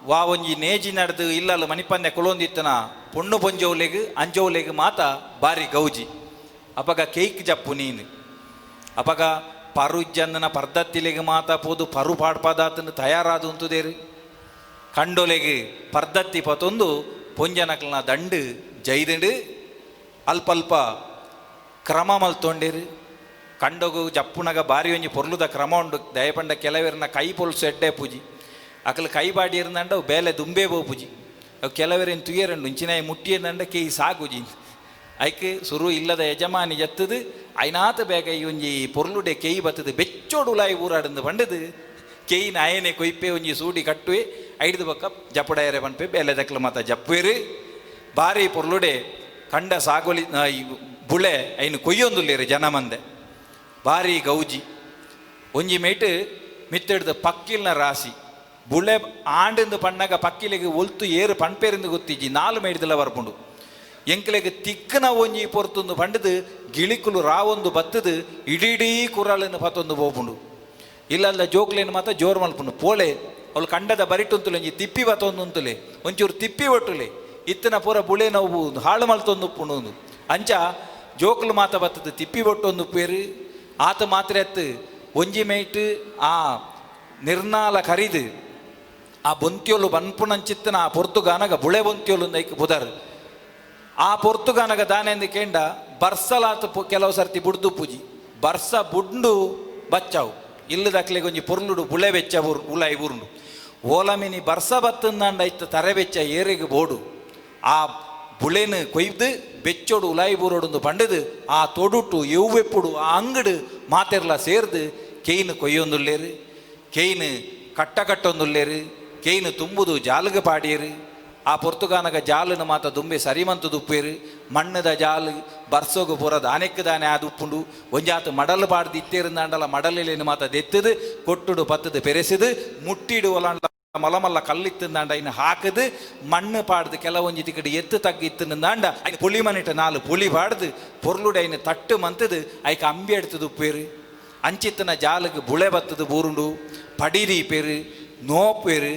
ವಾ ಒಂಜಿ ನೇಜಿ ನಡೆದು ಇಲ್ಲಲ್ಲ ಮಣಿಪಂದೆ ಕುಲೊಂದಿತ್ತನ ಪೊಣ್ಣು ಪೊಂಜೋಲೆಗ್ ಅಂಜೋಲೆಗ್ ಮಾತ ಬಾರಿ ಗೌಜಿ. ಅಪಗ ಕೇಕ್ ಜಪ್ಪು ನೀನು. ಅಪಗ ಪರು ಇಜ್ಜಂದನ ಪರ್ದತ್ತಿಲೆಗ್ ಮಾತ ಪೋದು ಪರು ಪಾಡ್ಪದಾತನ ತಯಾರಾದ ಉಂತುದೇರು. ಕಂಡೊಲೆಗ್ ಪರ್ದತ್ತಿ ಪತೊಂದು ಪೊಂಜನಕ್ಲನ ದಂಡು ಜೈದಂಡು ಅಲ್ಪ ಅಲ್ಪ ಕ್ರಮ ಮಲ್ತೊಂಡೇರು. ಕಂಡೊಗು ಜಪ್ಪುನಗ ಬಾರಿ ಒಂಜಿ ಪೊರ್ಲುದ ಕ್ರಮ ಉಂಡು. ದಯಪಂಡ ಕೆಲವೆರ್ನ ಕೈ ಪೊಲ್ಸು ಎಡ್ಡೆ ಪೂಜಿ. ಅಕಲ್ ಕೈ ಬಾಡಿ ಇರಂದಂಡ ಅವು ಬೇಲೆ ದುಂಬೆ ಪೋಪುಜಿ. ಅವು ಕೆಲವೆರೇನು ತುಯರಂಡು ಇಂಚಿನಾಯಿ ಮುಟ್ಟಿಯಂದಂಡ ಕೇಯಿ ಸಾಕುಜಿ. ಐಕ್ ಸುರು ಇಲ್ಲದ ಯಜಮಾನಿ ಜತ್ತದು ಐನಾತ ಬೇಗ ಈ ಒಂಜಿ ಪೊರ್ಲುಡೆ ಕೇಯಿ ಬತ್ತದು ಬೆಚ್ಚೋಡು ಉಲಾಯಿ ಊರಾಡಂದು ಬಂಡದು ಕೇಯಿ ನಾಯನೆ ಕೊಯ್ಪೆ ಒಂಜಿ ಸೂಡಿ ಕಟ್ಟುವೆ ಐಡ್ದು ಬೊಕ್ಕ ಜಪುಡಾಯರೆ ಪನ್ಪೆ ಬೇಲೆ ದಕ್ಲು ಮಾತ ಜಪ್ಪುವೆರು. ಬಾರಿ ಪೊರ್ಲುಡೆ ಕಂಡ ಸಾಗೋಲಿ ಈ ಬುಳೆ ಐನು ಕೊಯ್ಯೊಂದುಲ್ಲೇರು ಜನ ಮಂದೆ. ಬಾರಿ ಗೌಜಿ. ಒಂಜಿ ಮೇಟ್ ಮಿತ್ತೆಡ್ದು ಪಕ್ಕಿಲ್ನ ರಾಶಿ ಬುಳೆ ಆಂಡಂದು ಪಣ್ಣಗ ಪಕ್ಕಿಲೆಗ್ ಒಲ್ತು ಏರು ಪಣ್ಪೇರಿಂದು ಗೊತ್ತಿಜ್ಜಿ. ನಾಲು ಮೇಡ್ದಲ ಬರ್ಪುಂಡು. ಎಂಕ್ಲೆಗ್ ತಿಕ್ಕನ ಒಂಜಿ ಪೊರ್ತುಂದು ಪಂಡದು ಗಿಳಿಕುಲು ರಾವೊಂದು ಬತ್ತದು ಇಡೀ ಕುರಳನ್ನು ಪತ್ತೊಂದು ಪೋಪುಂಡು. ಇಲ್ಲಲ್ಲ ಜೋಕ್ಲೇನು ಮಾತ ಜೋರು ಮಲ್ಪುಂಡು. ಪೋಳೆ ಅವಳು ಕಂಡದ ಬರಿಟುಂತುಲೆ ಒಂಜಿ ತಿಪ್ಪಿ ಬತ್ತೊಂದು ಉಂತುಲೆ ಒಂಚೂರು ತಿಪ್ಪಿ ಒಟ್ಟುಲೆ ಇತ್ತನ ಪೂರ ಬುಳೆ ನೋವು ಹಾಳು ಮಲ್ತೊಂದು ಉಪ್ಪುಂಡು. ಅಂಚ ಜೋಕ್ಲು ಮಾತ ಬತ್ತದು ತಿಪ್ಪಿ ಒಟ್ಟೊಂದು ಉಪ್ಪೇರು. ಆತ ಮಾತ್ರ ಎತ್ತು ಒಂಜಿ ಮೇಟ್ ಆ ನಿರ್ನಾಲ ಕರಿದು ಆ ಬೊಂತಿಯೊಲು ಬನ್ಪುನಂಚಿತ್ತನ ಆ ಪೊರ್ತುಗಾನಗ ಬುಳೆ ಬೊಂತಿಯೊಲು ಐಕ್ ಬುದರ್. ಆ ಪೊರ್ತುಗಾನಗ ದಾನೆಂದು ಕೇಂಡ ಬರ್ಸಲಾತ ಕೆಲವು ಸರ್ತಿ ಬುಡ್ದು ಪೂಜಿ ಬರ್ಸ ಬುಡ್ಡು ಬಚ್ಚಾವು ಇಲ್ಲದಕ್ಲೆಗ್ ಒಂಜಿ ಪೊರ್ಲುಡು ಬುಳೆ ಬೆಚ್ಚ ಊರು ಉಲಾಯಿ ಊರುಂಡು. ಓಲಮಿನಿ ಬರ್ಸ ಬತ್ತಂದಾಂಡ ಐತ ತರೆ ಬೆಚ್ಚ ಏರೆಗ್ ಬೋಡು. ಆ ಬುಳೆನು ಕೊಯ್ದು ಬೆಚ್ಚೋಡು ಉಲಾಯಿ ಬೂರೋಡುಂದು ಪಂಡದು ಆ ತೊಡುಟು ಎವ್ವೆಪ್ಪುಡು ಆ ಅಂಗಡು ಮಾತೆರ್ಲ ಸೇರ್ದು ಕೇಯ್ನು ಕೊಯ್ಯೊಂದುಲ್ಲೇರು, ಕೇಯ್ನು ಕಟ್ಟ ಕಟ್ಟೊಂದುಲ್ಲೇರು, ಕೇಯ್ನು ತುಂಬುದು ಜಾಲುಗ ಪಾಡಿಯರು. ಆ ಪೊರ್ತುಗಾನಗ ಜಾಲುನ ಮಾತ ದುಂಬೆ ಸರಿಮಂತು ದುಪ್ಪೇರು. ಮಣ್ಣದ ಜಾಲು ಬರ್ಸೋಗು ಪೂರ ದಾನೆಕ್ಕು ದಾನೆ ಆದ್ ಉಪ್ಪುಂಡು. ಒಂಜಾತು ಮಡಲು ಪಾಡ್ದು ಇತ್ತೇರಿಂದಾಂಡಲ ಮಡಲಿಲೇನು ಮಾತ ದೆತ್ತದು ಕೊಟ್ಟುಡು ಪತ್ತದು ಪೆರೆಸಿದು ಮುಟ್ಟಿಡು ಒಲಾಂಡ ಮಲಮಲ್ಲ ಕಲ್ಲಿತ್ತಂದಾಂಡ ಐನು ಹಾಕದು ಮಣ್ಣು ಪಾಡ್ದು ಕೆಲವೊಂಜಿ ತಿಕ್ಕಡು ಎತ್ತು ತಗ್ಗು ಇತ್ತಂದಾಂಡ ಐನು ಪುಳಿ ಮನಿಟ ನಾಲು ಪುಳಿ ಪಾಡ್ದು ಪೊರ್ಲುಡು ಐನು ತಟ್ಟು ಮಂತದು ಐಕ ಅಂಬಿ ಎಡ್ತದು ಉಪ್ಪೇರು. ಅಂಚಿತ್ತನ ಜಾಲುಗು ಬುಳೆ ಬತ್ತದು ಬೂರುಂಡು ಪಡಿರಿ ಪೇರು ನೋಪೇರು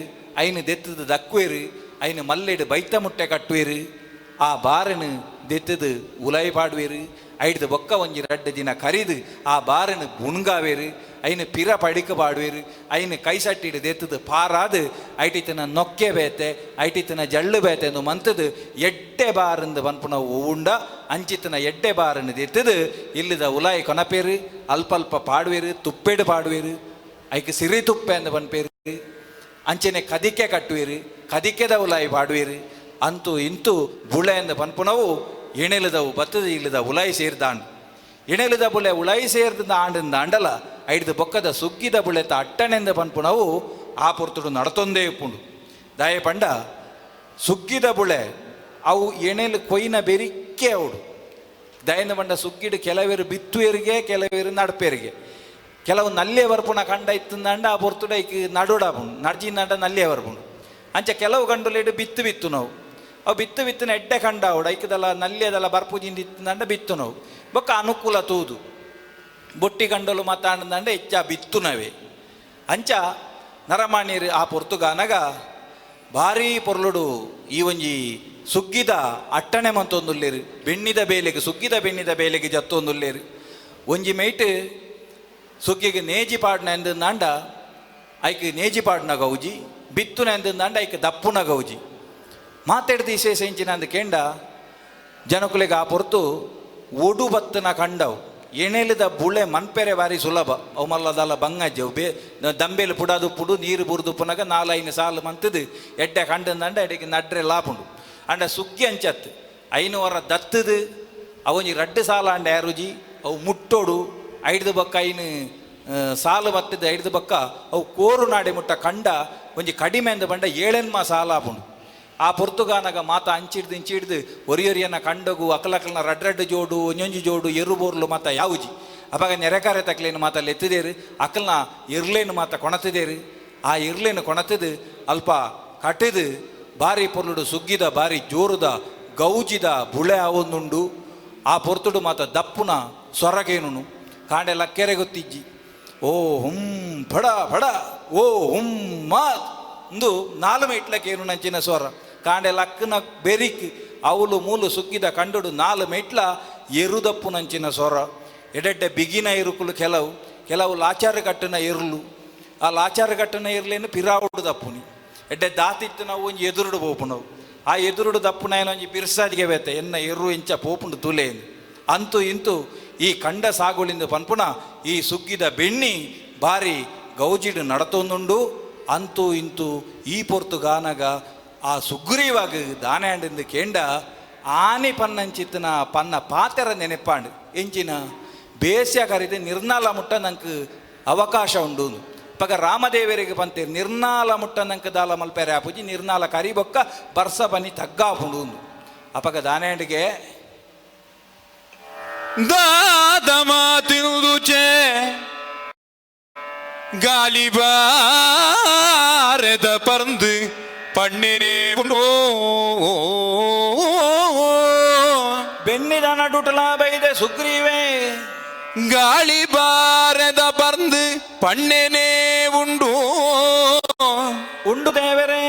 ಐನು ದೆತ್ತದು ದಕ್ಕುವೇರು ಐನು ಮಲ್ಲೆಡು ಬೈತ ಮುಟ್ಟೆ ಕಟ್ಟುವೇರು. ಆ ಬಾರನು ದೆತ್ತದು ಉಲೈ ಪಾಡುವೇರು. ಐಡ್ದು ಬೊಕ್ಕ ಒಂಜಿ ರಡ್ಡು ದಿನ ಕರಿದು ಆ ಬಾರನು ಬುಣ್ಗಾವೇರು. ಐನು ಪಿರ ಪಡಿಕ ಪಾಡುವೇರು. ಐನು ಕೈ ಸಟ್ಟಿಡು ದೆತ್ತದು ಪಾರಾದು ಐಟಿತನ ನೊಕ್ಕೆ ಬೇತೆ ಐಟಿತನ ಜಳ್ಳು ಬೇತೆ ಎಂದು ಮಂತದು ಎಡ್ಡೆ ಬಾರಂದು ಪನ್ಪುನ ಉಂಡ ಅಂಚಿತನ ಎಡ್ಡೆ ಬಾರನ್ನು ದೆತ್ತದು ಇಲ್ಲದ ಉಲಾಯಿ ಕೊನಪೇರು ಅಲ್ಪ ಅಲ್ಪ ಪಾಡುವೇರು ತುಪ್ಪೆಡು ಪಾಡುವೇರು. ಐಕ್ ಸಿರಿ ತುಪ್ಪೆ ಅಂದು ಪನ್ಪೇರು. ಅಂಚನೆ ಕದಿಕೆ ಕಟ್ಟುವೇರು ಕದಿಕೆದ ಉಲಾಯಿ ಪಾಡುವೇರು. ಅಂತೂ ಇಂತೂ ಬುಳೆ ಅಂದ ಪನ್ಪುನವು ಎಣೆಲದವು ಬತ್ತದ ಇಲ್ಲದ ಉಲಾಯಿ ಸೇರ್ದಾಂಡ್ ಎಣೆಲದ ಬುಳೆ ಉಲಾಯಿ ಸೇರ್ದ ಆಂಡಿಂದ ಅಂಡಲ ಐಡ್ದು ಬೊಕ್ಕದ ಸುಗ್ಗಿದ ಬುಳೆತ ಅಟ್ಟಣೆಂದ ಪನ್ಪುನವು ಆ ಪೊರ್ತುಡು ನಡತೊಂದೇ ಉಪ್ಪುಂಡು. ದಾಯ ಪಂಡ ಸುಗ್ಗಿದ ಬುಳೆ ಅವು ಎಣೆಲು ಕೊಯ್ನ ಬೆರಿಕೆ ಅವಡು. ದಯನ ಪಂಡ ಸುಗ್ಗಿಡು ಕೆಲವೇರು ಬಿತ್ತುವೇರಿಗೆ ಕೆಲವೇರು ನಡ್ಪೇರಿಗೆ ಕೆಲವು ನಲ್ಲೆ ಬರ್ಪುಣ ಕಂಡ ಇತ್ತಂದಾಂಡ ಆ ಪೊರ್ತುಡು ಐಕ್ ನಡುಡಾಪುಂಡು ನಡ್ಜಿಂದಾಂಡ ನಲ್ಲೆ ಬರ್ಪುಂಡು. ಅಂಚ ಕೆಲವು ಗಂಡುಲೇಡು ಬಿತ್ತು ಬಿತ್ತು ನಾವು ಅವು ಬಿತ್ತು ಬಿತ್ತಿನ ಎಡ್ಡೆ ಕಂಡ ಅವಡು ಐಕದಲ್ಲ ನಲ್ಯದಲ್ಲ ಬರ್ಪುಜಿಂದ ಇತ್ತಂಡ ಬಿತ್ತು ನಾವು ಬೊಕ್ಕ ಅನುಕೂಲ ತೂದು ಬೊಟ್ಟಿ ಗಂಡಲು ಮಾತಾಂಡ ಹೆಚ್ಚ ಬಿತ್ತುನವೇ. ಅಂಚ ನರಮಾಣಿರು ಆ ಪೊರ್ತುಗಾನಗ ಭಾರೀ ಪೊರ್ಲುಡು ಈ ಒಂಜಿ ಸುಗ್ಗಿದ ಅಟ್ಟಣೆ ಮಂತೊಂದುಲ್ಲೇರು, ಬೆಣ್ಣಿದ ಬೇಲೆಗೆ ಸುಗ್ಗಿದ ಬೆಣ್ಣಿದ ಬೇಲೆಗೆ ಜತ್ತೊಂದುಲ್ಲೇರು. ಒಂಜಿ ಮೇಟ್ ಸುಗ್ಗಿಗೆ ನೇಜಿ ಪಾಡ್ನ ಎಂದಂಡ ಐಕ್ ನೇಜಿ ಪಾಡ್ನ ಗೌಜಿ, ಬಿತ್ತುನ ಎಂದಂಡ ಐಕ್ ದಪ್ಪುನ ಗೌಜಿ. ಮಾತಾಡ್ದು ವಿಶೇಷ ಇಂಚಿನ ಅಂದ್ ಕೇಂಡ ಜನಕುಲೆಗೆ ಆ ಪೊರ್ತು ಒಡು ಬತ್ತನ ಕಂಡವು ಎಣೆಲಿದ ಬುಳೆ ಮನ್ಪೆರೆ ಬಾರಿ ಸುಲಭ. ಅವು ಮಲ್ಲದಲ್ಲ ಬಂಗಜ್ಜೆ ಅವು ಬೇ ದಂಬೆಲು ಪುಡಾದು ಪುಡು ನೀರು ಬುರ್ದು ಪುನಗ ನಾಲೈನು ಸಾಲು ಮಂತದು ಎಡ್ಡೆ ಕಂಡಂದಂಡ ಎಡೆಗೆ ನಡ್ರೆ ಲಾಪುಂಡು. ಅಂಡ ಸುಗ್ಗಿ ಅಂಚತ್ತು ಐನೂರ ದತ್ತದು ಅವೊಂಜಿ ರಡ್ಡು ಸಾಲ ಅಂಡ ಯಾರುಜಿ ಅವು ಮುಟ್ಟೋಡು ಐಡ್ದು ಬಕ್ಕ ಐನು ಸಾಲು ಬತ್ತದು ಐಡ್ದು ಬಕ್ಕ ಅವು ಕೋರು ನಾಡೆ ಮುಟ್ಟ ಕಂಡ ಒಂಜಿ ಕಡಿಮೆ ಅಂದ ಬಂಡ ಏಳೆನ್ಮ ಸಾಲ ಆಪುಂಡು. ಆ ಪೊರ್ತುಗಾನಗ ಮಾತ ಅಂಚಿಡ್ದು ಇಂಚಿಡ್ದು ಒರಿಯೊರಿಯನ ಕಂಡಗು ಅಕಲಕಲ್ನ ರಡ್ರಡ್ಡು ರಡ್ಡು ಜೋಡು ಒಂಜೊಂಜಿ ಜೋಡು ಎರು ಬೋರ್ಲು ಮಾತ ಯಾವುಜಿ. ಅವಾಗ ನೆರೆಕಾರೆ ತಕ್ಲೇನು ಮಾತ ಲೆತ್ತಿದೇರು, ಅಕಲ್ನ ಇರ್ಲೇನು ಮಾತ ಕೊಣತಿದೇರು. ಆ ಇರ್ಲೇನು ಕೊಣತಿದು ಅಲ್ಪ ಕಟ್ಟಿದು ಬಾರಿ ಪೊರ್ಲುಡು ಸುಗ್ಗಿದ ಬಾರಿ ಜೋರುದ ಗೌಜಿದ ಬುಳೆ ಆವೊಂದುಂಡು. ಆ ಪೊರ್ತುಡು ಮಾತ ದಪ್ಪುನ ಸೊರಗೇನುನು ಕಾಂಡೆ ಲಕ್ಕೆರೆ ಗೊತ್ತಿಜ್ಜಿ. ಓ ಹುಂ ಫಡ ಫಡ ಓ ಹುಂ ಮಾ ಒಂದು ನಾಲು ಮೆಟ್ಲಕ್ಕೇನು ನಂಚಿನ ಸ್ವರ ಕಾಂಡೆ ಲಕ್ಕನ ಬೆರಿಕ್ ಅವಲು ಮೂಲು ಸುಗ್ಗಿದ ಕಂಡುಡು ನಾಲು ಮೆಟ್ಲ ಎರುದಪ್ಪು ನಂಚಿನ ಸ್ವರ. ಎಡೆಡ್ಡೆ ಬಿಗಿನ ಇರುಕುಲು ಕೆಲವು ಕೆಲವು ಲಾಚಾರ ಕಟ್ಟಿನ ಎರುಲು, ಆ ಲಾಚಾರ ಕಟ್ಟಿನ ಇರ್ಲೇನು ಪಿರಾವುಡು ದಪ್ಪುನಿ. ಎಡ್ಡೆ ದಾತಿತ್ತು ನಾವು ಒಂಜಿ ಎದುರುಡು ಪೋಪುನವು, ಆ ಎದುರುಡು ದಪ್ಪುನ ಒಂಜಿ ಬಿರ್ಸಾದಿಗೆ ಬೇತೆ ಎನ್ನ ಎರು ಇಂಚ ಪೋಪುಂಡು ತುಲೇನು. ಅಂತೂ ಇಂತೂ ಈ ಕಂಡ ಸಾಗುಳಿಂದ ಪನ್ಪುನ ಈ ಸುಗ್ಗಿದ ಬೆಣ್ಣಿ ಬಾರಿ ಗೌಜಿಡು ನಡತೊಂದುಂಡು. ಅಂತೂ ಇಂತೂ ಈ ಪೊರ್ತುಗಾನಗ ಆ ಸುಗ್ರೀವಾಗ ದಾನ್ಯಾಂಡಿಂದ ಕೇಂಡ ಆನಿ ಪನ್ನಂಚಿತ್ತನ ಪನ್ನ ಪಾತೆರ ನೆನೆಪಾಂಡು ಎಂಚಿನ ಬೇಸ್ಯ ಕರಿದ ನಿರ್ನಾಲ ಮುಟ್ಟ ನಂಗೆ ಅವಕಾಶ ಉಂಡು. ಪಗ ರಾಮದೇವರಿಗೆ ಪಂತೇರು ನಿರ್ನಾಲ ಮುಟ್ಟ ನಂಗೆ ದಾಲ ಮಲ್ಪೆರೆ ಆಪುಜಿ ನಿರ್ನಾಲ ಕರಿಬೊಕ್ಕ ಬರ್ಸ ಬನ್ನಿ ತಗ್ಗಾಪುಂಡು. ಅಪಗ ದಾನ್ಯಾಂಡಿಗೆ ದಾದ ಮಾತಿನುದು ಚೇ ಗಾಲಿಬಾರೆದ ಪರ್ಂದು ಪಣ್ಣಿನೇ ಉಂಡು. ಬೆನ್ನಿದ ನಡುಟಲ ಬೈದೆ ಸುಗ್ರೀವೇ ಗಾಳಿ ಬಾರದ ಪರ್ಂದು ಪಣ್ಣೆನೇ ಉಂಡು. ಉಂಡು ದೇವರೇ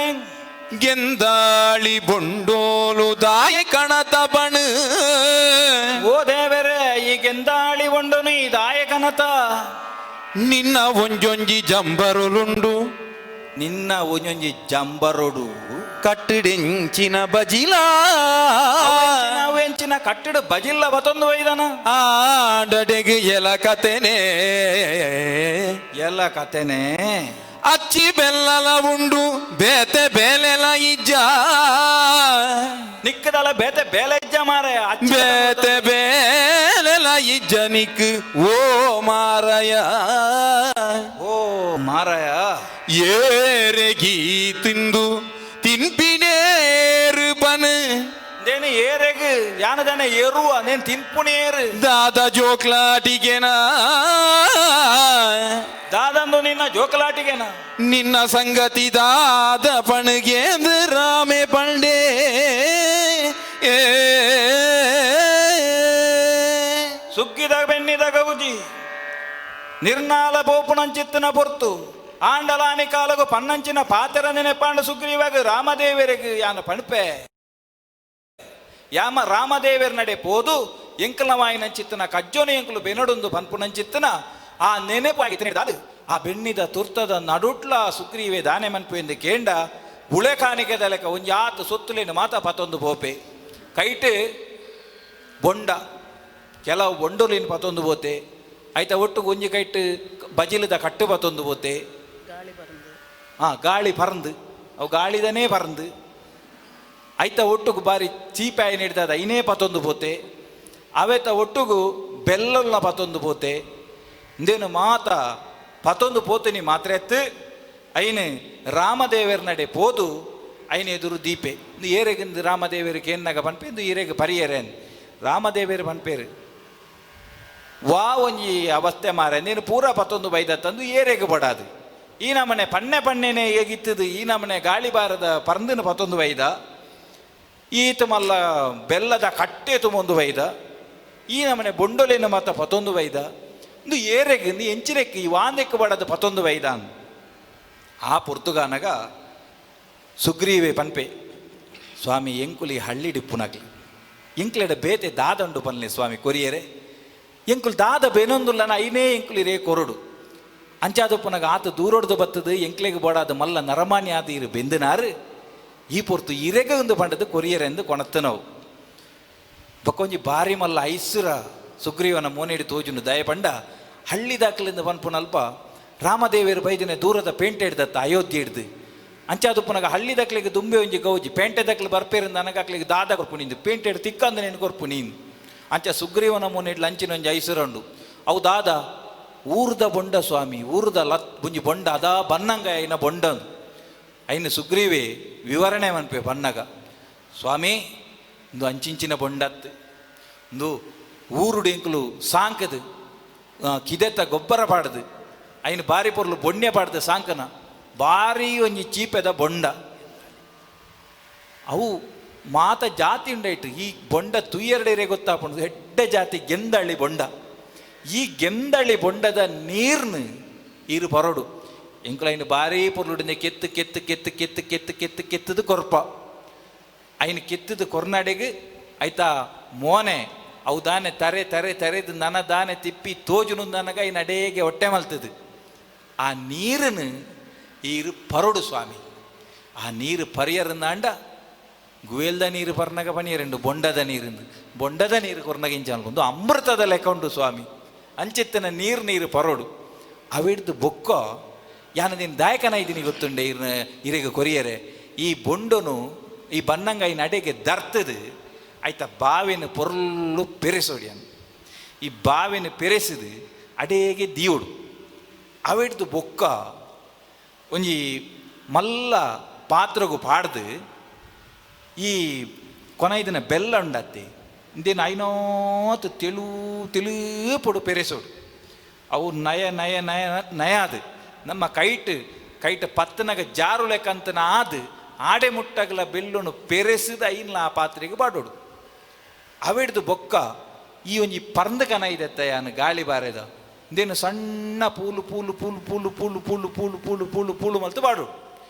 ಗೆಂದಾಳಿ ಬೊಂಡೋಲು ದಾಯ ಕಣತ ಬಣು. ಓ ದೇವರೇ ಈ ಗೆಂದಾಳಿ ಉಂಡು ನೀ ದಾಯಕನತ ನಿನ್ನ ಒಂಜೊಂಜಿ ಜಂಬರುಲುಂಡು ನಿನ್ನ ಒಂಜೊಂಜಿ ಜಂಬರೊಡು ಕಟ್ಟಿಡೆಂಚಿನ ಬಜಿಲ ನಾವು ಎಂಚಿನ ಕಟ್ಟಡ ಬಜಿಲ್ಲ ಬತೊಂದು ಒಯ್ದನ ಆಡಡೆಗೆ ಎಲ ಕತೆನೆ ಎಲ್ಲ ಕತೆನೆ ಅಚ್ಚಿ ಬೆಲ್ಲಲ ಉಂಡು ಬೇತೆ ಬೇಲೆಲ ಇಜ್ಜ ನಿಕ್ಕದಲ್ಲ ಬೇತೆ ಬೇಲೆ ಇಜ್ಜ ಮಾರೆ ಬೇತೆ ಬೇಲೆಲ ಇಜ್ಜ ನಿಕ್ ಓ ಮಾರಯ ಓ ಮಾರಾಯ ಏರೆಗಿ ತಿಂದು ತಿನ್ಪಿನೇರು ಬನ್ ನೇನು ಏರೆಗ್ ಯಾನದನೆ ಏರುವ ನೇನು ತಿನ್ಪುಣೇರು ದಾದ ಜೋಕ್ಲಾಟಿಗೆನ ದಾದಂದು ನಿನ್ನ ಜೋಕಲಾಟಿಗೆನ ನಿನ್ನ ಸಂಗತಿ ದಾದ ಪಣಗೇಂದ್ರ ರಾಮೆ ಪಂಡೇ. ಸುಗ್ಗಿದ ಬೆನ್ನಿದ ಗೌಜಿ ನಿರ್ನಾಲ ಪೋಪುಣಂಚಿತ್ತನ ಪೊರ್ತು ಆಂಡಲಾನಿ ಕಾಲಗು ಪನ್ನಂಚಿನ ಪಾತೆರ ನೆನೆಪಾಂಡ ಸುಗ್ರೀವಾಗ ರಾಮದೇವರಿಗೆ ಯಾನ ಪಣಪೆ ಯಾಮ ರಾಮದೇವರ ನಡೆ ಪೋದು ಎಂಕಲ್ನ ವಾಯಿನಂಚಿತ್ತನ ಕಜ್ಜೋನ ಎಂಕಲು ಬೆನಡೊಂದು ಪನ್ಪುನಂಚಿತ್ತನ ಆ ನೆನೆಪು ಅದು ಆ ಬೆಣ್ಣಿದ ತುರ್ತದ ನಡುಟ್ಲ ಸುಗ್ರೀವೆ ದಾನೆ ಮನ್ಪು ಎಂದು ಕೇಂಡ ಬುಳೆ ಕಾಣಿಕೆದ ಲೆಕ್ಕ ಒಂಜಿ ಆತ ಸೊತ್ತುಲೇನು ಮಾತ ಪತೊಂದು ಪೋಪೆ ಕೈಟ್ ಬೊಂಡ ಕೆಲವು ಬೊಂಡುಲೇನು ಪತೊಂದು ಪೋತೆ ಆಯ್ತಾ ಒಟ್ಟು ಒಂಜಿ ಕೈಟ್ ಬಜಿಲದ ಕಟ್ಟು ಪತೊಂದು ಪೋತೆ ಹಾಂ ಗಾಳಿ ಪರಂದು ಅವು ಗಾಳಿದನೇ ಪರಂದು ಐತ ಒಟ್ಟುಗು ಬಾರಿ ಚೀಪಾಯಿ ನೀಡ್ತದ ಐನೇ ಪತೊಂದು ಪೋತೆ ಅವೆತ ಒಟ್ಟುಗು ಬೆಲ್ಲಲ್ನ ಪತೊಂದು ಪೋತೆ ಇಂದೇನು ಮಾತ ಪತೊಂದು ಪೋತಿನಿ ಮಾತ್ರ ಎತ್ತು ಐನು ರಾಮದೇವರ ನಡೆ ಪೋದು ಐನ ಎದುರು ದೀಪೆ ಇಂದು ಏರೆಗಿಂದು ರಾಮದೇವರು ಕೇನ್ನಾಗ ಪನ್ಪೆ ಇಂದು ಏರೆಗ್ ಪರಿಯರೇನ್ ರಾಮದೇವರು ಪನ್ಪೇರು ವಾ ಒಂಜಿ ಅವಸ್ಥೆ ಮಾರೆ ನೀನು ಪೂರ ಪತ್ತೊಂದು ಬೈದ ತಂದು ಏರೆಗ್ ಬಡಾದು. ಈ ನಮನೆ ಪನ್ನೆ ಪನ್ನೆನೆ ಹೇಗಿತ್ತದು, ಈ ನಮನೆ ಗಾಳಿ ಬಾರದ ಪರಂದನ ಪತ್ತೊಂದು ವೈದ, ಈತ ಮಲ್ಲ ಬೆಲ್ಲದ ಕಟ್ಟೆ ತುಂಬೊಂದು ವೈದ, ಈ ನಮನೆ ಬೊಂಡೊಲೆನ ಮಾತ ಪತ್ತೊಂದು ವೈದ, ಇಂದು ಏರೆಗ್ ಇಂದು ಎಂಚಿನೆಕ್ ಈ ವಾಂದೆಕ್ ಬಡದ ಪತ್ತೊಂದು ವೈದ. ಆ ಪೊರ್ತುಗಾನಗ ಸುಗ್ರೀವೆ ಪನ್ಪೆ, ಸ್ವಾಮಿ ಎಂಕುಲಿ ಹಳ್ಳಿಡಿಪ್ಪುನಕ್ಲಿ ಎಂಕ್ಲೆಡ ಬೇತೆ ದಾದಂಡು ಪನ್ಲೆ ಸ್ವಾಮಿ ಕೊರಿಯರೆ, ಎಂಕುಲು ದಾದ ಬೇನೊಂದುಲ್ಲನ ಐನೇ ಎಂಕುಲಿ ರೇ ಕೊರಡು ಅಂಚಾದಪ್ಪನಗ ಆತ ದೂರೊಡ್ದು ಬತ್ತದು ಎಂಕ್ಲೆಗ್ ಬೋಡಾದ ಮಲ್ಲ ನರಮಾನ್ಯ ಆದ ಇರು ಬೆಂದನಾರು ಈ ಪೊರ್ತು ಇರೆಗ ಒಂದು ಪಂಡದು ಕೊರಿಯರೆಂದು ಕೊಣತ್ತನವು. ಬಕ್ಕೊಂಜಿ ಬಾರಿ ಮಲ್ಲ ಐಸುರ ಸುಗ್ರೀವನ ಮೋನೇಡಿ ತೋಜುನು ದಯಪಂಡ ಹಳ್ಳಿ ದಾಖಲಿಂದ ಪನ್ಪುನಲ್ಪ ರಾಮದೇವಿಯರು ಬೈದಿನ ದೂರದ ಪೇಂಟೆ ಹಿಡ್ದತ್ತ ಅಯೋಧ್ಯೆ ಹಿಡ್ದು ಅಂಚಾದಪ್ಪನಗ ಹಳ್ಳಿ ದಾಖಲೆಗೆ ದುಂಬೆ ಒಂಜಿ ಗೌಜಿ ಪೇಂಟೆ ದಾಖಲೆ ಬರ್ಪೇರಿಂದ ನನಗಾಕ್ಲಿಗೆ ದಾದ ಕೊರ್ಪು ನಿಂದು ಪೇಂಟೆ ಹಿಡ್ದು ತಿಕ್ಕಂದ ನೀನು ಕೊರ್ಪು ನೀನು ಅಂಚ ಸುಗ್ರೀವನ ಮೋನೇಡ್ಲು ಅಂಚಿನ ಒಂಜಿ ಐಸುರಂಡು ಅವು ದಾದ ಊರ್ದ ಬೊಂಡ ಸ್ವಾಮಿ ಊರ್ದ ಲತ್ ಬುಂಜಿ ಬೊಂಡ ಅದಾ ಬನ್ನಂಗ ಐನ ಬೊಂಡಂದು ಐನ ಸುಗ್ರೀವೆ ವಿವರಣೆ ಮನ್ಪೆ ಬನ್ನಗ ಸ್ವಾಮಿ ಇಂದು ಅಂಚಿಂಚಿನ ಬೊಂಡತ್ತು ಇಂದು ಊರುಡು ಎಂಕುಲು ಸಾಂಕದು ಕಿದೆತ್ತ ಗೊಬ್ಬರ ಪಾಡ್ದು ಐನ ಬಾರಿ ಪೊರ್ಲು ಬೊಣ್ಣೆ ಪಾಡ್ದು ಸಾಂಕನ ಬಾರಿ ಒಂಜಿ ಚೀಪೆದ ಬೊಂಡ ಅವು ಮಾತ ಜಾತಿ ಉಂಡೈಟು ಈ ಬೊಂಡ ತುಯ್ಯರಡೇರೆ ಗೊತ್ತಾಪುಂಡು ಎಡ್ಡೆ ಜಾತಿ ಗೆಂದಳ್ಳಿ ಬೊಂಡ ಈ ಗೆಂದಳ್ಳಿ ಬೊಂಡದ ನೀರ್ನು ಇರು ಪರಡು ಎಂಕುಲು ಬಾರಿ ಪೊರ್ಲುಡಿಂದ ಕೆತ್ತು ಕೆತ್ತು ಕೆತ್ತು ಕೆತ್ತು ಕೆತ್ತು ಕೆತ್ತು ಕೆತ್ತದು ಕೊರ್ಪ ಐನು ಕೆತ್ತದು ಕೊರ್ನಾಡೆಗೆ ಆಯ್ತಾ ಮೋನೆ ಅವು ದಾನೆ ತರೆ ತರೆ ತರೆದು ನನ ದಾನೆ ತಿಪ್ಪಿ ತೋಜುನು ನನಗ ಐನ ಅಡೇಗೆ ಹೊಟ್ಟೆ ಮಲ್ತದು ಆ ನೀರನ್ನು ಈರು ಪರಡು ಸ್ವಾಮಿ ಆ ನೀರು ಪರಿಯರಂದಾಂಡ ಗುವೆಲ್ದ ನೀರು ಪರ್ನಗ ಪನಿಯರೆಂಡು ಬೊಂಡದ ನೀರಿಂದು ಬೊಂಡದ ನೀರು ಕೊರ್ನಗ ಇಂಚ ಅನ್ಕೊಂಡು ಅಮೃತದ ಲೆಕ್ಕ ಉಂಡು ಸ್ವಾಮಿ ಅಂಚೆತ್ತನ ನೀರು ನೀರು ಪರೋಡು ಅವಿಡ್ದು ಬೊಕ್ಕ ಯಾನ ನೀನು ದಾಯಕನ ಇದ್ದೀನಿ ಗೊತ್ತುಂಡೆ ಇರ್ನ ಇರೆಗ ಕೊರಿಯರೆ ಈ ಬೊಂಡನು ಈ ಬನ್ನಂಗ ಈ ನಡೆಗೆ ದರ್ತದು ಆಯ್ತಾ ಬಾವಿನ ಪೊರ್ಲು ಪೆರೆಸೋಡಿಯನ್ ಈ ಬಾವಿನ ಪೆರೆಸಿದು ಅಡೇಗೆ ದಿಯೋಡು ಅವಿಡ್ದು ಬೊಕ್ಕ ಒಂಜಿ ಮಲ್ಲ ಪಾತ್ರಗು ಪಾಡ್ದು ಈ ಕೊನೈದಿನ ಬೆಲ್ಲ ಉಂಡತ್ತಿ ಇಂದೇನು ಐನೋತು ತೆಳು ತೆಳು ಪೊಡು ಪೆರೆಸೋಡು ಅವು ನಯ ನಯ ನಯ ನಯ ಅದು ನಮ್ಮ ಕೈಟ್ ಕೈಟ್ ಪತ್ತನಗ ಜಾರು ಲೆಕ್ಕಂತನ ಆದು ಆಡೆ ಮುಟ್ಟಗಲ ಬೆಲ್ಲುನು ಪೆರೆಸಿದ ಐನ್ಲ ಆ ಪಾತ್ರೆಗೆ ಬಾಡೋಡು ಅವಿಡ್ದು ಬೊಕ್ಕ ಈ ಒಂಜಿ ಪರ್ಂದ ಕನ ಇದೆತ್ತ ಯಾನು ಗಾಳಿ ಬಾರೆದ ಇಂದೇನು ಸಣ್ಣ ಪೂಲು ಪೂಲು ಪೂಲು ಪೂಲು ಪೂಲು ಪೂಲು ಪೂಲು ಪೂಲು ಪೂಲು ಪೂಲು ಮಲ್ತು ಬಾಡೋಡು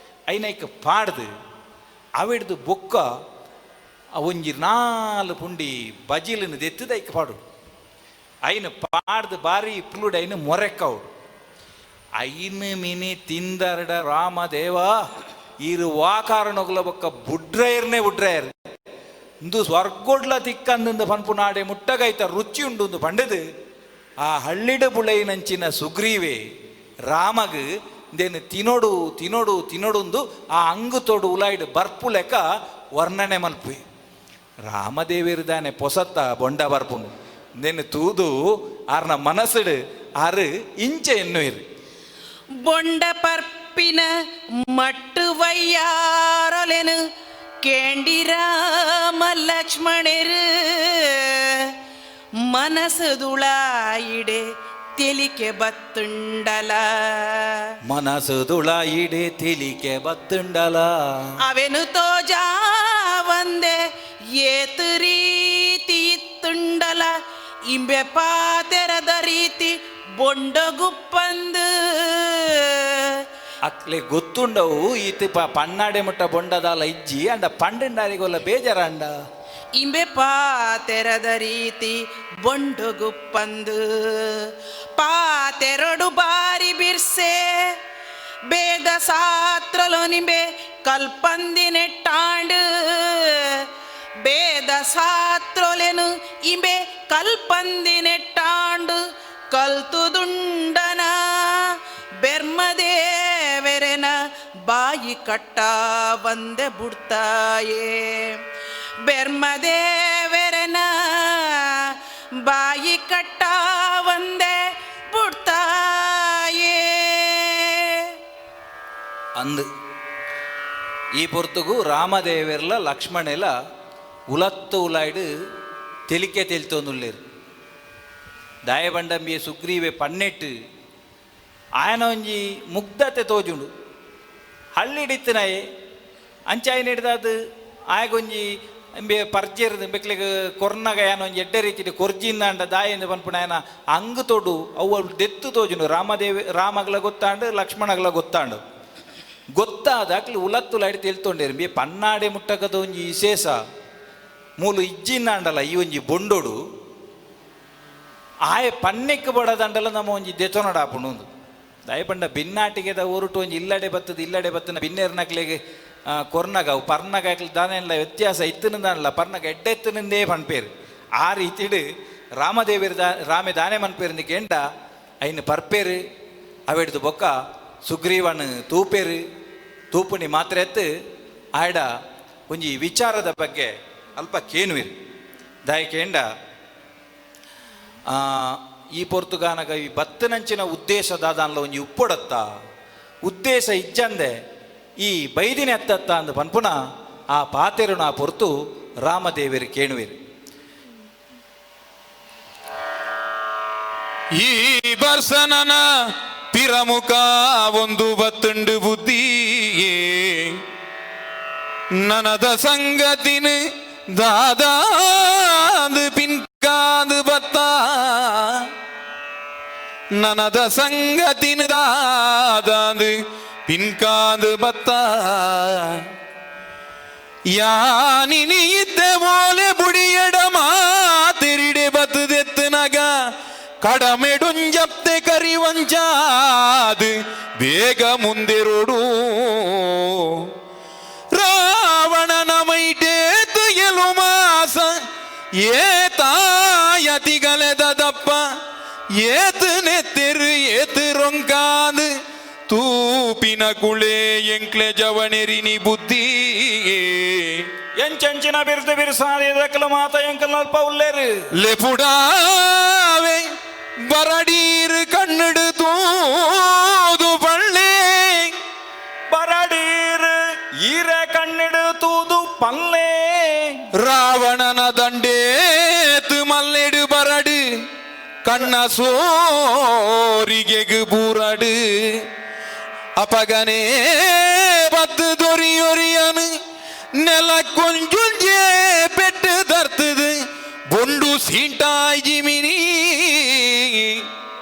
ಐನೈಕ್ ಪಾಡ್ದು ಅವಿಡ್ದು ಬೊಕ್ಕ ಒಂಜಿ ನಾಲ್ ಪುಂಡಿ ಬಜಿಲಿನ ದೆತ್ತದ ಐಕ್ ಪಾಡೋಡು ಐನು ಪಾಡ್ದು ಬಾರಿ ಪುಲುಡು ಐನು ಮೊರೆಕ್ಕವಡು ಐನು ಮಿನಿ ತಿಂದರಡ ರಾಮದೇವ ಇರು ವಾಕಾರಣಗುಲ ಬೊಕ್ಕ ಬುಡ್ರೈರ್ನೇ ಬುಡ್ರೈರ್ ಇಂದು ಸ್ವರ್ಗೊಡ್ಲ ತಿಕ್ಕಂದಿಂದ ಪನ್ಪು ನಾಡೆ ಮುಟ್ಟಗೈತ ರುಚಿ ಉಂಡು ಪಂಡದು ಆ ಹಳ್ಳಿಡ ಬುಳೈನಂಚಿನ ಸುಗ್ರೀವೆ ರಾಮಗ್ ಇಂದೇನು ತಿನೋಡು ತಿನೋಡು ತಿನೋಡುಂದು ಆ ಅಂಗು ತೋಡು ಉಲಾಯ್ಡು ಬರ್ಪು ಲೆಕ್ಕ ವರ್ಣನೆ ಮಲ್ಪಿ ರಾಮದೇವಿರ್ದಾನೆ ಪೊಸತ್ತ ಬೊಂಡ ಬರ್ಪುನು ಇಂದೇನು ತೂದು ಆರ್ನ ಮನಸ್ಸುಡು ಆರು ಇಂಚೆ ಎನ್ನುಯಿರು ಬೊಂಡ ಪರ್ಪಿನ ಮಟ್ಟು ವಯ್ಯಾರೊಲೆನು ಕೇಂಡಿ ರಾಮ ಲಕ್ಷ್ಮಣರು ಮನಸ್ಸುದುಳಾಯಿಡೆ ತೆಲಿಕೆ ಬತ್ತುಂಡಲ ಮನಸ್ಸುದುಳಾಯಿಡೆ ತೆಲಿಕೆ ಬತ್ತುಂಡಲ ಅವೆನು ತೋಜಾ వందే ಏತು ರೀತಿ ಇತ್ತುಂಡಲ ಇಂಬೆ ಪಾತೆರದ ರೀತಿ ಬೊಂಡಗುಪ್ಪಂದು ಅಕ್ಲೆ ಗೊತ್ತುಂಡವು ಈತ ಪನ್ನಾಡೆ ಮುಟ್ಟ ಬೊಂಡದಾಲ ಇಜ್ಜಿ ಅಂಡ ಪಂಡಂಡಾರಿಗೊಲ್ಲ ಬೇಜಾರಂಡ ಇಂಬೆ ಪಾತೆರದ ರೀತಿ ಬೊಂಡುಗುಪ್ಪಂದು ಪಾತೆರಡು ಬಾರಿ ಬಿರ್ಸೆ ಬೇದ ಸಾತ್ರಲು ನಿಂಬೆ ಕಲ್ಪಂದಿನೆಟ್ಟಾಂಡು ಬೇದ ಸಾತ್ರೊಲೆನು ಇಂಬೆ ಕಲ್ಪಂದಿನೆಟ್ಟಾಂಡು ಕಲ್ತುದುಂಡನ ಬೆರ್ಮದೇವೆರೆನ ಬಾಯಿ ಕಟ್ಟ ಬಂದೆ ಬುಡ್ತಾಯೇ ಬೆರ್ಮದೇವೆರೆನ ಬಾಯಿ ಕಟ್ಟ ಒಂದೆ ಬುಡ್ತಾಯೇ. ಅಂದು ಈ ಪೊರ್ತುಗು ರಾಮದೇವೆರ್ಲ ಲಕ್ಷ್ಮಣೆಲ ಉಲತ್ತು ಉಲಾಯ್ಡು ತೆಲಿಕೆ ತೆಲ್ತೊಂದುಲ್ಲೇರು ದಾಯಬಂಡಂಬಿಯ ಸುಗ್ರೀವೆ ಪನ್ನೆಟ್ಟು ಆಯನ ಒಂಜಿ ಮುಗ್ಧತೆ ತೋಜುಂಡು. ಹಳ್ಳಿಡಿತ್ತಿನಾಯೆ ಅಂಚಾಯಿನ ಹಿಡ್ದಾದ್ ಆಯಗೊಂಜಿ ಇಂಬೆ ಪರ್ಜೆರ್ದು ಬೆಕ್ಲೆಗ್ ಕೊರ್ನಗ ಯಾನ ಒಂಜಿ ಎಡ್ಡೆ ರೀತಿಡ್ ಕೊರ್ಜಿಂದಾಂಡ ದಾಯೆಂದು ಪನ್ಪುನ ಆಯನ ಅಂಗ್ ತೊಡು ಅವು ಅವು ದೆತ್ತು ತೋಜುಂಡು. ರಾಮದೇವಿ ರಾಮಗ್ಲ ಗೊತ್ತಾಂಡು, ಲಕ್ಷ್ಮಣಗ್ಲ ಗೊತ್ತಾಂಡು. ಗೊತ್ತಾದ ಅಕ್ಲು ಉಲತ್ತುಲ ಅಡಿ ತೆಲ್ತೊಂಡೇರು ಬಿ ಪನ್ನಾಡೆ ಮುಟ್ಟಕದ ಒಂಜಿ ವಿಶೇಷ ಮೂಲು ಇಜ್ಜಿಂದಾಂಡಲ ಈ ಒಂಜಿ ಬೊಂಡೊಡು ಆಯೆ ಪನ್ನೆಕ್ ಬಡದಂಡಲ ನಮ್ಮ ಒಂಜಿ ದೆತೊನಡಾಪುಂಡು. ದಯ ಪಂಡ ಬಿನ್ನಾಟಿಗೆದ ಊರುಟು ಒಂಜಿ ಇಲ್ಲಡೆ ಬತ್ತದ ಇಲ್ಲಡೆ ಬತ್ತನ ಬಿನ್ನೇರ್ನಕ್ಲೆಗ್ ಕೊರ್ನಗ ಅವು ಪರ್ನಗ ಅಕ್ಲು ದಾನೆಲ್ಲ ವ್ಯತ್ಯಾಸ ಇತ್ತನಿಂದಾನಲ್ಲ ಪರ್ನಗ ಎಡ್ಡೆತ್ತನಿಂದೇ ಪನ್ಪೇರು. ಆ ರೀತಿಡು ರಾಮದೇವಿರ ರಾಮೆ ದಾನೆ ಮನ್ಪೇರಿಂದು ಕೇಂಡ ಐನು ಪರ್ಪೇರು. ಅವೆಡ್ದು ಬೊಕ್ಕ ಸುಗ್ರೀವನ್ ತೂಪೇರು. ತೂಪುಣಿ ಮಾತ್ರ ಎತ್ತು ಆಯಡ ಒಂಜಿ ವಿಚಾರದ ಬಗ್ಗೆ ಅಲ್ಪ ಕೇನುವಿರು. ದಾಯ ಕೇಂಡ ಈ ಪೊರ್ತುಗಾನಗ ಈ ಬತ್ತನಂಚಿನ ಉದ್ದೇಶ ದಾದಾನ್ಲ ಒಂಜಿ ಉಪ್ಪೊಡತ್ತ ಉದ್ದೇಶ ಇಜ್ಜಂದೆ ಈ ಬೈದಿನ ಎತ್ತತ್ತ ಅಂದ್ ಪನ್ಪುನ ಆ ಪಾತೆರುನ ಪೊರ್ತು ರಾಮದೇವಿರು ಕೇಣುವಿರು. ಈ ಬರ್ಸನನ ಪಿರಮುಖ ಒಂದು ಬತ್ತುಂಡು ಬುದ್ಧಿಯೇ ನನದ ಸಂಗತಿನ ದಾದಾದು ಪಿನ್ಕಾದು ಬತ್ತ ನನದ ಸಂಗತಿನ ದಾದಾದು ಪಿನ್ಕಾದು ಬತ್ತ ಯಾನಿನಿ ಇದ್ದೆ ಮೋಲೆ ಬುಡಿಯಡ ಮಾತಿರಿಡೆ ಬತ್ತದೆತ್ತನಗ ಕಡಮೆಡುಂಜಪ್ತೆ ಕರಿವಂಚಾದು ಬೇಗ ಮುಂದೆರೋಡು ರಾವಣನ ಮೈಟೇತು ಎಲು ಮಾಸ ಏ ತಾಯತಿಗಲೆದ ದಪ್ಪ ಏತು ನೆತ್ತೆರು ಏತು ರೊಂಕಾದು ತೂಪಿನ ಕುಳೆ ಎಂಕ್ಲೆ ಜವನೆರಿನಿ ಬುದ್ಧಿ ಎಂಚಂಚಿನ ಬಿರ್ದು ಬಿರ್ಸಾದಿದಕ್ಲು ಮಾತ ಎಂಕಲ್ ಅಲ್ಪ ಉಲ್ಲೇರು ಲೆಪುಡಾವೆ ಬರಡೀರು ಕಣ್ಣಡು ತೂದು ಪಳ್ಳೆ ಬರಡೀರು ಈರ ಕಣ್ಣಿಡು ತೂದು ಪಲ್ಲೆ ರಾವಣನ ದಂಡೇತು ಮಲ್ಲೆಡು ಬರಡು ಕಣ್ಣ ಸೋರಿಗೆಗು ಬೂರಡು ಅಪಗನೇ ಬತ್ತು ದೊರಿಯೊರಿಯನು ನೆಲ ಕೊಂಜುಂಜೆ ಪೆಟ್ಟು ತರ್ತದು ಬೊಂಡು ಸೀಂಟಾಯ್ ಜಿಮಿನಿ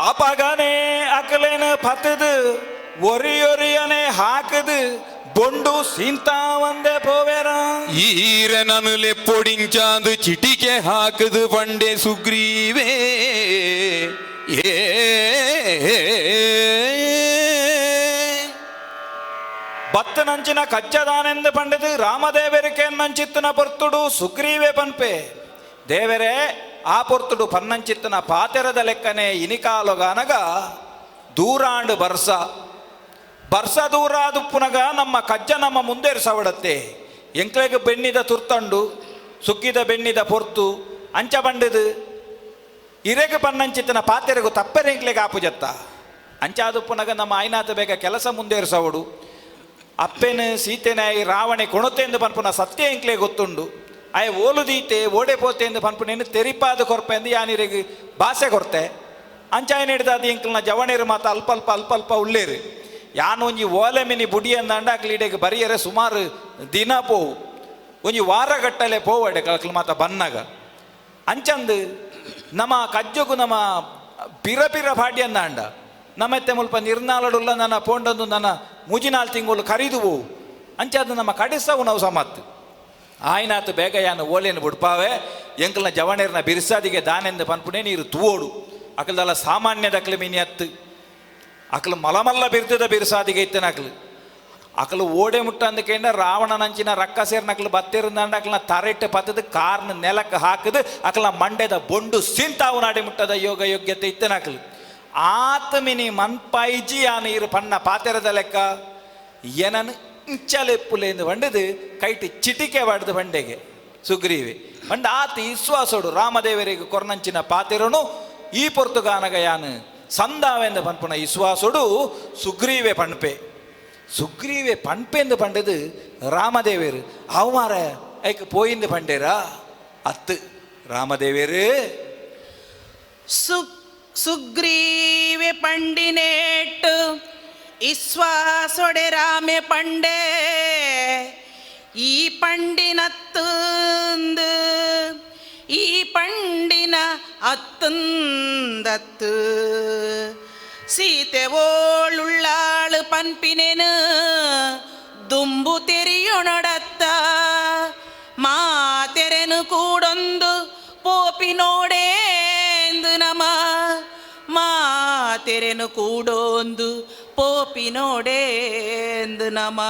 ಅಪಗನೇ ಅಕಲೇನ ಪತ್ತದು ಒರಿಯೊರಿಯನೆ ಹಾಕದು ಬೊಂಡು ಸೀಂತಾ ಒಂದೇ ಪೋವೇರ ಈರನನುಲೆ ಪೊಡಿಂಚಾಂದು ಚಿಟಿಕೆ ಹಾಕದು ಪಂಡೆ ಸುಗ್ರೀವೇ ಏ ಬತ್ತನಂಚಿನ ಕಚ್ಚದಾನೆಂದು ಪಂಡದು ರಾಮದೇವರಿಕೆನ್ನಂಚಿತ್ತನ ಪೊರ್ತುಡು ಸುಗ್ರೀವೆ ಪನ್ಪೆ ದೇವರೇ ಆ ಪೊರ್ತುಡು ಪನ್ನಂಚಿತ್ತನ ಪಾತೆರದ ಲೆಕ್ಕನೆ ಇನಿಕಾಲುಗಾನಗ ದೂರಾಂಡು ಬರ್ಸ ಬರ್ಸ ದೂರಾದುಪ್ಪುನಗ ನಮ್ಮ ಕಜ್ಜ ನಮ್ಮ ಮುಂದೇರಿಸವಡತ್ತೆ ಎಂಕ್ಲೆಗ್ ಬೆನ್ನಿದ ತುರ್ತಂಡು ಸುಗ್ಗಿದ ಬೆನ್ನಿದ ಪೊರ್ತು ಅಂಚ ಬಂಡದು ಇರೆಗ್ ಪನ್ನಂಚಿತ್ತನ ಪಾತೆರೆಗು ತಪ್ಪರೆ ಎಂಕ್ಲೆಗ್ ಆಪುಜತ್ತ ಅಂಚಾದುಪ್ಪುನಗ ನಮ್ಮ ಆಯ್ನಾತ ಬೇಗ ಕೆಲಸ ಮುಂದೇರಿಸವಡು ಅಪ್ಪೆನು ಸೀತೆನಾಯಿ ರಾವಣೆ ಕೊಣತೆಂದು ಪನ್ಪುನ ಸತ್ಯ ಎಂಕ್ಲೆ ಗೊತ್ತುಂಡು ಆಯ್ ಓಲು ದೀತೆ ಓಡೆ ಪೋತೆ ಎಂದು ಪನ್ಪುನೇನು ತೆರಿಪಾದ ಕೊರ್ಪೆಂದು ಯಾನಿರೆಗ್ ಭಾಷೆ ಕೊರ್ತೆ ಅಂಚಾಯನ ಹಿಡ್ದಾದ ಎಂಕ್ಲನ ಜವಣೇರು ಮಾತ ಅಲ್ಪ ಅಲ್ಪ ಅಲ್ಪ ಅಲ್ಪ ಉಳ್ಳೇರು ಯಾನ್ ಒಂಜಿ ಓಲೆ ಮಿನಿ ಬುಡಿ ಅಂದಾಂಡ ಅಕ್ಲು ಇಡೆಗ್ ಬರಿಯರೆ ಸುಮಾರು ದಿನ ಪೋವು ಒಂಜಿ ವಾರಗಟ್ಟಲೆ ಪೋವಡೆ ಅಕ್ಲು ಮಾತ ಬನ್ನಾಗ ಅಂಚಂದು ನಮ್ಮ ಕಜ್ಜಗು ನಮ್ಮ ಪಿರ ಪಿರ ಪಾಡ್ಯ ಅಂದಾಂಡ ನಮ್ಮತ್ತೆ ಮುಲ್ಪ ನಿರ್ನಾಲಡುಲ್ಲ ನನ್ನ ಪೋಂಡಂದು ನನ್ನ ಮುಜಿನಾಲ್ ತಿಂಗಳು ಕರಿದು ಹೋವು ಅಂಚಾದ ನಮ್ಮ ಕಡಿಸವು ನಾವು ಸಮತ್ತು ಆಯ್ನಾತು ಬೇಗ ಯಾನು ಓಲೇನು ಬುಡ್ಪಾವೆ ಎಂಕಲ್ನ ಜವಣೇರ್ನ ಬಿರ್ಸಾದಿಗೆ ದಾನೆಂದು ಪನ್ಪುಣೆ ನೀರು ತೂವೋಡು ಅಕಲ್ದಲ್ಲ ಸಾಮಾನ್ಯದ ಮೀನಿ ಅತ್ತು ಅಕಲು ಮಲಮಲ್ಲ ಬಿರ್ದದ ಬಿರ್ಸಾದಿಗೆ ಇತ್ತನ ಅಕಲು ಅಕಲು ಓಡೆ ಮುಟ್ಟ ಅಂದಕೇಂಡ ರಾವಣನಂಚಿನ ರಕ್ಕ ಸೇರ್ನಕ್ಲು ಬತ್ತಿರಂದಾಂಡ ಅಕಲ್ನ ತರೆಟ್ಟು ಪತ್ತದು ಕಾರ್ನ ನೆಲಕ್ಕೆ ಹಾಕದು ಅಕಲ ಮಂಡ್ಯದ ಬೊಂಡು ಸಿಂತಾವು ನಾಡಿ ಮುಟ್ಟದ ಯೋಗ ಯೋಗ್ಯತೆ ಇತ್ತನ ಅಕಲು ಆತಮಿನಿ ಮನ್ಪೈಜಿ ಆ ನೀರು ಪಣ್ಣ ಪಾತೆರದ ಲೆಕ್ಕ ಏನನು ಇಂಚಲೆಪ್ಪುಲೇಂದು ಬಂಡದು ಕೈಟ್ ಚಿಟಿಕೆ ಬಡ್ದು ಬಂಡೆಗೆ ಸುಗ್ರೀವೆ ಬಂಡ ಆತ ವಿಶ್ವಾಸೋಡು ರಾಮದೇವರಿಗೆ ಕೊರ್ನಂಚಿನ ಪಾತೆರನು ಈ ಪೊರ್ತುಗಾನಗಯಾನು ಸಂದಾವೆಂದು ಪನ್ಪುನ ವಿಶ್ವಾಸೋಡು ಸುಗ್ರೀವೆ ಪಣ್ಪೆ ಸುಗ್ರೀವೆ ಪಣ್ಪೆಂದು ಪಂಡದು ರಾಮದೇವರು ಅವಮಾರ ಐಕ್ ಪೋಯಿಂದು ಪಂಡೇರಾ ಅತ್ತು ರಾಮದೇವರು ಸುಗ್ರೀವ ಸುಗ್ರೀವೆ ಪಂಡಿನೇಟ್ಟು ಇಸ್ವಾಸೊಡೆ ರಾಮೆ ಪಂಡೆ ಈ ಪಂಡಿನತ್ತಂದು ಈ ಪಂಡಿನ ಅತ್ತಂದತ್ತು ಸೀತೆ ಓಳುಳ್ಳಾಳು ಪನ್ಪಿನೇನು ದುಂಬು ತೆರಿಯೊಣಡತ್ತ ಮಾತೆರೆನು ಕೂಡೊಂದು ಪೋಪಿನೋಡೇಂದು ನಮ ಮಾತೆರೆನು ಕೂಡೊಂದು ಪೋಪಿನೋಡೇಂದು ನಮ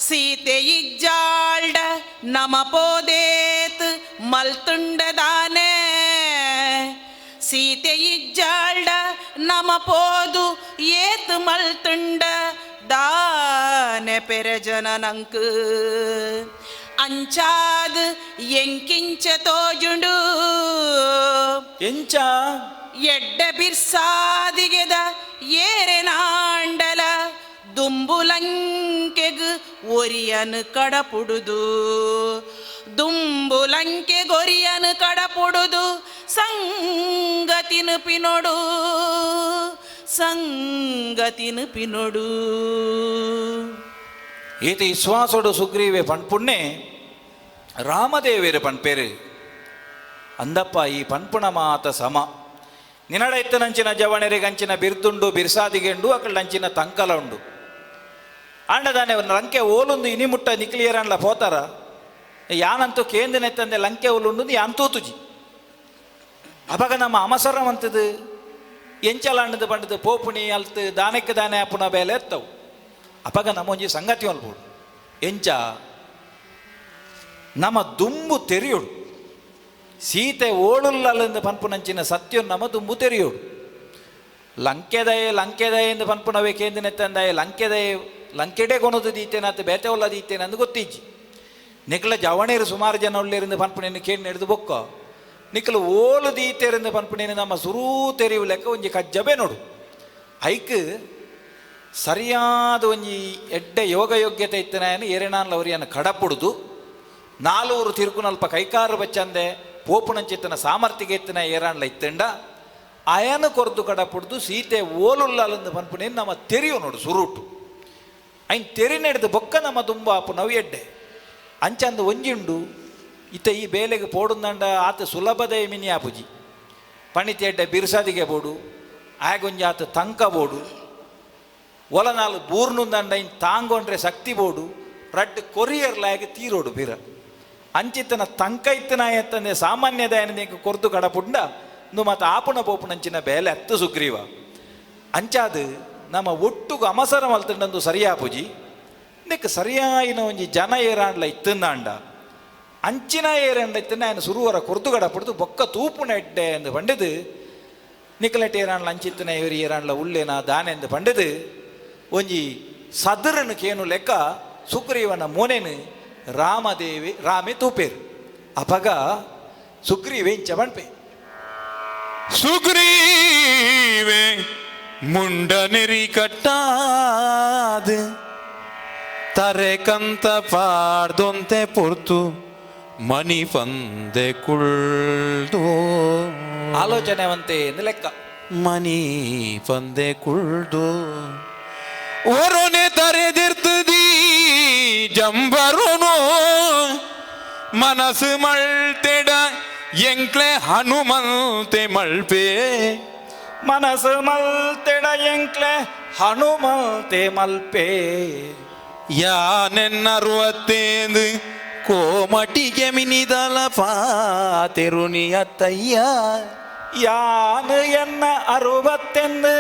ಸೀತೆ ಇಜ್ಜಾಳ್ಡ ನಮ ಪೋದೇತ್ ಮಲ್ತುಂಡದಾನೆ ಸೀತೆ ಇಜ್ಜಾಳ್ಡ ನಮ ಪೋದು ಏತ್ ಮಲ್ತುಂಡ ದಾನೆ ಪೆರಜನನಂಕ್ ಅಂಚಾದ್ ಎಂಕಿಂಚ ತೋಜುಂಡು ಎಂಚ ಎಡ್ಡ ಬಿರ್ಸಾದಿಗೆದ ಏರೆನಾಂಡಲ ದುಂಬುಲಂಕೆಗ್ ಒರಿಯನು ಕಡಪುಡುದು ದುಂಬುಲಂಕೆಗೊರಿಯನು ಕಡಪುಡುದು ಸಂಗತಿನು ಪಿನೊಡು ಸಂಗತಿನು ಪಿನೊಡು. ಈತ ವಿಶ್ವಾಸೋಡು ಸುಗ್ರೀವೆ ಪಣ್ಪುಣ್ಣೆ ರಾಮದೇವೇರು ಪಣ್ಪೇರು ಅಂದಪ್ಪ ಈ ಪಣ್ಪುಣ ಮಾತ ಸಮ ನಿನಡ ಇತ್ತನಂಚಿನ ಜವಣೆರಿಗಂಚಿನ ಬಿರ್ದುಂಡು ಬಿರ್ಸಾದಿಗೆಂಡು ಅಕಳ್ಳಂಚಿನ ತಂಕಲ ಉಂಡು ಆಂಡದಾನೆ ಲಂಕೆ ಓಲುಂದು ಇನಿ ಮುಟ್ಟ ನಿಕ್ಲಿಯರನ್ಲ ಪೋತಾರ ಯಾನಂತೂ ಕೇಂದ್ರನೆತ್ತಂದೆ ಲಂಕೆ ಓಲುಂಡು ಯಾನ್ ತೂತುಜಿ ಅಪಗ ನಮ್ಮ ಅಮಸರವಂತದು ಎಂಚಲಾಂಡದು ಪಂಡದು ಪೋಪುಣಿ ಅಲ್ತು ದಾನಕ್ಕೆ ದಾನೆ ಅಪ್ಪುನ ಬೇಲೆ ಎತ್ತವು ಅಪಗ ನಮ್ಮೊಂಜಿ ಸಂಗತಿ ಅಲ್ಬೋದು ಎಂಚ ನಮ್ಮ ದುಂಬು ತೆರೆಯೋಡು ಸೀತೆ ಓಳುಲ್ಲಲ್ಲಿಂದ ಪನ್ಪುನಂಚಿನ ಸತ್ಯ ನಮ್ಮ ದುಂಬು ತೆರೆಯೋಡು ಲಂಕೆದಯೆ ಲಂಕೆದಯೆ ಎಂದು ಪನ್ಪುನವೇ ಕೇಂದ್ರನೆತ್ತಂದಯೆ ಲಂಕೆದಯೆ ಲಂಕೆಡೆ ಕೊನದು ದೀತೇನಾತು ಬೇತೆ ಒಲ್ಲ ದೀತೇನೆ ಅಂದು ಗೊತ್ತಿಜ್ಜಿ ನಿಕ್ಲ ಜವಣೇರು ಸುಮಾರು ಜನ ಉಳ್ಳೇರಿಂದ ಪನ್ಪುನೇನು ಕೇಳಿ ನಡೆದು ಬೊಕ್ಕ ನಿಕ್ಲ ಓಲು ದೀತೇರಿಂದ ಪನ್ಪುನೇನು ನಮ್ಮ ಸುರೂ ತೆರೆಯುವ ಲೆಕ್ಕ ಒಂಜಿ ಕಜ್ಜಬೆ ನೋಡು ಐಕ್ ಸರಿಯಾದ ಒಂಜಿ ಎಡ್ಡೆ ಯೋಗ ಯೋಗ್ಯತೆ ಇತ್ತನಾಯನ ಏರೆನಾನ್ಲ ಅವರಿಯನ್ನು ಕಡಪುಡುದು ನಾಲೂರು ತಿರುಕುನಲ್ಪ ಕೈಕಾರು ಬಚ್ಚಂದೆ ಪೋಪುನಂಚಿತ್ತನ ಸಾಮರ್ಥ್ಯಗೆ ಇತ್ತನ ಏರಾನ್ಲ ಇತ್ತಂಡ ಅಯನ ಕೊರ್ದು ಕಡಪುಡ್ದು ಸೀತೆ ಓಲುಲ್ಲಂದು ಪನ್ಪುನೇನು ನಮ್ಮ ತೆರೆಯು ನೋಡು ಸುರುಟು ಐನ್ ತೆರಿ ನಡೆದು ಬೊಕ್ಕ ನಮ್ಮ ತುಂಬ ಅಪ್ಪು ನವು ಎಡ್ಡೆ ಅಂಚಂದು ಒಂಜಿಂಡು ಇತ್ತ ಈ ಬೇಲೆಗೆ ಪೋಡುಂದಂಡ ಆತ ಸುಲಭದ ಮಿನಿ ಆಪುಜಿ ಪಣಿತಿ ಎಡ್ಡೆ ಬಿರ್ಸಾದಿಗೆ ಬೋಡು ಆಗೊಂಜಿ ಆತ ತಂಕ ಬೋಡು ಒಲನಾಲು ಬೂರ್ನುಂದಂಡ ಇನ್ ತಾಂಗೊಂಡ್ರೆ ಶಕ್ತಿ ಬೋಡು ರಡ್ಡು ಕೊರಿಯರ್ಲಾಗಿ ತೀರೋಡು ಬೀರ ಅಂಚಿತನ ತಂಕ ಇತ್ತನ ಎತ್ತಂದೆ ಸಾಮಾನ್ಯದ ಕೊರ್ದು ಕಡಪುಂಡ ನು ಮತ್ತು ಆಪುಣ ಪೋಪುನಂಚಿನ ಬೇಲೆ ಅತ್ತು ಸುಗ್ರೀವ ಅಂಚಾದು ನಮ್ಮ ಒಟ್ಟುಗು ಅಮಸರ ಮಲ್ತಂಡಂದು ಸರಿಯಾಪುಜಿ ಇದಕ್ಕೆ ಸರಿಯಾಯಿನ ಒಂಜಿ ಜನ ಏರಾಂಡ್ಲ ಇತ್ತಂದಾಂಡ ಅಂಚಿನ ಏರಾಂಡ್ಲ ಇತ್ತಂಡ ఆయన ಸುರುವರ ಕೊರ್ದು ಕಡಪುಡ್ದು ಬೊಕ್ಕ ತೂಪುನ ಎಡ್ಡೆ ಎಂದು ಪಂಡದು ನಿಕಲಟ್ ಏರಾಂಡ್ಲ ಅಂಚಿತ್ತನ ಇವರು ಏರಾಂಡ್ಲ ಉಲ್ಲೇನ ದಾನೆ ಎಂದು ಪಂಡದು ಒಂಜಿ ಸದರನು ಕೇನು ಲೆಕ್ಕ ಸುಗ್ರೀವನ ಮೋನೆನು ರಾಮದೇವಿ ರಾಮೆ ತೂಪೇರು ಅಪಗ ಸುಗ್ರೀವೆ ಇಂಚ ಪಣ್ಪೆ ಸುಗ್ರೀವೆ ಮುಂಡ ನೆರಿ ಕಟ್ಟಾದ ತರೆ ಕಂತ ಪಾಡ್ದೊಂತೆ ಪೊರ್ತು ಮನಿ ಪಂದೆ ಕುಳ್ದು ಆಲೋಚನೆವಂತೆ ಎಂದು ಲೆಕ್ಕ ಮನಿ ಪಂದೆ ಕುಳ್ದು ಒರೊನೆ ತರೆದಿರ್ತದಿ ಜಂಬರುನು ಮನಸ್ಸು ಮಳ್ತೆಡ ಎಂಕ್ಲೆ ಹನುಮಂತೆ ಮಳ್ಪೆ ಮನಸ್ಸು ಮಲ್ತೆಡ ಎಂಕ್ಲೆ ಹನುಮಂತೆ ಮಲ್ಪೆ ಯಾನೆನ್ನರುವತ್ತೇಂದು ಕೋಮಟಿಗೆ ಮಿನಿದಲ ಪಾತೆರುನಿ ಅತ್ತಯ್ಯ ಯಾನು ಎನ್ನ ಅರುವತ್ತೆಂದು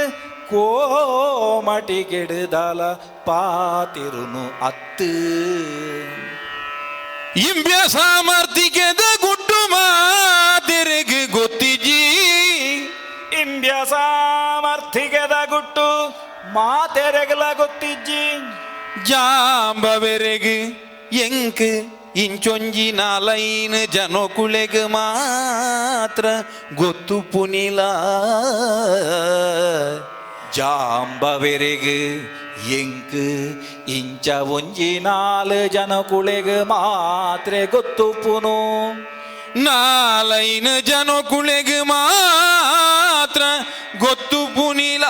ಕೋಮಟಿಗೆಡುದಲ ಪಾತಿರುನು ಅತ್ತು ಇಂಬ್ಯ ಸಾಮರ್ಥಿಕೆದ ಗುಡ್ಡು ಮಾತೆರೆಗ್ ಗೊತ್ತಿಜಿ ಇಂಬ್ಯ ಸಾಮರ್ಥಿಗೆದ ಗುಟ್ಟು ಮಾತೆರೆಗಲ ಗೊತ್ತಿಜ್ಜಿ ಜಾಂಬವೆರೆಗ್ ಎಂಕ್ ಇಂಚೊಂಜಿ ನಾಲೈನ್ ಜನಕುಲೆಗ್ ಮಾತ್ರ ಗೊತ್ತು ಪುನಿಲ ಜಾಂಬವೆರೆಗ್ ಎಂಕ್ ಇಂಚ ಒಂಜಿ ನಾಲು ಜನಕುಲೆಗ್ ಮಾತ್ರೆ ಗೊತ್ತುಪುನು ನಾಲೈನ್ ಜನಕುಲೆಗ್ ಮಾತ್ರ ಗೊತ್ತು ಪುನಿಲ.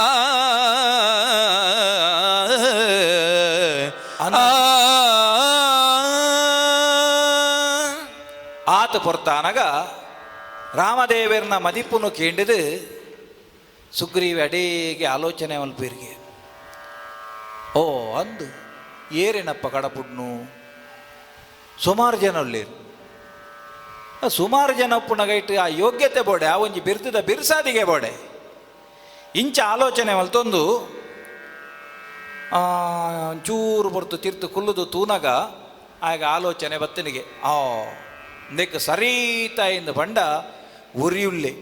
ಆತ ಪೊರ್ತಾನಗ ರಾಮದೇವರ್ನ ಮದಿಪುನು ಕೇಂಡಿದು ಸುಗ್ರೀವ ಅಡೇಗೆ ಆಲೋಚನೆ ಮಲ್ಪೀರಿಗೆ. ಓ ಅಂದು ಏರೇನಪ್ಪ ಕಡಪುಡ್ನು ಸುಮಾರು ಜನ ಉಳ್ಳೇರು, ಸುಮಾರು ಜನ ಉಪ್ಪುನಗೈಟ್ ಆ ಯೋಗ್ಯತೆ ಬೋಡೆ, ಆ ಒಂಜಿ ಬಿರ್ತದ ಬಿರ್ಸಾದಿಗೆ ಬೋಡೆ ಇಂಚ ಆಲೋಚನೆ ಮಲ್ತೊಂದು ಚೂರು ಪೊರ್ತು ತಿರ್ತು ಕುಲ್ಲುದು ತೂನಗ ಆಗ ಆಲೋಚನೆ ಬತ್ತನಿಗೆ. ಆ ಇಂದಕ್ಕೆ ಸರೀತ ಇಂದ ಬಂಡ ಉರಿಯುಳ್ಳೆ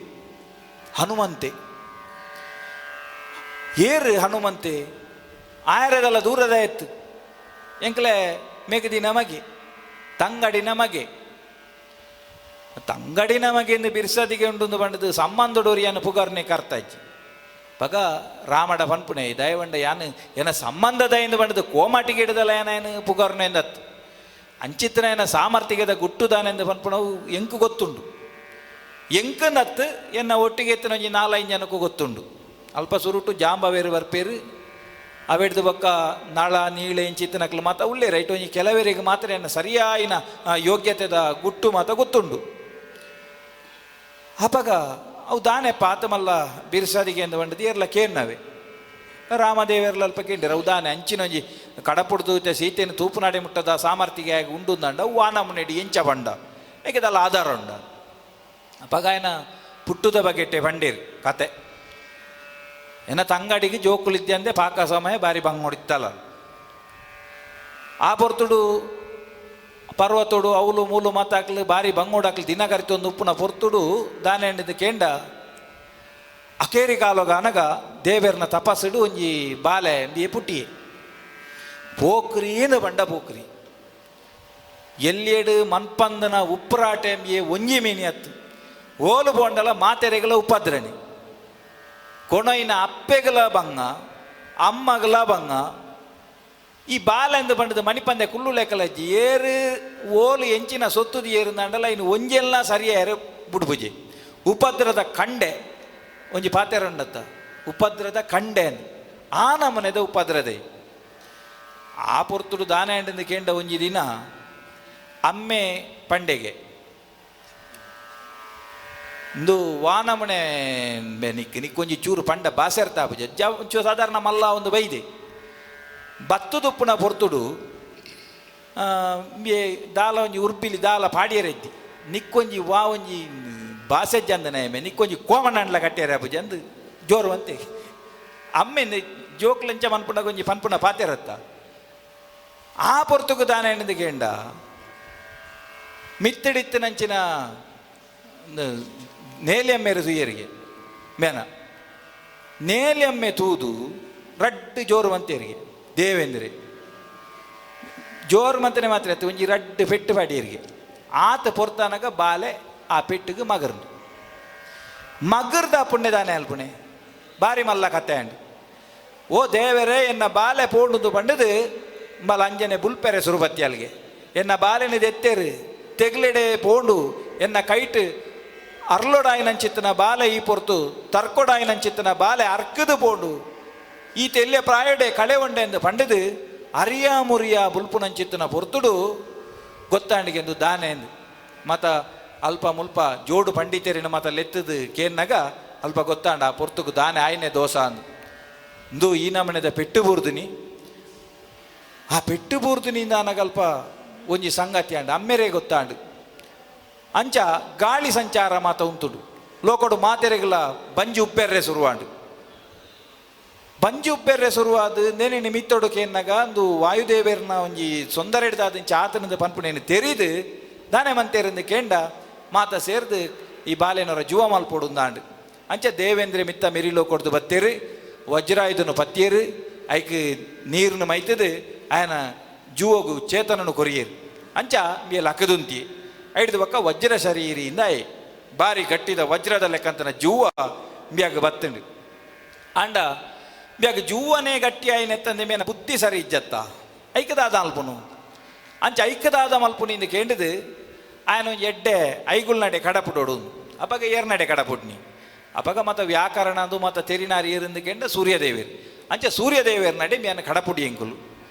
ಹನುಮಂತೆ. ಏರು ಹನುಮಂತೆ ಆಯರದಲ್ಲ ದೂರದ ಎತ್ತು ಎಂಕಲೆ ಮೇಗದಿ ನಮಗೆ ತಂಗಡಿ ನಮಗೆ ತಂಗಡಿ ನಮಗೆ ಎಂದು ಬಿರ್ಸದಿಗೆ ಉಂಟು ಬಂಡದು ಸಂಬಂಧಡೋರಿಯನ್ನು ಪುಗಾರ್ನೆ ಕರ್ತಾಜಿ ಪಗ ರಾಮಡ ಪನ್ಪುಣೆ ದಯವಂಡ ಯಾನು ಏನ ಸಂಬಂಧದ ಎಂದು ಬಂಡದು ಕೋಮಾಟಿಗೆ ಹಿಡಿದಲ್ಲ ಏನೇನು ಪುಗಾರ್ನೆ ಎಂದತ್ತು ಅಂಚಿತನ ಏನ ಸಾಮರ್ಥ್ಯದ ಗುಟ್ಟುದಾನೆಂದು ಪನ್ಪುಣವು ಎಂಕು ಗೊತ್ತುಂಡು ಎಂಕನತ್ತು ಎನ್ನ ಒಟ್ಟಿಗೆ ಎತ್ತಿನ ಒಂಜಿ ನಾಲೈದು ಜನಕ್ಕೂ ಗೊತ್ತುಂಡು. ಅಲ್ಪ ಸುರುಟು ಜಾಂಬವೇರು ಬರ್ಪೇರು ಅವೆಡ್ದು ಬೊಕ್ಕ ನಾಳ ನೀಳೆ ಇಂಚಿತ್ತನಕ್ಲು ಮಾತ ಉಳ್ಳೇ ರೈಟ್ ಒಂಜಿ ಕೆಲವರಿಗೆ ಮಾತ್ರ ಎನ್ನ ಸರಿಯಾಯಿನ ಯೋಗ್ಯತೆದ ಗುಟ್ಟು ಮಾತ ಗೊತ್ತುಂಡು. ಅಪಗ ಅವು ದಾನೆ ಪಾತಮಲ್ಲ ಬಿರ್ಸಾದಿಗೆ ಎಂದು ಬಂಡದು ಏರ್ಲ ಕೇರ್ನವೆ ರಾಮದೇವೆರ್ಲ ಅಲ್ಪ ಕೇಂಡಿರ ಅವು ದಾನೆ ಅಂಚಿನೊಂಜಿ ಕಡಪುಡ್ದು ಸೀತೆಯನ್ನು ತೂಪುನಾಡೆ ಮುಟ್ಟದ ಸಾಮರ್ಥ್ಯಗೆ ಆಗಿ ಉಂಡು ದಂಡ ವಾನ ಮುನ್ನೆಡಿ ಎಂಚ ಬಂಡ ಏಕೆದಲ್ಲ ಆಧಾರ ಉಂಡ. ಅಪಗ ಏನ ಪುಟ್ಟುದ ಬಗೆಟ್ಟೆ ಬಂಡೀರ್ ಕತೆ ಏನ ತಂಗಡಿಗೆ ಜೋಕುಲಿದ್ದೆ ಅಂದೆ ಪಾಕ ಸಮಯ ಬಾರಿ ಬಂಗ್ ಹೊಡಿತ್ತಲ್ಲ. ಆ ಪೊರ್ತುಡು ಪರ್ವತೋಡು ಅವಲು ಮೂಲು ಮಾತಾಕ್ಲು ಬಾರಿ ಬಂಗೋಡಾಕ್ಲು ದಿನ ಕರಿತೊಂದು ಉಪ್ಪುನ ಪೊರ್ತುಡು ದಾನೆ ಎಂಡಿದ್ದು ಕೇಂಡ ಅಕೇರಿ ಕಾಲೋಗ ಅನಗ ದೇವೆರ್ನ ತಪಸ್ಸುಡು ಒಂಜಿ ಬಾಲೆ ಎಂಬಿಯೆ ಪುಟ್ಟಿಯೆ ಪೋಕ್ರೀನು ಬಂಡ ಪೋಕ್ರಿ ಎಲ್ಯೇಡು ಮನ್ಪಂದನ ಉಪ್ಪರಾಟೆ ಎಂಬಿಯೆ ಒಂಜಿ ಮೀನಿ ಅತ್ತು ಓಲು ಬೋಂಡಲ ಮಾತೆರೆಗಲ ಉಪದ್ರಣಿ ಕೊಣೈನ ಅಪ್ಪೆಗಲ ಬಂಗ ಅಮ್ಮಗಲ ಬಂಗ ಈ ಬಾಲೆಂದು ಬಂಡದ ಮಣಿಪಂದೆ ಕುಲ್ಲು ಲೆಕ್ಕಲಜ್ಜಿ ಏರು ಓಲು ಎಂಚಿನ ಸೊತ್ತುದು ಏರುಂದಂಡಲ ಇನ್ನು ಒಂಜೆಲ್ಲ ಸರಿಯಾರ ಬುಡ್ಬುಜಿ ಉಪದ್ರದ ಕಂಡೆ ಒಂಜಿ ಪಾತೆರಂಡತ್ತ ಉಪದ್ರದ ಕಂಡೆ ಆ ನಮನೆದ ಉಪದ್ರದೆ. ಆ ಪೊರ್ತುಡು ದಾನ ಎಂಡಂದು ಕೇಂಡ ಒಂಜಿ ದಿನ ಅಮ್ಮೆ ಪಂಡೆಗೆ ಇಂದು ವಾನಮನೆ ನಿಕ್ ನಿಕ್ಕೊಂಜಿ ಚೂರು ಪಂಡ ಬಾಸೆರ್ತಾಪುಜ ಜ ಸಾಧಾರಣ ಮಲ್ಲ ಒಂದು ಬೈದೆ ಬತ್ತುದುಪ್ಪುನ ಪೊರ್ತುಡು ದಾಲ ಒಂಜಿ ಉರ್ಪಿಲಿ ದಾಲ ಪಾಡಿಯರೆದ್ದಿ ನಿಕ್ಕೊಂಜಿ ವಾ ಒಂಜಿ ಬಾಸೆಜ್ಜಂದನ ನಿಕ್ಕೊಂಜಿ ಕೋಮಣ್ಣಂಡ್ಲ ಕಟ್ಟಿಯರೆ ಪೂಜೆ ಅಂದು ಜೋರು ಅಂತೆ ಅಮ್ಮೆ ಜೋಕ್ಲಂಚ ಮನ್ಪುಣ ಒಂಜಿ ಪನ್ಪುಣ ಪಾತೆರತ್ತ ಆ ಪೊರ್ತುಗು ದಾನ ಎಣ್ಣದು ಕೇಂಡ ಮಿತ್ತಡಿತ್ತಿನಂಚಿನ ನೇಲಿಯಮ್ಮೇರು ಸುಯ್ಯರಿಗೆ ಮೇನ ನೇಲಿಯಮ್ಮೆ ತೂದು ರಡ್ಡು ಜೋರು ಮಂತೇರಿಗೆ ದೇವೇಂದ್ರೆ ಜೋರು ಮಂತನೆ ಮಾತ್ರ ಆಯ್ತು ಒಂಜಿ ರಡ್ಡು ಪೆಟ್ಟು ಪಾಡಿಯರಿಗೆ ಆತ ಪೊರ್ತಾನಗ ಬಾಲೆ ಆ ಪೆಟ್ಟಿಗೆ ಮಗರ್ನು ಮಗರ್ದ ಪುಣ್ಯದಾನೆ ಅಲ್ಪುಣೆ ಬಾರಿ ಮಲ್ಲ ಕತೆ ಅಂಡಿ ಓ ದೇವರೇ ಎನ್ನ ಬಾಲೆ ಪೋಣುದು ಬಂಡದು ಮಲ ಅಂಜನೆ ಬುಲ್ಪೆರೆ ಸುರುಬತ್ತಿ ಅಲ್ಗೆ ಎನ್ನ ಬಾಲೆನ ಎತ್ತೇರು ತೆಗ್ಲೆಡೆ ಪೋಂಡು ಎನ್ನ ಕೈಟ್ ಅರ್ಲೊಡಾಯಿನಂಚಿತ್ತನ ಬಾಲೆ ಈ ಪೊರ್ತು ತರ್ಕೊಡಾಯಿನಂಚಿತ್ತನ ಬಾಲೆ ಅರ್ಕದು ಪೋಂಡು ಈ ತೆಲ್ಯ ಪ್ರಾಯಡೆ ಕಳೆ ಉಂಡೆ ಎಂದು ಪಂಡದು ಅರಿಯಾ ಮುರಿಯ ಬುಲ್ಪುನಂಚಿತ್ತನ ಪೊರ್ತುಡು ಗೊತ್ತಾಂಡಿಗೆಂದು ದಾನೆ ಎಂದು ಮತ ಅಲ್ಪ ಮುಲ್ಪ ಜೋಡು ಪಂಡಿತರಿನ ಮತ ಲೆತ್ತದು ಕೇನ್ನಗ ಅಲ್ಪ ಗೊತ್ತಾಂಡ ಆ ಪೊರ್ತುಗು ದಾನೆ ಆಯ್ನೆ ದೋಸ ಅಂದು ಇಂದು ಈ ನಮನೆದ ಪೆಟ್ಟು ಬೂರ್ದುನಿ ಆ ಪೆಟ್ಟು ಬೂರ್ದುನಿಂದ ಅನಗಲ್ಪ ಒಂಜಿ ಸಂಗತಿ ಅಂಡ ಅಮ್ಮೆರೇ ಗೊತ್ತಾಂಡು ಅಂಚ ಗಾಳಿ ಸಂಚಾರ ಮಾತ ಉಂತುಡು ಲೋಕಡು ಮಾತೆರೆಗಲ ಬಂಜಿ ಉಪ್ಪೆರ್ರೆ ಶುರುವಾಂಡು ಬಂಜಿ ಉಪ್ಪೆರ್ರೆ ಶುರುವಾದ ನೆನೆ ಮಿತ್ತೊಡು ಕೇನ್ನಗ ಒಂದು ವಾಯುದೇವರ್ನ ಒಂಜಿ ಸೊಂದರ ಹಿಡ್ದಾದ ಆತನದ ಪನ್ಪುಣೇನು ತೆರಿದು ದಾನೆ ಮಂತೇರಿಂದ ಕೇಂಡ ಮಾತ ಸೇರ್ದು ಈ ಬಾಲೆನವರ ಜೀವ ಮಲ್ಪೊಡುಂದಾಂಡು ಅಂಚ ದೇವೇಂದ್ರ ಮಿತ್ತ ಮಿರಿಲೋ ಕೊಡ್ದು ಬತ್ತೇರು ವಜ್ರಾಯುಧನು ಪತ್ತೇರು ಐಕ್ ನೀರುನು ಮೈತದು ಆಯನ ಜೂವಗು ಚೇತನನು ಕೊರಿಯೇರು ಅಂಚ ಮೇ ಲಕ್ಕದುಂತಿ ಐಡ್ದು ಬಕ್ಕ ವಜ್ರ ಶರೀರಿಯಿಂದ ಬಾರಿ ಗಟ್ಟಿದ ವಜ್ರದ ಲೆಕ್ಕಂತನ ಜೂವ ಮ್ಯಾಗ ಬತ್ತಂಡು ಅಂಡ ಮ್ಯಾಗ ಜೂವನೇ ಗಟ್ಟಿ ಆಯ್ನೆತ್ತಂದೆ ಮೇನ ಬುದ್ಧಿ ಸರಿ ಇಜ್ಜತ್ತ ಐಕದಾದ ಅಲ್ಪುನು ಅಂಚ ಐಕದಾದ ಮಲ್ಪುನಿಂದ ಕೇಂಡದು ಆಯನ ಎಡ್ಡೆ ಐಗುಲ್ ನಡೆ ಕಡಪುಡೋಡು ಅಪಗ ಏರ್ನಡೆ ಕಡಪುಡ್ನಿ ಅಪಗ ಮತ ವ್ಯಾಕರಣ ಅದು ಮತ ತೆರಿನಾರಿ ಏರಿಂದು ಸೂರ್ಯದೇವರು ಅಂಚೆ ಸೂರ್ಯದೇವರ ನಡೆ ಮೇನ ಕಡಪುಡಿ ಎಂಕುಲು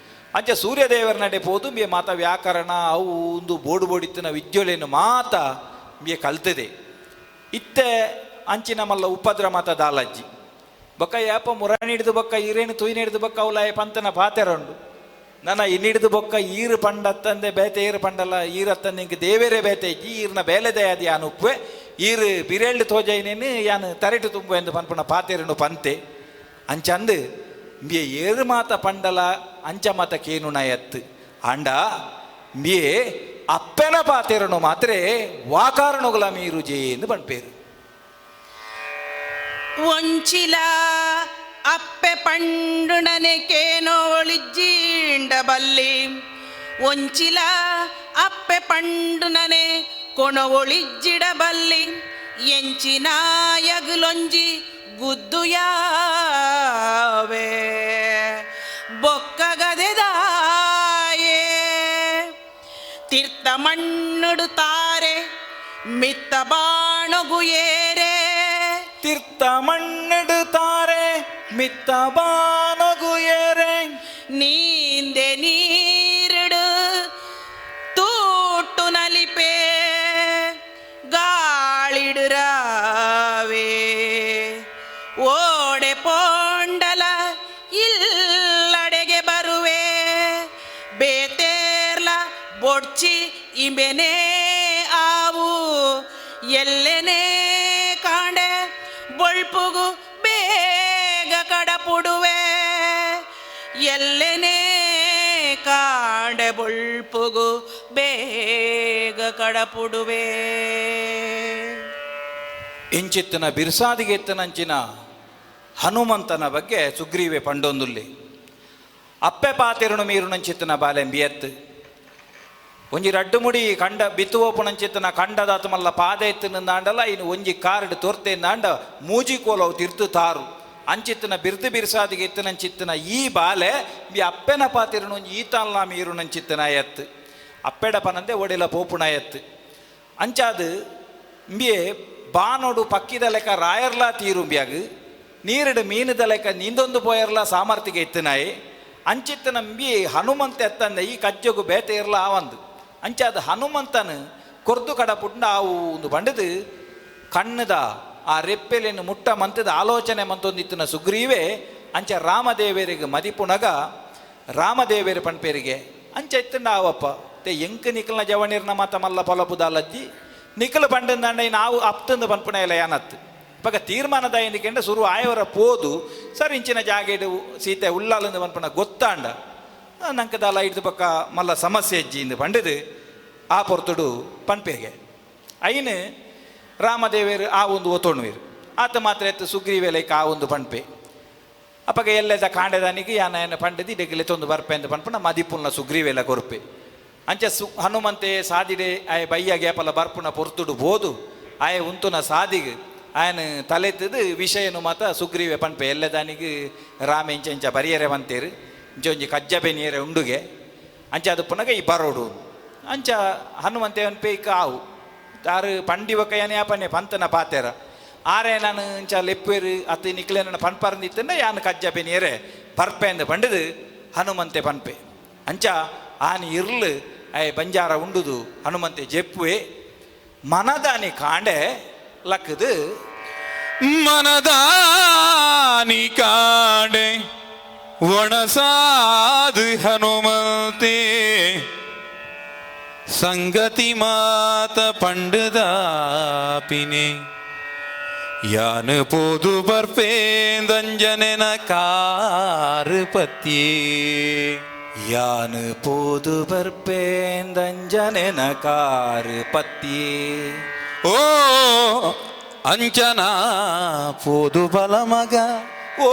ಅಂಚೆ ಸೂರ್ಯದೇವರ ನಡೆ ಪೋದು ಮೇ ಮಾತ ವ್ಯಾಕರಣ ಅವು ಒಂದು ಬೋಡು ಬೋಡಿತ್ತಿನ ವಿದ್ಯೊಲೆಯನ್ನು ಮಾತ ಮೇ ಕಲ್ತದೆ. ಇತ್ತೆ ಅಂಚಿನ ಮಲ್ಲ ಉಪದ್ರ ಮಾತ ದಾಲಜ್ಜಿ ಬೊಕ್ಕ ಯಾಪ ಮುರಾಣಿಡ್ದು ಬೊಕ್ಕ ಈರೇನು ತುಯ್ನಿಡ್ದು ಬೊಕ್ಕ ಅವಲಾಯ ಪಂತನ ಪಾತೆರಂಡು ನನ್ನ ಇನ್ನಿಡ್ದು ಬೊಕ್ಕ ಈರು ಪಂಡತ್ತಂದೆ ಬೇತೆ ಈರು ಪಂಡಲ್ಲ ಈರತ್ತಂದೆ ಇಂಕ ದೇವೇರೇ ಬೇತೆ ಇಜ್ಜಿ ಈರ್ನ ಬೇಲೆದೆ ಅದು ಯಾನು ಉಪ್ಪೆ ಈರು ಬಿರೇಳ್ಡು ತೋಜೈನೇನು ಯಾನು ತರೆಟು ತುಂಬು ಎಂದು ಪನ್ಪುನ ಪಾತೆರನು ಪಂತೆ ಅಂಚಂದು ಇಂಬಿಯ ಏರು ಮಾತ ಪಂಡಲ ಅಂಚ ಮಾತ ಕೇನು ನಯತ್ತು ಆಂಡ ಇಂಬಿಯೇ ಅಪ್ಪೆನ ಪಾತೆರನು ಮಾತ್ರ ವಾಕಾರಣುಗಳ ಮೀರು ಜೇನು ಪನ್ಪೇರು. ಒಂಚಿಲ ಅಪ್ಪೆ ಪಂಡುಣನೆ ಕೇನೋ ಒಳಿಜ್ಜೀಂಡ ಬಲ್ಲಿ ಒಂಚಿಲ ಅಪ್ಪೆ ಪಂಡುಣನೆ ಕೊಣ ಒಳಿಜ್ಜಿಡ ಬಲ್ಲಿ ಎಂಚಿನಾಯಗುಲೊಂಜಿ ಗುದ್ದುಯಾವೆ ಬೊಕ್ಕಗದೆದಾಯೇ ತೀರ್ಥ ಮಣ್ಣುಡುತ್ತಾರೆ ಮಿತ್ತ ಬಾಣಗು ಏರೆ ತೀರ್ಥ ಮಣ್ಣಿಡುತ್ತಾರೆ ಮಿತ್ತ ಬಾನಗು ಏರೆ ನೀಂದೆ ನೀರಿಡು ತೂಟು ನಲಿಪೆ ಗಾಳಿಡುರಾವೆ ಓಡೆ ಪೋಂಡಲ ಇಲ್ಲಡೆಗೆ ಬರುವೆ ಬೇತೇರ್ಲ ಬೊಡ್ಚಿ ಇಂಬೆನೇ ಆವು ಎಲ್ಲೆನೇ ಕಾಂಡೆ ಬೊಳ್ಪುಗು ಬೇಗ ಕಡಪುಡುವೆ ಎಲ್ಲೆನೇ ಕಾಂಡೆ ಬೊಳ್ಪುಗು ಬೇಗ ಕಡಪುಡುವೆ. ಇಂಚಿತ್ತಿನ ಬಿರ್ಸಾದಿಗೆತ್ತನಂಚಿನ ಹನುಮಂತನ ಬಗ್ಗೆ ಸುಗ್ರೀವೆ ಪಂಡೊಂದುಲ್ಲಿ ಅಪ್ಪೆ ಪಾತಿರುಣು ಮೀರು ನಂಚಿತ್ತನ ಬಾಲೆಂಬಿಯತ್ತು ಒಂಜಿ ರಡ್ಡು ಮುಡಿ ಕಂಡ ಬಿತ್ತುವೋಪುನಂಚಿತ್ತನ ಕಂಡದಾತು ಮಲ್ಲ ಪಾದ ಎತ್ತಿನಂದಾಂಡಲ ಇನ್ನು ಒಂಜಿ ಕಾರ್ಡ್ ತೋರ್ತೆಂದಾಂಡ ಮೂಜಿ ಕೋಲವು ತಿರ್ತು ತಾರು ಅಂಚಿತ್ತನ ಬಿರ್ದು ಬಿರ್ಸಾದಿಗೆ ಎತ್ತನಂಚಿತ್ತನ ಈ ಬಾಲೆ ಬಿ ಅಪ್ಪೆನ ಪಾತಿರುಣು ಒಂಜಿ ಈತಾನ್ಲಾ ಮೀರು ನಂಚಿತ್ತನ ಎತ್ತು ಅಪ್ಪೆಡ ಪನಂದೆ ಒಡಿಲ ಪೋಪುಣ ಎತ್ತು ಅಂಚಾದು ಇಂಬಿಯೆ ಬಾನೋಡು ಪಕ್ಕಿದ ಲೆಕ್ಕ ರಾಯರ್ಲಾ ತೀರುಂಬಿಯಾಗ ನೀರಿಡು ಮೀನುದ ಲೆಕ್ಕ ನೀಂದೊಂದು ಪೋಯರ್ಲಾ ಸಾಮರ್ಥ್ಯಗೆ ಎತ್ತನಾಯಿ ಅಂಚಿತ್ತನ ನಂಬಿ ಹನುಮಂತ ಎತ್ತಂದೆ ಈ ಕಜ್ಜಗು ಬೇತೆ ಇರಲ ಆವಂದು ಅಂಚಾದ ಹನುಮಂತನು ಕೊರ್ದು ಕಡ ಪುಟ್ಟ ಆವು ಒಂದು ಬಂಡದು ಕಣ್ಣದ ಆ ರೆಪ್ಪೆಲೆಯನ್ನು ಮುಟ್ಟ ಮಂತದ ಆಲೋಚನೆ ಮಂತೊಂದಿತ್ತಿನ ಸುಗ್ರೀವೆ ಅಂಚ ರಾಮದೇವರಿಗೆ ಮದಿಪುನಗ ರಾಮದೇವೇರು ಪಣ್ಪೇರಿಗೆ ಅಂಚ ಎತ್ತಂಡ ಆವಪ್ಪ ತೆ ಎಂಕ್ ನಿಕಲ್ನ ಜವಣಿರ್ನ ಮಾತ ಮಲ್ಲ ಪೊಲಪುದಾಲಜ್ಜಿ ನಿಕಲು ಪಂಡಂದಾಂಡ ನಾವು ಅಪ್ತಂದು ಪನ್ಪುಣ ಇಲ್ಲ ಯಾನತ್ತು ಪಗ ತೀರ್ಮಾನದ ಎಂದಿಕೆಂಡ ಸುರು ಆಯವರ ಪೋದು ಸರ್ ಇಂಚಿನ ಜಾಗೆಡು ಸೀತೆ ಉಳ್ಳಾಲಂದು ಪನ್ಪುಣ ಗೊತ್ತಾಂಡ ನಂಕದಾಲ ಹಿಡ್ದು ಪಕ್ಕ ಮಲ್ಲ ಸಮಸ್ಯೆ ಅಜ್ಜಿ ಇಂದು ಪಂಡದು ಆ ಪೊರ್ತುಡು ಪನ್ಪೇಗೆ ಐನು ರಾಮದೇವರು ಆ ಒಂದು ಒತ್ತೊಣುವಿರು ಆತ ಮಾತ್ರ ಎತ್ತು ಸುಗ್ರೀವೆ ಲೈಕ್ ಆ ಒಂದು ಪನ್ಪೆ ಅಪ್ಪಗ ಎಲ್ಲದ ಕಾಂಡದಾನಿಗೆ ಯಾನ ಏನ ಪಂಡದಿ ಇಡಗಲೆ ತೊಂದು ಬರ್ಪೆ ಅಂತ ಪನ್ಪುಣ ಮದಿಪುಲ್ನ ಸುಗ್ರೀವೆಲ್ಲ ಕೊರ್ಪೆ ಅಂಚ ಹನುಮಂತೆ ಸಾದಿಡೆ ಆಯ ಬಯ್ಯ ಗ್ಯಾಪಲ ಬರ್ಪುನ ಪೊರ್ತುಡು ಬೋದು ಆಯ ಉಂತುನ ಸಾದಿಗೆ ಆಯನ ತಲೆತ್ತದು ವಿಷಯನು ಮಾತ ಸುಗ್ರೀವೆ ಪನ್ಪೆ ಎಲ್ಲದಾನಿಗೆ ರಾಮ ಇಂಚ ಇಂಚ ಬರಿಯರೆ ಬಂತೇರು ಇಂಚ ಒಂಜಿ ಕಜ್ಜ ಬೆನಿಯರೆ ಉಂಡುಗೆ ಅಂಚ ಅದು ಪುನಗ ಈ ಬರೋಡು ಅಂಚ ಹನುಮಂತೆ ಅನ್ಪೆ ಇಕ್ಕ ಆವು ತಾರು ಪಂಡಿವಕ ಯಾನೆ ಯಾಪನೆ ಪಂತನ ಪಾತೆರ ಆರೆ ನಾನು ಇಂಚ ಲೆಪ್ಪೇರು ಅತ್ತ ನಿಕ್ಲೆ ನನ್ನ ಪನ್ಪರಂದಿತ್ತಂಡ ಯಾನು ಕಜ್ಜ ಬೆನಿಯರೆ ಪರ್ಪೆ ಅಂದ ಪಂಡದು ಹನುಮಂತೆ ಪನ್ಪೆ ಅಂಚ ಆನಿ ಇರ್ಲು ಆಯ್ ಬಂಜಾರ ಉಂಡುದು ಹನುಮಂತೆ ಜೆಪ್ಪುವೆ ಮನದಾನಿ ಕಾಂಡೆ ಲಕ್ಕದು ಮನದಾನಿ ಕಾಂಡೆ ಒಣಸಾದು ಹನುಮಂತೆ ಸಂಗತಿ ಮಾತ ಪಂಡದಾಪಿನೆ ಯಾನು ಪೋದು ಬರ್ಪೇಂದಂಜನೆನ ಕಾರು ಪತ್ಯೇ ಯಾನು ಪೋದು ಬರ್ಪೇಂದಂಜನೆನ ಕಾರು ಪತ್ಯೇ ಓ ಅಂಚನಾ ಪೋದು ಬಲ ಮಗ ಓ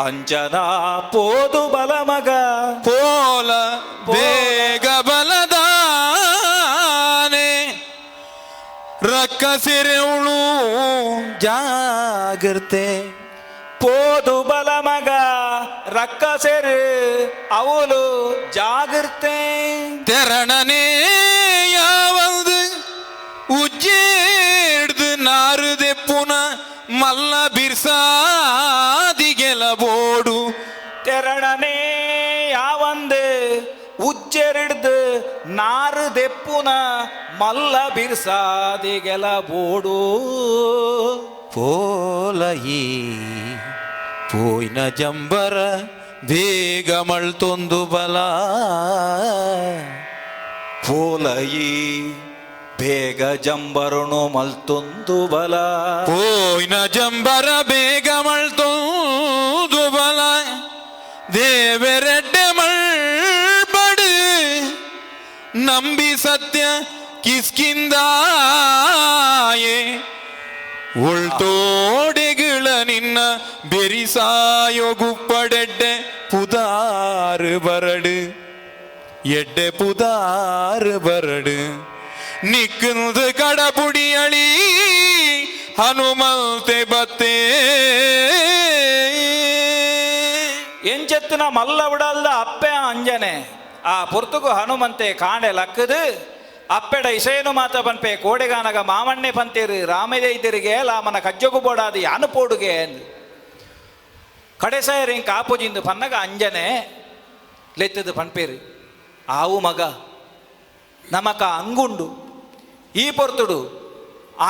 ಅಂಜನಾ ಪೋದು ಬಲ ಮಗ ಪೋಲ ಬೇಗ ಬಲದಾನೆ ರಕ್ಕಸಿರೆವಳು ಜಾಗೃತೆ ಪೋದು ಬಲ ಮಗ ರಕ್ಕಸೆರು ಅವಳು ಜಾಗೃತೆ ತೆರಣನೇ ಯಾವಲ್ದು ಉಜ್ಜೇಡ್ದು ನಾರುದೆ ಪೋಣ. ಮಲ್ಲ ಬಿರ್ಸಾದಿಗೆಲ ಬೋಡು ತೆರಣನೇ ಯಾವಂದು ಉಜ್ಜೆರಿಡ್ದು ನಾರು ದೆಪ್ಪುನ ಮಲ್ಲ ಬಿರ್ಸಾದಿಗೆಲ ಬೋಡು ಪೋಲಯಿ ಪೋಯ್ನ ಜಂಬರ ಬೇಗ ಮಳ್ತೊಂದು ಬಲ ಪೋಲಯಿ ಬೇಗ ಜಂಬರುಣು ಮಲ್ತೊಂದು ಬಲ ಪೋಯ್ನ ಜಂಬರ ಬೇಗ ಮಳ್ತೊಂದು ಬಲ ದೇವರೆಡ್ಡೆ ಮಳ್ಬಡು ನಂಬಿ ಸತ್ಯ ಕಿಸ್ಕಿಂದಾಯೆ ಉಳ್ತೋಡೆಗಳ ನಿನ್ನ ಬೆರಿಸಾಯೋ ಗುಪ್ಪಡೆಡ್ಡೆ ಪುದಾರು ಬರಡು ಎಡ್ಡೆ ಪುದಾರು ಬರಡು ನಿಕ್ಕಂದು ಕಡಪುಡಿಯಳಿ ಹನುಮಂತೆ ಬತ್ತೇ. ಎಂಚೆತ್ತಿನ ಮಲ್ಲ ಉಡಲ್ದ ಅಪ್ಪೆ ಅಂಜನೆ ಆ ಪೊರ್ತುಗು ಹನುಮಂತೆ ಕಾಂಡೆ ಲಕ್ಕದು ಅಪ್ಪೆಡ ಇಸೇನು ಮಾತ ಪನ್ಪೆ ಕೋಡೆಗಾನಗ ಮಾಮಣ್ಣೆ ಪಂತೇರು ರಾಮದೇ ಇದ್ದಿರಿಗೆ ಲಾಮನ ಕಜ್ಜಗು ಬೋಡಾದು ಯಾನು ಪೋಡುಗೆ ಅಂದು ಕಡೆಸಾಯರ್ ಇಂಕ ಆಪೋಜಿಂದು ಪನ್ನಗ ಅಂಜನೆ ಲೆತ್ತದು ಪನ್ಪೇರು ಆವು ಮಗ ನಮಕ ಅಂಗುಂಡು ಈ ಪೊರ್ತುಡು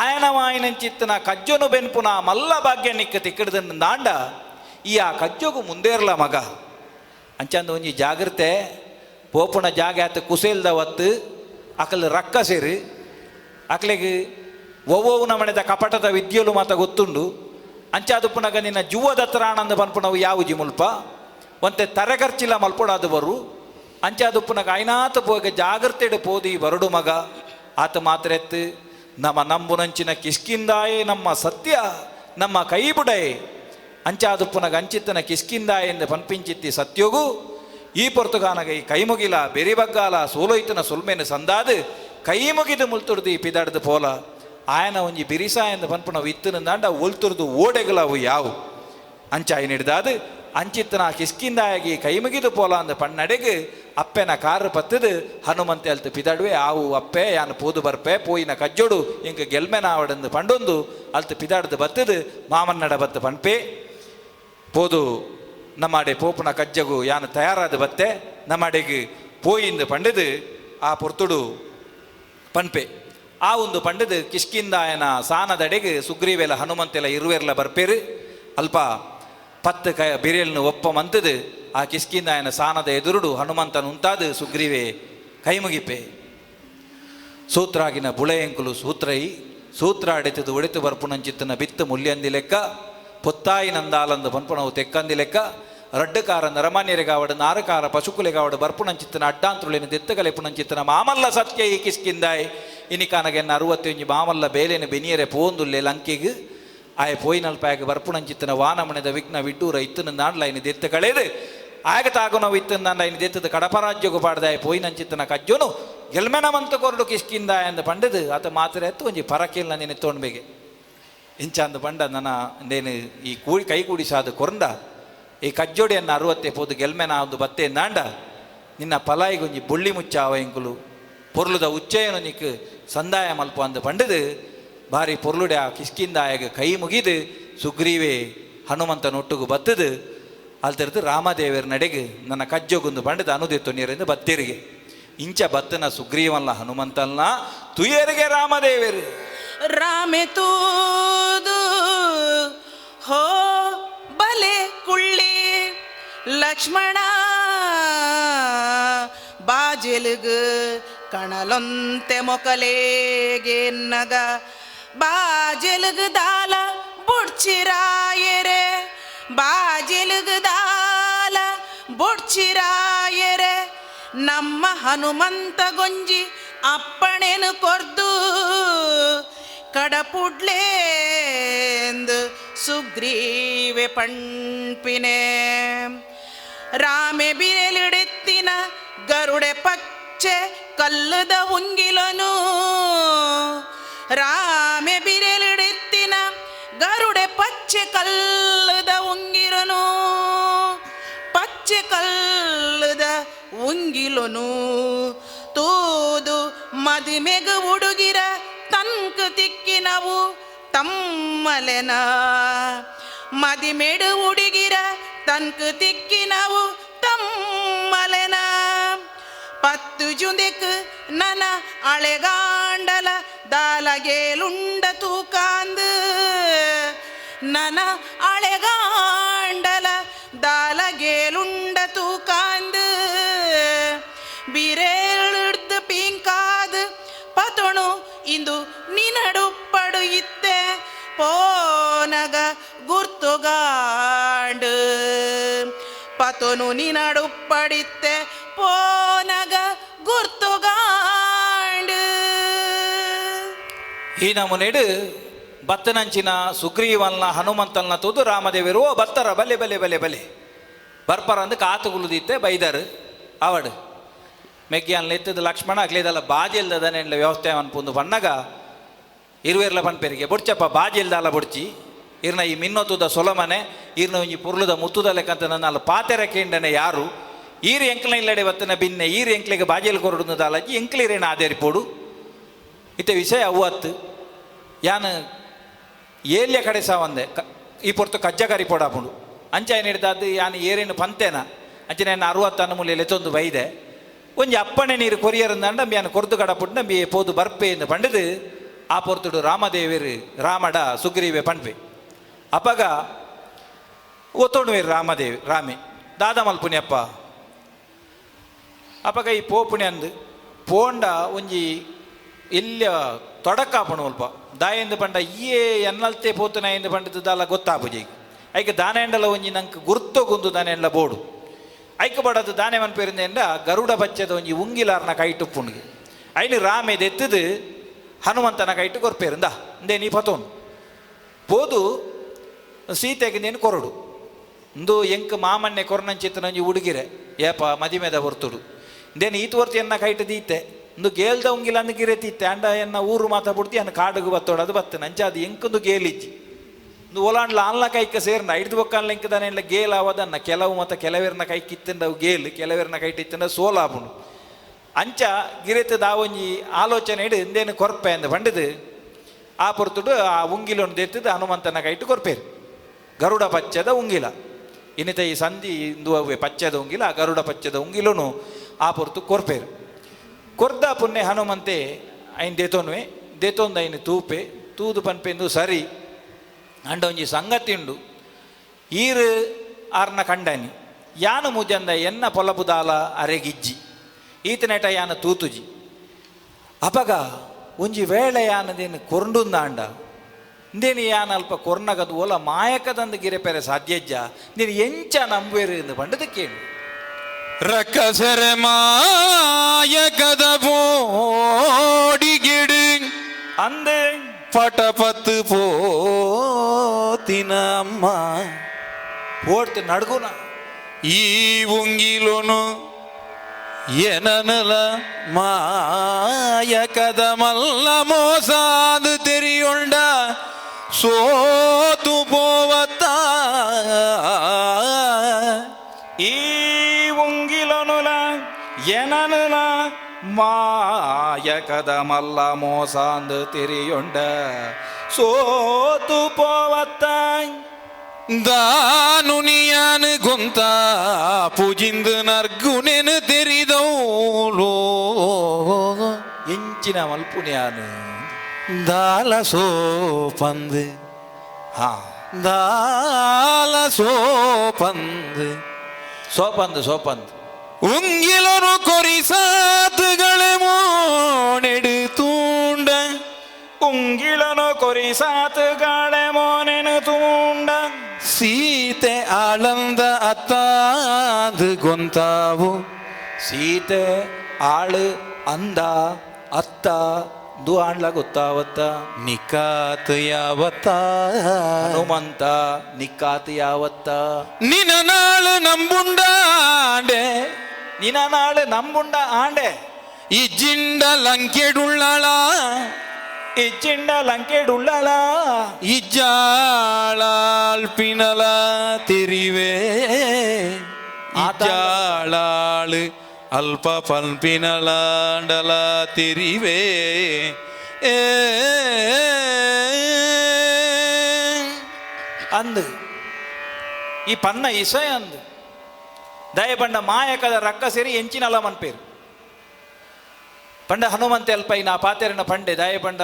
ಆಯನವಾಯನಂಚಿತ್ತನ ಕಜ್ಜನು ಬೆನ್ಪುನ ಮಲ್ಲ ಭಾಗ್ಯ ನಿಕ್ಕ ತಿಕ್ಕಡ್ದನ್ನು ದಾಂಡ ಈ ಆ ಕಜ್ಜಗು ಮುಂದೇರ್ಲ ಮಗ ಅಂಚಂದ ಒಂಜಿ ಜಾಗ್ರತೆ ಪೋಪುನ ಜಾಗ ಆತ ಕುಸೇಲ್ದ ಒತ್ತು ಅಕಲ್ ರಕ್ಕ ಸೇರಿ ಅಕ್ಲೆಗ್ ಒವ್ವೊವು ನಮಣೆದ ಕಪಟದ ವಿದ್ಯೆಲು ಮಾತ ಗೊತ್ತುಂಡು ಅಂಚಾದುಪ್ಪುನಗ ನಿನ್ನ ಜುವದತ್ರಾಣಂದ ಪನ್ಪುನವು ಯಾವುಜಿ ಮುಲ್ಪ ಒಂತೆ ತರೆಗರ್ಚಿಲ ಮಲ್ಪೊಡಾದು ಬರು ಅಂಚಾದುಪ್ಪುನಗ ಐನಾತ ಪೋಗ ಜಾಗ್ರತೆಡು ಪೋದಿ ಬರಡು ಮಗ ಆತ ಮಾತ್ರ ಎತ್ತು ನಮ್ಮ ನಂಬುನಂಚಿನ ಕಿಷ್ಕಿಂದಾಯೇ ನಮ್ಮ ಸತ್ಯ ನಮ್ಮ ಕೈಬುಡಯೇ ಅಂಚಾದುಪ್ಪುನಗ ಅಂಚಿತ್ತನ ಕಿಷ್ಕಿಂದಾಯ ಎಂದು ಪನ್ಪಿಂಚಿತ್ತಿ ಸತ್ಯೋಗು ಈ ಪೊರ್ತುಗಾನಗ ಈ ಕೈಮುಗಿಲ ಬೆರಿಬಗ್ಗಾಲ ಸೋಲೋಯ್ತನ ಸುಲ್ಮೆನು ಸಂದಾದು ಕೈ ಮುಗಿದು ಮುಲ್ತುರ್ದು ಈ ಪಿದಾಡ್ದು ಪೋಲ ಆಯನ ಒಂಜಿ ಬಿರಿಸ ಎಂದು ಪನ್ಪುನ ಇತ್ತನ ದಾಂಡ ಒಲ್ತುರ್ದು ಓಡೆಗಳವು ಯಾವು ಅಂಚಾಯಿ ಹಿಡ್ದಾದು ಅಂಚಿತ್ತನ ಕಿಷ್ಕಿಂದಾಯಾಗಿ ಕೈ ಮುಗಿದು ಪೋಲ ಅಂದ ಪಣ್ಣಡೆಗ್ ಅಪ್ಪೆನ ಕಾರು ಪತ್ತದು ಹನುಮಂತೆ ಅಲ್ತು ಪಿದಾಡುವೆ ಆವು ಅಪ್ಪೆ ಯಾನು ಪೋದು ಬರ್ಪೆ ಪೋಯಿನ ಕಜ್ಜೋಡು ಇಂಕ ಗೆಲ್ಮೆನಾವಡಂದು ಪಂಡೊಂದು ಅಲ್ತು ಪಿದಾಡ್ದು ಬತ್ತದು ಮಾಮನ್ನಡ ಬತ್ತು ಪನ್ಪೆ ಪೋದು ನಮ್ಮಾಡೆ ಪೋಪುನ ಕಜ್ಜಗು ಯಾನು ತಯಾರಾದ ಬತ್ತೆ ನಮ್ಮಾಡೆಗೆ ಪೋಯಿಂದು ಪಂಡದು ಆ ಪೊರ್ತುಡು ಪನ್ಪೆ ಆ ಒಂದು ಪಂಡದು ಕಿಷ್ಕಿಂದಾಯನ ಸಾನದಡೆಗೆ ಸುಗ್ರೀವೆಲ ಹನುಮಂತೆಲ ಇರುವೆರ್ಲ ಬರ್ಪೇರು ಅಲ್ಪ ಪತ್ತು ಕ ಬಿರಿಯಲ್ನು ಒಪ್ಪ ಮಂತದು ಆ ಕಿಷ್ಕಿಂದಾಯನ ಸಾನದ ಎದುರುಡು ಹನುಮಂತನ ಉಂತಾದು ಸುಗ್ರೀವೆ ಕೈ ಮುಗಿಪೆ ಸೂತ್ರಾಗಿನ ಬುಳೆಯಂಕುಲು ಸೂತ್ರೈ ಸೂತ್ರ ಅಡೆತದು ಒಡೆತು ಬರ್ಪುನಂಚಿತ್ತನ ಬಿತ್ತು ಮುಲ್ಯಂದಿ ಲೆಕ್ಕ ಪೊತ್ತಾಯಿ ನಂದಾಲಂದು ಪನ್ಪುನವು ತೆಕ್ಕಂದಿ ಲೆಕ್ಕ ರಡ್ಡುಕಾರ ನರಮಾನ್ಯರಿಗಾವಡು ನಾರಕಾರ ಪಶುಕುಲೆಗಾವಡು ಬರ್ಪುನಂಚಿತ್ತನ ಅಡ್ಡಾಂತುಳಿನ ದೆತ್ತಗಲೆ ಪುನಂಚಿತ್ತನ ಮಾಮಲ್ಲ ಸತ್ಯ ಈ ಕಿಷ್ಕಿಂದಾಯ್ ಇನಿಕಾನಗೆನ್ನ 61 ಮಾಮಲ್ಲ ಬೇಲೆನ ಬೆನಿಯರೆ ಪೋಂದುಲ್ಲೆ ಲಂಕೆಗ್ ಆಯ ಪೋಯಿನಲ್ಪಾಯಗ ಬರ್ಪುನಂಚಿತ್ತನ ವಾನಮಣದ ವಿಘ್ನ ವಿಡ್ಡೂರ ಇತ್ತನ ನಾಡ್ಲ ಇನ್ನು ದೆತ್ತ ಕಳೆದು ಆಗ ತಾಗುನವು ಇತ್ತನ ನಾಡ್ಲ ಇನ್ನು ದೆತ್ತದ ಕಡಪರಾಜ್ಯಗು ಪಾಡ್ದಾಯ ಪೋಯಿನಂಚಿತ್ತನ ಕಜ್ಜೋನು ಗೆಲ್ಮೆನ ಮಂತ ಕೊರಡು ಕಿಷ್ಕಿಂದ ಎಂದು ಪಂಡದು ಆತ ಮಾತ್ರ ಎತ್ತು ಒಂಜಿ ಪರಕಿಲ್ಲ ನೀನು ತೋಣ್ಬೇಗೆ ಇಂಚಾಂದು ಪಂಡ ನನ್ನ ನೇನು ಈ ಕೂಡಿ ಕೈ ಕೂಡಿಸಾದು ಕೊರಂದ ಈ ಕಜ್ಜೋಡಿಯನ್ನು 60 ಪೋದು ಗೆಲ್ಮೆನ ಒಂದು ಬತ್ತೆ ನಾಂಡ ನಿನ್ನ ಪಲಾಯಿಗೊಂಜಿ ಬುಳ್ಳಿ ಮುಚ್ಚಾವ ಎಂಕುಲು ಪೊರ್ಲುದ ಉಚ್ಚಯನು ನಿಕ್ ಸಂದಾಯ ಮಲ್ಪ ಅಂದು ಪಂಡದು ಭಾರಿ ಪೊರ್ಲುಡೆ ಆ ಕಿಷ್ಕಿಂದಾಯಗ ಕೈ ಮುಗಿದು ಸುಗ್ರೀವೆ ಹನುಮಂತನೊಟ್ಟುಗು ಬತ್ತದು ಅಲ್ತಿರ್ದು ರಾಮದೇವರ ನಡೆಗೆ ನನ್ನ ಕಜ್ಜೊಗೊಂದು ಪಂಡದ ಅನುದೆತ್ತು ನೀರಿಂದ ಬತ್ತೇರಿಗೆ ಇಂಚ ಬತ್ತನ ಸುಗ್ರೀವಲ್ಲ ಹನುಮಂತಲ್ಲ ತುಯರಿಗೆ ರಾಮದೇವರು ರಾಮೆ ತೂದು ಹೋ ಬಲೆ ಕುಳ್ಳಿ ಲಕ್ಷ್ಮಣ ಬಾಜೆಲುಗು ಕಣಲೊಂತೆ ಮೊಕಲೇಗೆನ್ನಗ ಬಾಜೆಲುಗು ದಾಲ ಬುಡ್ಚಿರಾಯರೆ ಬಾಜೆಲುಗು ದಾಲ ಬುಡ್ಚಿರಾಯರೆ ನಮ್ಮ ಹನುಮಂತ ಗೊಂಜಿ ಅಪ್ಪಣೆನು ಕೊರ್ದು ಕಡಪುಡ್ಲೇಂದು ಸುಗ್ರೀವೆ ಪಣ್ಪಿನೆ ರಾಮೆ ಬಿರೆಲಿಡೆತ್ತಿನ ಗರುಡೆ ಪಚ್ಚೆ ಕಲ್ಲದ ಉಂಗಿಲನು ರಾಮೆ ಬಿರೆಲಿಡೆತ್ತಿನ ಗರುಡೆ ಪಚ್ಚೆ ಕಲ್ಲದ ಉಂಗಿರನು ಪಚ್ಚೆ ಕಲ್ಲದ ಉಂಗಿಲನು ತೂದು ಮದಿಮೆಗು ಉಡುಗಿರ ತನ್ಕು ತಿಕ್ಕಿನವು ತಮ್ಮ ತಮ್ಮಲೆನ ಮದಿಮೆಡು ಹುಡುಗಿರ ತನ್ಕು ತಿಕ್ಕಿನವು ತಮ್ಮಲೆನ ಪತ್ತು ಜುಂದೆಕ್ ನನ ಅಳೆಗಾಂಡಲ ದಾಲಗೇಲುಂಡ ತೂಕಾಂದು ನನ ಅಳೆಗಾಂಡಲ ದಾಲಗೇಲುಂಡ ತೂಕಾಂದು ಬಿರೇಳುಡ್ದು ಪೀಂಕಾದು ಪತೊಣು ಇಂದು ನಿನಡುಪ್ಪಡು ಇತ್ತೆ ಪೋನಗ ಗುರ್ತುಗಾಂಡು ಪತೊನು ನಿನಡುಪ್ಪಡಿತ್ತೆ ಪೋನಗ ಗುರ್ತುಗಾಂಡು. ಈ ನಮೂನೆಡು ಬತ್ತನಂಚಿನ ಸುಗ್ರೀವಲ್ನ ಹನುಮಂತಲ್ನ ತೂದು ರಾಮದೇವರು ಓ ಬತ್ತರ ಬಲೆ ಬಲೆ ಬಲೆ ಬಲೆ ಬರ್ಪರ ಅಂದು ಕಾತುಗುಲುದಿತ್ತೆ ಬೈದರು ಅವಡು ಮೆಗ್ಗಿಯನ್ ಎತ್ತದ ಲಕ್ಷ್ಮಣ ಅಗ್ಲೇದಲ್ಲ ಬಾಜೆಲ್ದದನೆ ವ್ಯವಸ್ಥೆ ಅನ್ಪುಂದು ಬಣ್ಣಗ ಇರುವೆರ್ಲ ಪನ್ಪೆರಿಗೆ ಬೊಡ್ಚಪ್ಪ ಬಾಜೆಲ್ದಾಲ ಬೊಡ್ಚಿ ಇರ್ನ ಈ ಮಿನ್ನೊತ್ತುದ ಸೊಲಮನೆ ಇರ್ನ ಒಂಜಿ ಪುರ್ಲುದ ಮುತ್ತುದ ಲೆಕ್ಕಂತ ನನ್ನ ಅಲ್ಲಿ ಪಾತೆರ ಕೇಂಡನೆ ಯಾರು ಈರು ಎಂಕ್ಲ ಇಲ್ಲಡೆ ಬತ್ತನ ಬಿನ್ನೆ ಈರು ಎಂಕ್ಲೆಗೆ ಬಾಜೆಲ್ ಕೊರಡುಂದು ದಾಲಜ್ಜಿ ಎಂಕ್ಲಿರೇನ ಆದೇರಿಪೋಡು ಇತ್ತೆ ವಿಷಯ ಅವ್ವತ್ತು ಯಾನ್ ಏಲ್ಯ ಕಡೆ ಸಹ ಒಂದೆ ಈ ಪೊರ್ತು ಕಜ್ಜ ಕರಿ ಪೋಡಾಪುಂಡು ಅಂಚ ಏನು ಹಿಡ್ದಾದ್ದು ಯಾನ್ ಏರೇನು ಪಂತೇನ ಅಂಚನೆ 60 ಮೂಲೆಯಲ್ಲಿ ಎತ್ತೊಂದು ಬೈದೆ ಒಂಜಿ ಅಪ್ಪಣೆ ನೀರು ಕೊರಿಯರಂದಂಡ ಯಾನ್ ಕೊರ್ದು ಕಡಪುಟ್ಟು ನಂಬಿ ಪೋದು ಬರ್ಪೆ ಎಂದು ಪಂಡದು ಆ ಪೊರ್ತುಡು ರಾಮದೇವರು ರಾಮಡ ಸುಗ್ರೀವೆ ಪಂಡ್ಪೆ ಅಪಗ ಒತ್ತೊಣುವೇರು ರಾಮದೇವಿ ರಾಮೆ ದಾದ ಮಲ್ಪುನಿಯಪ್ಪ ಅಪಗ ಈ ಪೋಪುಣಿ ಅಂದು ಪೋಂಡ ಒಂಜಿ ಎಲ್ಲಿಯ ತೊಡಕಾಪುಣು ಅಲ್ಪ ದಾಯೆಂದು ಪಂಡ ಈಯೇ ಎನ್ನಲ್ತೆ ಪೋತುನ ಎಂದು ಪಂಡದು ದಾಲ ಗೊತ್ತಾಪುಜಿ ಐಕೆ ದಾನೆಂಡಲ ಒಂಜಿ ನಂಗೆ ಗುರ್ತೊಗುಂದು ದಾನೆಂಡ್ಲ ಬೋಡು ಐಕ ಬಡದು ದಾನೆ ಮನ್ಪೇರಿಂದ ಗರುಡ ಬಚ್ಚದ ಒಂಜಿ ಉಂಗಿಲಾರ್ನ ಕೈಟುಪ್ಪುಂಡಿಗೆ ಐನು ರಾಮೆ ದೆತ್ತದು ಹನುಮಂತನ ಕೈಟು ಕೊರ್ಪೇರಿಂದ ಇಂದೇ ನೀ ಪತೋನು ಪೋದು ಸೀತೆಗೆ ಕೊರಡು ಇಂದು ಎಂಕ್ ಮಾಮನ್ನೆ ಕೊರ್ನಂಚಿತ್ತನ ಒಂಜಿ ಹುಡುಗಿರೆ ಏಪ ಮದಿಮೆದ ಹೊರ್ತುಡು ಇಂದೇನು ಈತ ಹೊರ್ತು ಎನ್ನ ಕೈಟು ದೀತೆ ಇಂದು ಗೇಲ್ದ ಉಂಗಿಲ ಅಂದು ಗಿರೆ ತೀತೆ ಅಂಡ ಎನ್ನ ಊರು ಮಾತ ಬಿಡ್ತಿ ಅನ್ನ ಕಾಡುಗು ಬತ್ತೋಡು ಅದು ಬತ್ತನ ಅಂಚ ಅದು ಎಂಕಂದು ಗೇಲಿಜ್ಜಿ ಇಂದು ಓಲಾಂಡ್ಲ ಆನ್ಲ ಕೈಕ ಸೇರ್ನ ಹಿಡ್ದು ಬೊಕ್ಕನ್ಲ ಎಂಕದಾನೆ ಇಲ್ಲ ಗೇಲ್ ಆವದನ್ನ ಕೆಲವು ಮತ ಕೆಲವೆರ್ನ ಕೈ ಕಿತ್ತಂಡವು ಗೇಲ್ ಕೆಲವೆರ್ನ ಕೈ ಟಿತ್ತಂಡ ಸೋಲಾಪುಂಡು ಅಂಚ ಗಿರೆತದ ಆ ಒಂಜಿ ಆಲೋಚನೆ ಇಡು ಇಂದೇನು ಕೊರ್ಪೆ ಅಂದ ಪಂಡದು ಆ ಪೊರ್ತುಡು ಆ ಉಂಗಿಲೊಂದು ದೆತ್ತದು ಹನುಮಂತನ ಕೈಟು ಕೊರ್ಪೇರು ಗರುಡ ಪಚ್ಚದ ಉಂಗಿಲ ಇನ್ನಿತ ಈ ಸಂಧಿ ಇಂದು ಅವೇ ಪಚ್ಚದ ಉಂಗಿಲ ಆ ಗರುಡ ಪಚ್ಚದ ಉಂಗಿಲನು ಆ ಪೊರ್ತು ಕೊರ್ಪೇರು ಕೊರ್ದ ಪುಣ್ಯ ಹನುಮಂತೆ ಐನ್ ದೇತೋನ್ವೆ ದೇತೊಂದು ಐನು ತೂಪೆ ತೂದು ಪನ್ಪೆಂದು ಸರಿ ಅಂಡ ಒಂಜಿ ಸಂಗತಿ ಉಂಡು ಈರು ಆರ್ನ ಕಂಡನಿ ಯಾನು ಮುಜಂದ ಎನ್ನ ಪೊಲಬುದಾಲ ಅರೆಗಿಜ್ಜಿ ಈತನೇಟ ಯಾನ ತೂತುಜಿ ಅಪಗ ಒಂಜಿ ವೇಳೆ ಯಾನದೇನು ಕೊರ್ಂಡುಂದಾಂಡ ಇಂದೇನು ಯಾನ ಅಲ್ಪ ಕೊರ್ನಗದು ಓಲ ಮಾಯಕದಂದು ಗಿರೆಪೆರೆ ಸಾಧ್ಯಜ್ಜ ನೀನು ಎಂಚ ನಂಬುವೆರು ಎಂದು ಪಂಡದ ಕೇಳು ರಕ್ಕಸರೆ ಮಾಯಕದ ಬೋಡಿಗಿಡು ಅಂದೆ ಪಟಪತ್ತು ಪೋತಿನ ಅಮ್ಮ ಓಡ್ತು ನಡ್ಗುನ ಈ ಉಂಗಿಲೋನು ಏನನಲ ಮಾಯಕದ ಮಲ್ಲ ಮೋಸಾದು ತೆರಿಯೊಂಡ ಸೋತು ಪೋವತ್ತ ಈ ಉಂಗಿಲನುಲ ಏನನುಲ ಮಾಯಕದ ಮಲ್ಲ ಮೋಸಾಂದು ತಿರಿಯೊಂಡ ಸೋತು ಪೋವತ್ತ ದಾನುನಿಯಾನು ಗೊಂತ ಪೂಜಿಂದು ನರ್ಗುನೆನು ತೆರಿದೌಲೋ ಎಂಚಿನ ಮಲ್ಪುನಿಯಾನು ದಾಲ ಸೋಪಂದು ಹಾ ದಾಲ ಸೋಪಂದು ಸೋಪಂದು ಸೋಪಂದು ಉಂಗಿಲನು ಕೊರಿಸಾತುಗಳೆ ಮೋನೆಡು ತೂಂಡ ಉಂಗಿಲನು ಕೊರಿಸಾತುಗಳೆ ಮೋನೆನು ತೂಂಡ ಸೀತೆ ಆಳಂದ ಅತ್ತಾದು ಗೊಂತಾವು ಸೀತೆ ಆಳು ಅಂದ ಅತ್ತ ದು ಆಣ್ಲ ಗೊತ್ತಾವತ್ತ ನಿಕಾತ್ ಯಾವತ್ತ ಹನುಮಂತ ನಿಕ್ಕಾತ್ ಯಾವತ್ತ ನಿನ ನಾಳು ನಂಬುಂಡಾಂಡೆ ನಿನ ನಾಳು ನಂಬುಂಡ ಆಂಡೆ ಇಜ್ಜಿಂಡ ಲಂಕೆಡುಳ್ಳಳ ಇಜ್ಜಿಂಡ ಲಂಕೆಡುಳ್ಳಳ ಇಜ್ಜಾಳಾಳ್ಪಿನಲ ತೆರಿವೆ ಇಜ್ಜಾಳಾಳು ಅಲ್ಪ ಪಲ್ಪಿನಲಾಂಡಲ ತೆರಿವೆ ಏ. ಅಂದು ಈ ಪನ್ನ ಇಸಯ ಅಂದು ದಯಪಂಡ ಮಾಯಕದ ರಕ್ಕ ಸೇರಿ ಎಂಚಿನಲ ಮನ್ಪೇರು. ಪಂಡ ಹನುಮಂತೆ ಅಲ್ಪ ನಾ ಪಾತೆರನ ಪಂಡೆ ದಯಪಂಡ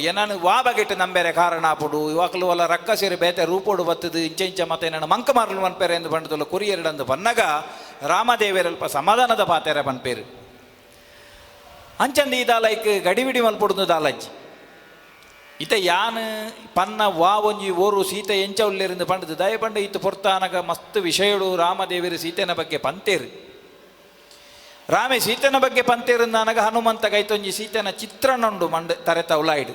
ಏನನು ವಾ ಬಗೆಟ್ ನಂಬೇರೆ ಕಾರಣ ಆಪುಡು ಇವಾಕಲು ಒಲ್ಲ ರಕ್ಕ ಸೇರಿ ಬೇತೆ ರೂಪೋಡು ಬತ್ತದು ಇಂಚ ಇಂಚ ಮತ್ತೆ ನನ್ನ ಮಂಕ ಮಾರಲು ಮನ್ಪೇರೆ ಎಂದು ಪಂಡದಲ್ಲ ಕುರಿಯರಡಂದು ಪನ್ನಗ ರಾಮದೇವರಲ್ಪ ಸಮಾಧಾನದ ಪಾತೆರ ಪನ್ಪೇರು. ಅಂಚಂದು ಈ ದಾಲೈಕ್ ಗಡಿಬಿಡಿ ಮಲ್ಪೊಡುದು ದಾಲಜ್ಜಿ ಇತ ಯಾನ್ ಪನ್ನ ವಾ ಒಂಜಿ ಓರು ಸೀತೆ ಎಂಚ ಉಲ್ಲೇರಿಂದ ಪಂಡದು ದಯಪಂಡ ಇತ್ತು ಪೊರ್ತಾನಗ ಮಸ್ತ್ ವಿಷಯಡು ರಾಮದೇವರು ಸೀತೆನ ಬಗ್ಗೆ ಪಂತೇರು. ರಾಮೆ ಸೀತೆನ ಬಗ್ಗೆ ಪಂತೇರು ನನಗ ಹನುಮಂತ ಗೈತೊಂಜಿ ಸೀತೆನ ಚಿತ್ರಣುಂಡು ಮಂಡ ತರೆತ ಉಲಾಯ್ಡು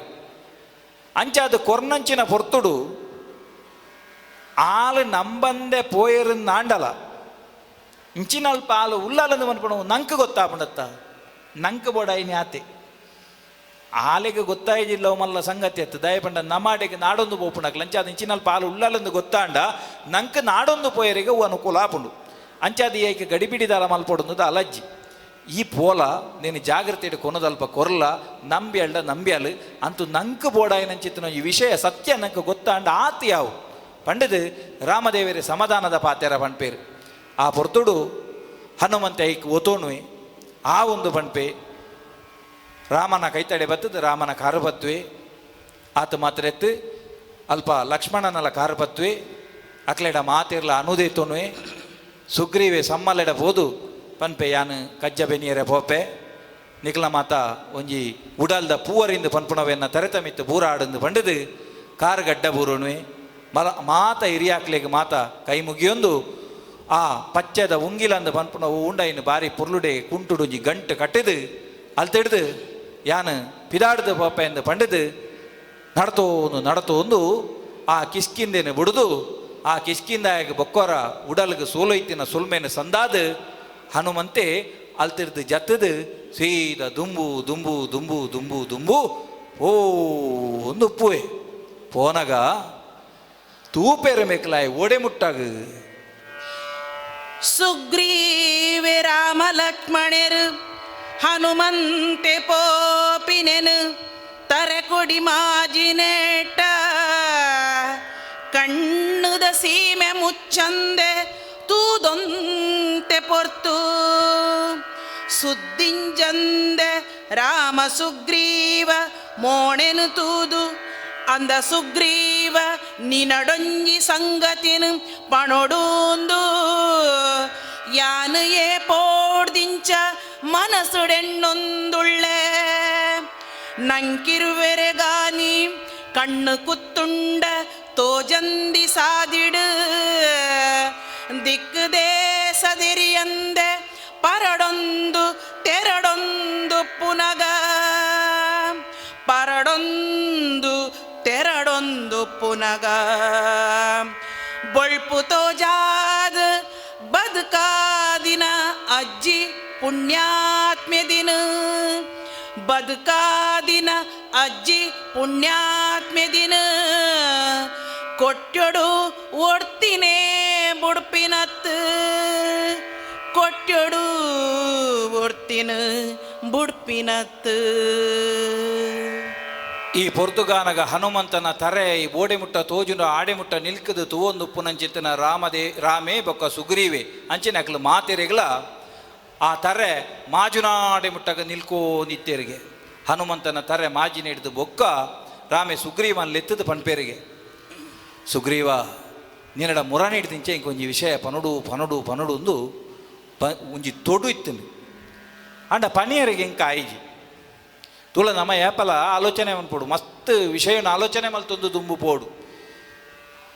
ಅಂಚಾದ ಕೊರ್ನಂಚಿನ ಪೊರ್ತುಡು ಆಲು ನಂಬಂದೆ ಪೋಯರು ನಾಂಡಲ ಇಂಚಿನಲ್ಪ ಆಲು ಉಲ್ಲಾಲಂದು ಮನ್ಪಣ ನಂಕ್ ಗೊತ್ತಾಪುಂಡತ್ತ ನಂಕ್ ಬೋಡಾಯಿನಿ ಆತೆ ಆಲೆಗೆ ಗೊತ್ತಾಯ್ದಿಲ್ಲ ಮಲ್ಲ ಸಂಗತಿ ಅತ್ತು ದಯಪಂಡ ನಮಾಡೆಗೆ ನಾಡೊಂದು ಪೋಪುಂಡಕ್ಲ ಅಂಚಾದ ಇಂಚಿನಲ್ಪ ಆಲು ಉಳ್ಳಾಲಂದು ಗೊತ್ತಾಂಡ ನಂಕ್ ನಾಡೊಂದು ಪೋಯರಿಗೆ ಅನುಕೂಲ ಆಪುಂಡು. ಅಂಚಾದ ಏಕೆ ಗಡಿಬಿಡಿದಾಲ ಮಲ್ಪೊಡುಂದು ಅಲಜ್ಜಿ ಈ ಪೋಲ ನೀನು ಜಾಗ್ರತೆ ಕೊನದಲ್ಪ ಕೊರ್ಲ ನಂಬ್ಯಲ್ಡ ನಂಬ್ಯಾಲು ಅಂತೂ ನಂಕ್ ಬೋಡಾಯಿನಂಚಿತ್ತನ ಈ ವಿಷಯ ಸತ್ಯ ನಂಕ್ ಗೊತ್ತಾಂಡ ಆತು ಯಾವು ಪಂಡದು ರಾಮದೇವರ ಸಮಾಧಾನದ ಪಾತೆರ ಪಣ್ಪೇರು. ಆ ಪೊರ್ತುಡು ಹನುಮಂತ ಐಕ್ ಒತೋಣುವೆ ಆ ಒಂದು ಪಣ್ಪೆ ರಾಮನ ಕೈತಡೆ ಬತ್ತದು ರಾಮನ ಕಾರು ಬತ್ವೆ ಆತ ಮಾತ್ರ ಎತ್ತು ಅಲ್ಪ ಲಕ್ಷ್ಮಣನಲ ಕಾರು ಬತ್ವೆ ಅಕ್ಲೆಡ ಮಾತಿರ್ಲ ಅನುದೇ ತೊಣುವೆ ಸುಗ್ರೀವೆ ಸಮ್ಮಲೆಡ ಬೋದು ಪನ್ಪೆ ಯಾನು ಕಜ್ಜ ಬೆನಿಯರೆ ಪೋಪೆ ನಿಕ್ಲ ಮಾತ ಒಂಜಿ ಉಡಲ್ದ ಪೂವರಿಂದ ಪನ್ಪುಣವೆನ್ನ ತೆರೆತಮಿತ್ತು ಬೂರಾಡಂದು ಪಂಡದು ಕಾರು ಗಡ್ಡ ಬೂರುಣುವೆ ಮಲ ಮಾತ ಹಿರಿಯಾಕ್ಲೆಗ್ ಮಾತ ಕೈ ಮುಗಿಯೊಂದು ಆ ಪಚ್ಚದ ಉಂಗಿಲಂದು ಪನ್ಪುಣ ಉಂಡೈನು ಬಾರಿ ಪೊರ್ಲುಡೆ ಕುಂಟುಡುಂಜಿ ಗಂಟು ಕಟ್ಟಿದು ಅಲ್ತಿಡ್ದು ಯಾನು ಪಿದಾಡ್ದು ಪೋಪೆ ಎಂದು ಪಂಡದು ನಡತೋಂದು ನಡತೋಂದು ಆ ಕಿಷ್ಕಿಂದೇನು ಬಿಡುದು ಆ ಕಿಷ್ಕಿಂದಾಯಗ ಬೊಕ್ಕೋರ ಉಡಲ್ಗೆ ಸೋಲೊಯ್ತಿನ ಸುಲ್ಮೇನು ಸಂದಾದು ಹನುಮಂತೆ ಅಲ್ತಿರ್ದು ಜತ್ತದು ಸೀದಾ ದುಂಬು ದುಂಬು ದುಂಬು ದುಂಬು ದುಂಬು ಓ ಒಂದು ಉಪ್ಪುವೆ ಪೋನಗ ತೂಪೆರ ಮೇಕಲಾಯ್ ಓಡೆ ಮುಟ್ಟಾಗ. ಸುಗ್ರೀವೆ ರಾಮ ಲಕ್ಷ್ಮಣರು ಹನುಮಂತೆ ಪೋಪಿನೆನು ತರೆಕೊಡಿ ಮಾಜಿನೇಟ ಕಣ್ಣುದ ಸೀಮೆ ಮುಚ್ಚಂದೆ ತೂದೊಂತೆ ಪೊರ್ತು ಸುದ್ದಿಂಜಂದೆ ರಾಮ ಸುಗ್ರೀವ ಮೋಣೆನು ತೂದು ಅಂದ ಸುಗ್ರೀವ ನಿನಡೊಂಜಿ ಸಂಗತಿನು ಪಣೊಡೂಂದು ಯಾನು ಏ ಪೋಡ್ದಿಂಚ ಮನಸುಡೆಣ್ಣೊಂದುಳ್ಳೆ ನಂಕಿರುವೆರೆಗಾನಿ ಕಣ್ಣು ಕುತ್ತುಂಡ ತೋಜಂದಿ ಸಾದಿಡು ದಿಕ್ಕುದೇ ಸದಿರಿಯಂದೆ ಪರಡೊಂದು ತೆರಡೊಂದು ಪುನಗ ಪರಡೊಂದು ತೆರಡೊಂದು ಪುನಗ ಬೊಳ್ಪು ತೋಜಾದ ಬದುಕಾದಿನ ಅಜ್ಜಿ ಪುಣ್ಯಾತ್ಮೆ ದಿನ ಬದುಕಾದಿನ ಅಜ್ಜಿ ಪುಣ್ಯಾತ್ಮೆ ದಿನ ಕೊಟ್ಟೊಡು ಒಡ್ತಿನೇ ಬುಡ್ಪಿನತ್ತು ಕೊಟ್ಟೊಡು ಒಡ್ತಿನ ಬುಡ್ಪಿನತ್ತು. ಈ ಪೊರ್ತುಗಾನಗ ಹನುಮಂತನ ತರೆ ಈ ಬೋಡೆಮುಟ್ಟ ತೋಜುನ ಆಡೆಮುಟ್ಟ ನಿಲ್ಕದು ತುವೊಂದು ಉಪ್ಪುನಂಚಿತ್ತನ ರಾಮದೇ ರಾಮೇ ಬೊಕ್ಕ ಸುಗ್ರೀವೆ ಅಂಚಿನ ಅಕ್ಲು ಮಾತೆರೆಗ್ಲ ಆ ತರೆ ಮಾಜುನಾಡೆ ಮುಟ್ಟಗ ನಿಲ್ಕೋ ನಿತ್ಯರಿಗೆ ಹನುಮಂತನ ತರೆ ಮಾಜಿನ ಹಿಡಿದು ಬೊಕ್ಕ ರಾಮೆ ಸುಗ್ರೀವನ್ ಲೆತ್ತದು ಪನ್ಪೇರಿಗೆ ಸುಗ್ರೀವ ನಿನ್ನಡ ಮುರಾಣಿ ಹಿಡ್ದಿಂಚೆ ಇಂಕೊಂಜಿ ವಿಷಯ ಪನಡು ಪನಡು ಪನಡು ಒಂದು ಪ ಒಂಜಿ ತೊಡು ಇತ್ತನು ಅಂಡ ಪನಿಯರಿಗೆ ಇಂಕ ಆಯಿಜಿ ತುಳ ನಮ್ಮ ಏಪಲ ಆಲೋಚನೆ ಮನ್ಪೋಡು ಮಸ್ತ್ ವಿಷಯನ ಆಲೋಚನೆ ಮಲ್ತೊಂದು ದುಂಬು ಪೋಡು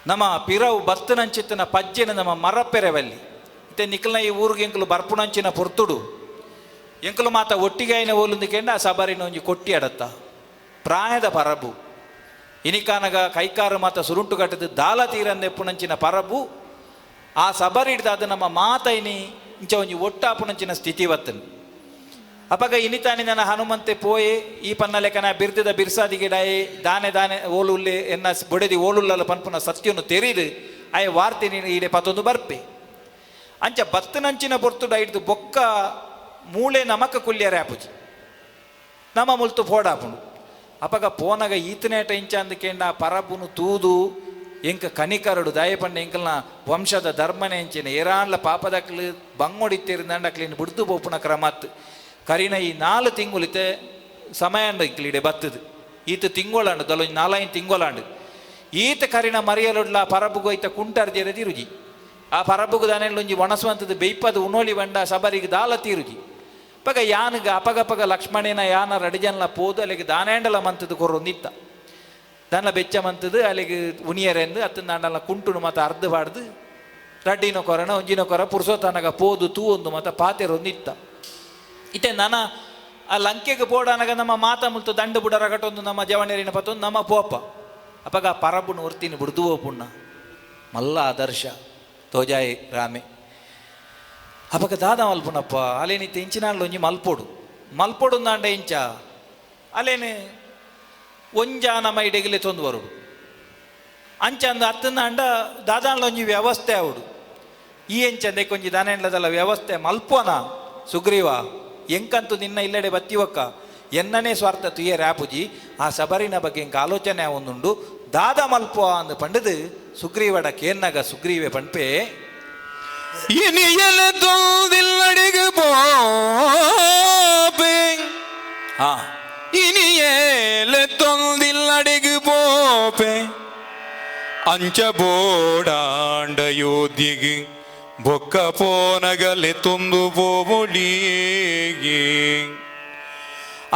ನಮ್ಮ ಪಿರವು ಬತ್ತನಂಚಿತ್ತನ ಪಜ್ಜೆನ ನಮ್ಮ ಮರಪೆರೆವಲ್ಲಿ ಇತ್ತೆ ನಿಕ್ಲನ ಈ ಊರಿಗೆ ಎಂಕಲು ಬರ್ಪುಣಂಚಿನ ಪೊರ್ತುಡು ಎಂಕಲು ಮಾತ ಒಟ್ಟಿಗೆ ಆಯ್ನ ಓಲುಂದಿಕೆಂಡ ಆ ಸಬರಿನ ಒಂಜಿ ಕೊಟ್ಟಿ ಅಡತ್ತ ಪ್ರಾಯದ ಪರಬು ಇನಿಕಾನಗ ಕೈಕಾರು ಮಾತ ಸುರುಂಟು ಕಟ್ಟದು ದಾಲ ತೀರಂದೆಪ್ಪುನಂಚಿನ ಪರಬು ಆ ಸಬರಿ ಹಿಡ್ದು ಅದು ನಮ್ಮ ಮಾತೈನಿ ಇಂಚ ಒಂಜಿ ಒಟ್ಟಾಪುಣಂಚಿನ ಸ್ಥಿತಿ ಬತ್ತನು. ಅಪಗ ಇನಿತಾನಿ ನನ್ನ ಹನುಮಂತೆ ಪೋಯೆ ಈ ಪನ್ನ ಲೆಕ್ಕನ ಬಿರ್ದಿದ ಬಿರ್ಸಾದಿಗಿಡಾಯೆ ದಾನೆ ದಾನೆ ಓಲುಲ್ಲೆ ಎನ್ನ ಬೊಡೆದಿ ಓಲುಲ್ಲಲ ಪನ್ಪುನ ಸತ್ಯನು ತೆರಿದು ಆಯೆ ವಾರ್ತೆ ನೀನು ಈಡೆ ಪತ್ತೊಂದು ಬರ್ಪೆ ಅಂಚ ಬತ್ತನಂಚಿನ ಪೊರ್ತುಡ ಹಿಡ್ದು ಬೊಕ್ಕ ಮೂಳೆ ನಮಕ ಕುಲ್ಯರೆ ಆಪುಜಿ ನಮ್ಮ ಮುಲ್ತು ಫೋಡಾಪುಂಡು. ಅಪಗ ಪೋನಗ ಈತನೇಟ ಇಂಚ ಅಂದಕೆಂಡ ಪರಬುನು ತೂದು ಎಂಕ ಕನಿಕರಡು ದಾಯಪಂಡ ಎಂಕಲ್ನ ವಂಶದ ಧರ್ಮನೆ ಎಂಚಿನ ಏರಾನ್ಲ ಪಾಪದಕ್ಲು ಬಂಗೊಡಿತ್ತಿರಂದಾಂಡಕ್ಲಿನ ಬುಡ್ದು ಪೋಪುನ ಕ್ರಮತ್ ಕರಿನ ಈ 4 ತಿಂಗುಲಿತೆ ಸಮಯ ಇಕ್ಲಿಡೆ ಬತ್ತದು ಈತ ತಿಂಗೋಳಾಂಡು ದಲೊಂಜಿ 4-5 ತಿಂಗೋಳಾಂಡು ಈತ ಕರಿನ ಮರಿಯಲುಡ್ಲ ಪರಬುಗು ಐತ ಕುಂಟರ್ಜೆರ ತಿರುಜಿ ಆ ಪರಬುಗು ದಾನೆಲ್ಲೊಂಜಿ ಒಣಸುವಂಥದ್ದು ಬೆಯ್ಪದು ಉಣೋಲಿ ಬಂಡ ಸಬರಿಗೆ ದಾಲ ತೀರುಜಿ ಪಗ ಯಾನಗ ಅಪಗಪಗ ಲಕ್ಷ್ಮಣೇನ ಯಾನ ರಡಿಜನ್ಲ ಪೋದು ಅಲ್ಲಿಗೆ ದಾನೇಂಡಲ ಮಂತದ್ದು ಕೊರೊಂದಿತ್ತ ದಾನ ಬೆಚ್ಚ ಮಂತದ್ದು ಅಲ್ಲಿಗೆ ಉನಿಯರೆಂದು ಅತ್ತಂದಾಂಡಲ ಕುಂಟುನು ಮತ ಅರ್ಧ ಬಾಡ್ದು ರಡ್ಡಿನ ಕೊರನ ಒಂಜಿನ ಕೊರ ಪುರುಷೋತ್ತನಗ ಪೋದು ತೂ ಒಂದು ಮತ ಪಾತೆರೊಂದಿತ್ತ ಇತ್ತೆ ನನ ಆ ಲಂಕೆಗೆ ಪೋಡನಗ ನಮ್ಮ ಮಾತ ಮುಲ್ತು ದಂಡು ಬುಡ ರಗಟೊಂದು ನಮ್ಮ ಜವಣೇರಿನ ಪತ್ತೊಂದು ನಮ್ಮ ಪೋಪ ಅಪಗ ಪರಬುನು ಒರ್ತಿನ ಬುಡ್ದುವೋ ಪುಣ್ಣ ಮಲ್ಲ ಆದರ್ಶ ತೋಜಾಯಿ ರಾಮೆ ಅಪಗ ದಾದ ಮಲ್ಪುನಪ್ಪ ಅಲೇನಿತ್ತೆ ಇಂಚಿನಾళ్ళు ಒಂಜಿ ಮಲ್ಪೊಡು ಮಲ್ಪೊಡು ಅಂದಾಂಡ ಇಂಚ ಅಲೇನೆ ಒಂಜಾ ನಮ್ಮ ಇಡೆಗಿಲೆ ತೊಂದು ಬರುಡು ಅಂಚ ಅಂದ ಅತ್ತಂದಾಂಡ ದಾದಾಂಡ್ಲ ಒಂಜಿ ವ್ಯವಸ್ಥೆ ಆವಡು ಈ ಎಂಚಂದೆ ಕೊಂಜಿ ದಾನೇಂಡ್ಲದಲ್ಲ ವ್ಯವಸ್ಥೆ ಮಲ್ಪೋನ ಸುಗ್ರೀವ ಎಂಕಂತೂ ನಿನ್ನ ಇಲ್ಲಡೆ ಬತ್ತಿವಕ್ಕ ಎನ್ನನೇ ಸ್ವಾರ್ಥ ತುಯ್ಯ ರ್ಯಾಪುಜಿ ಆ ಸಬರಿನ ಬಗ್ಗೆ ಎಂಕ ಆಲೋಚನೆ ಒಂದುಂಡು ದಾದ ಮಲ್ಪೋ ಅಂದು ಪಂಡದು ಸುಗ್ರೀವಡ ಕೇನ್ನಗ ಸುಗ್ರೀವೆ ಪಂಪೆ ಇನಿಯಲ ತೊಂದಿಲ್ಲಡಿಗೆ ಪೋಪೆ ಹಾ ಇನಿಯೇಲ ತೊಂದಿಲ್ಲಡಿಗೆ ಪೋಪೆ ಅಂಚ ಬೋಡಾಂಡ ಯೋಧಿಗೆ ಬೊಕ್ಕ ಪೋನಗಲೆ ತೊಂದು ಪೋಬೊಡಿಗೆ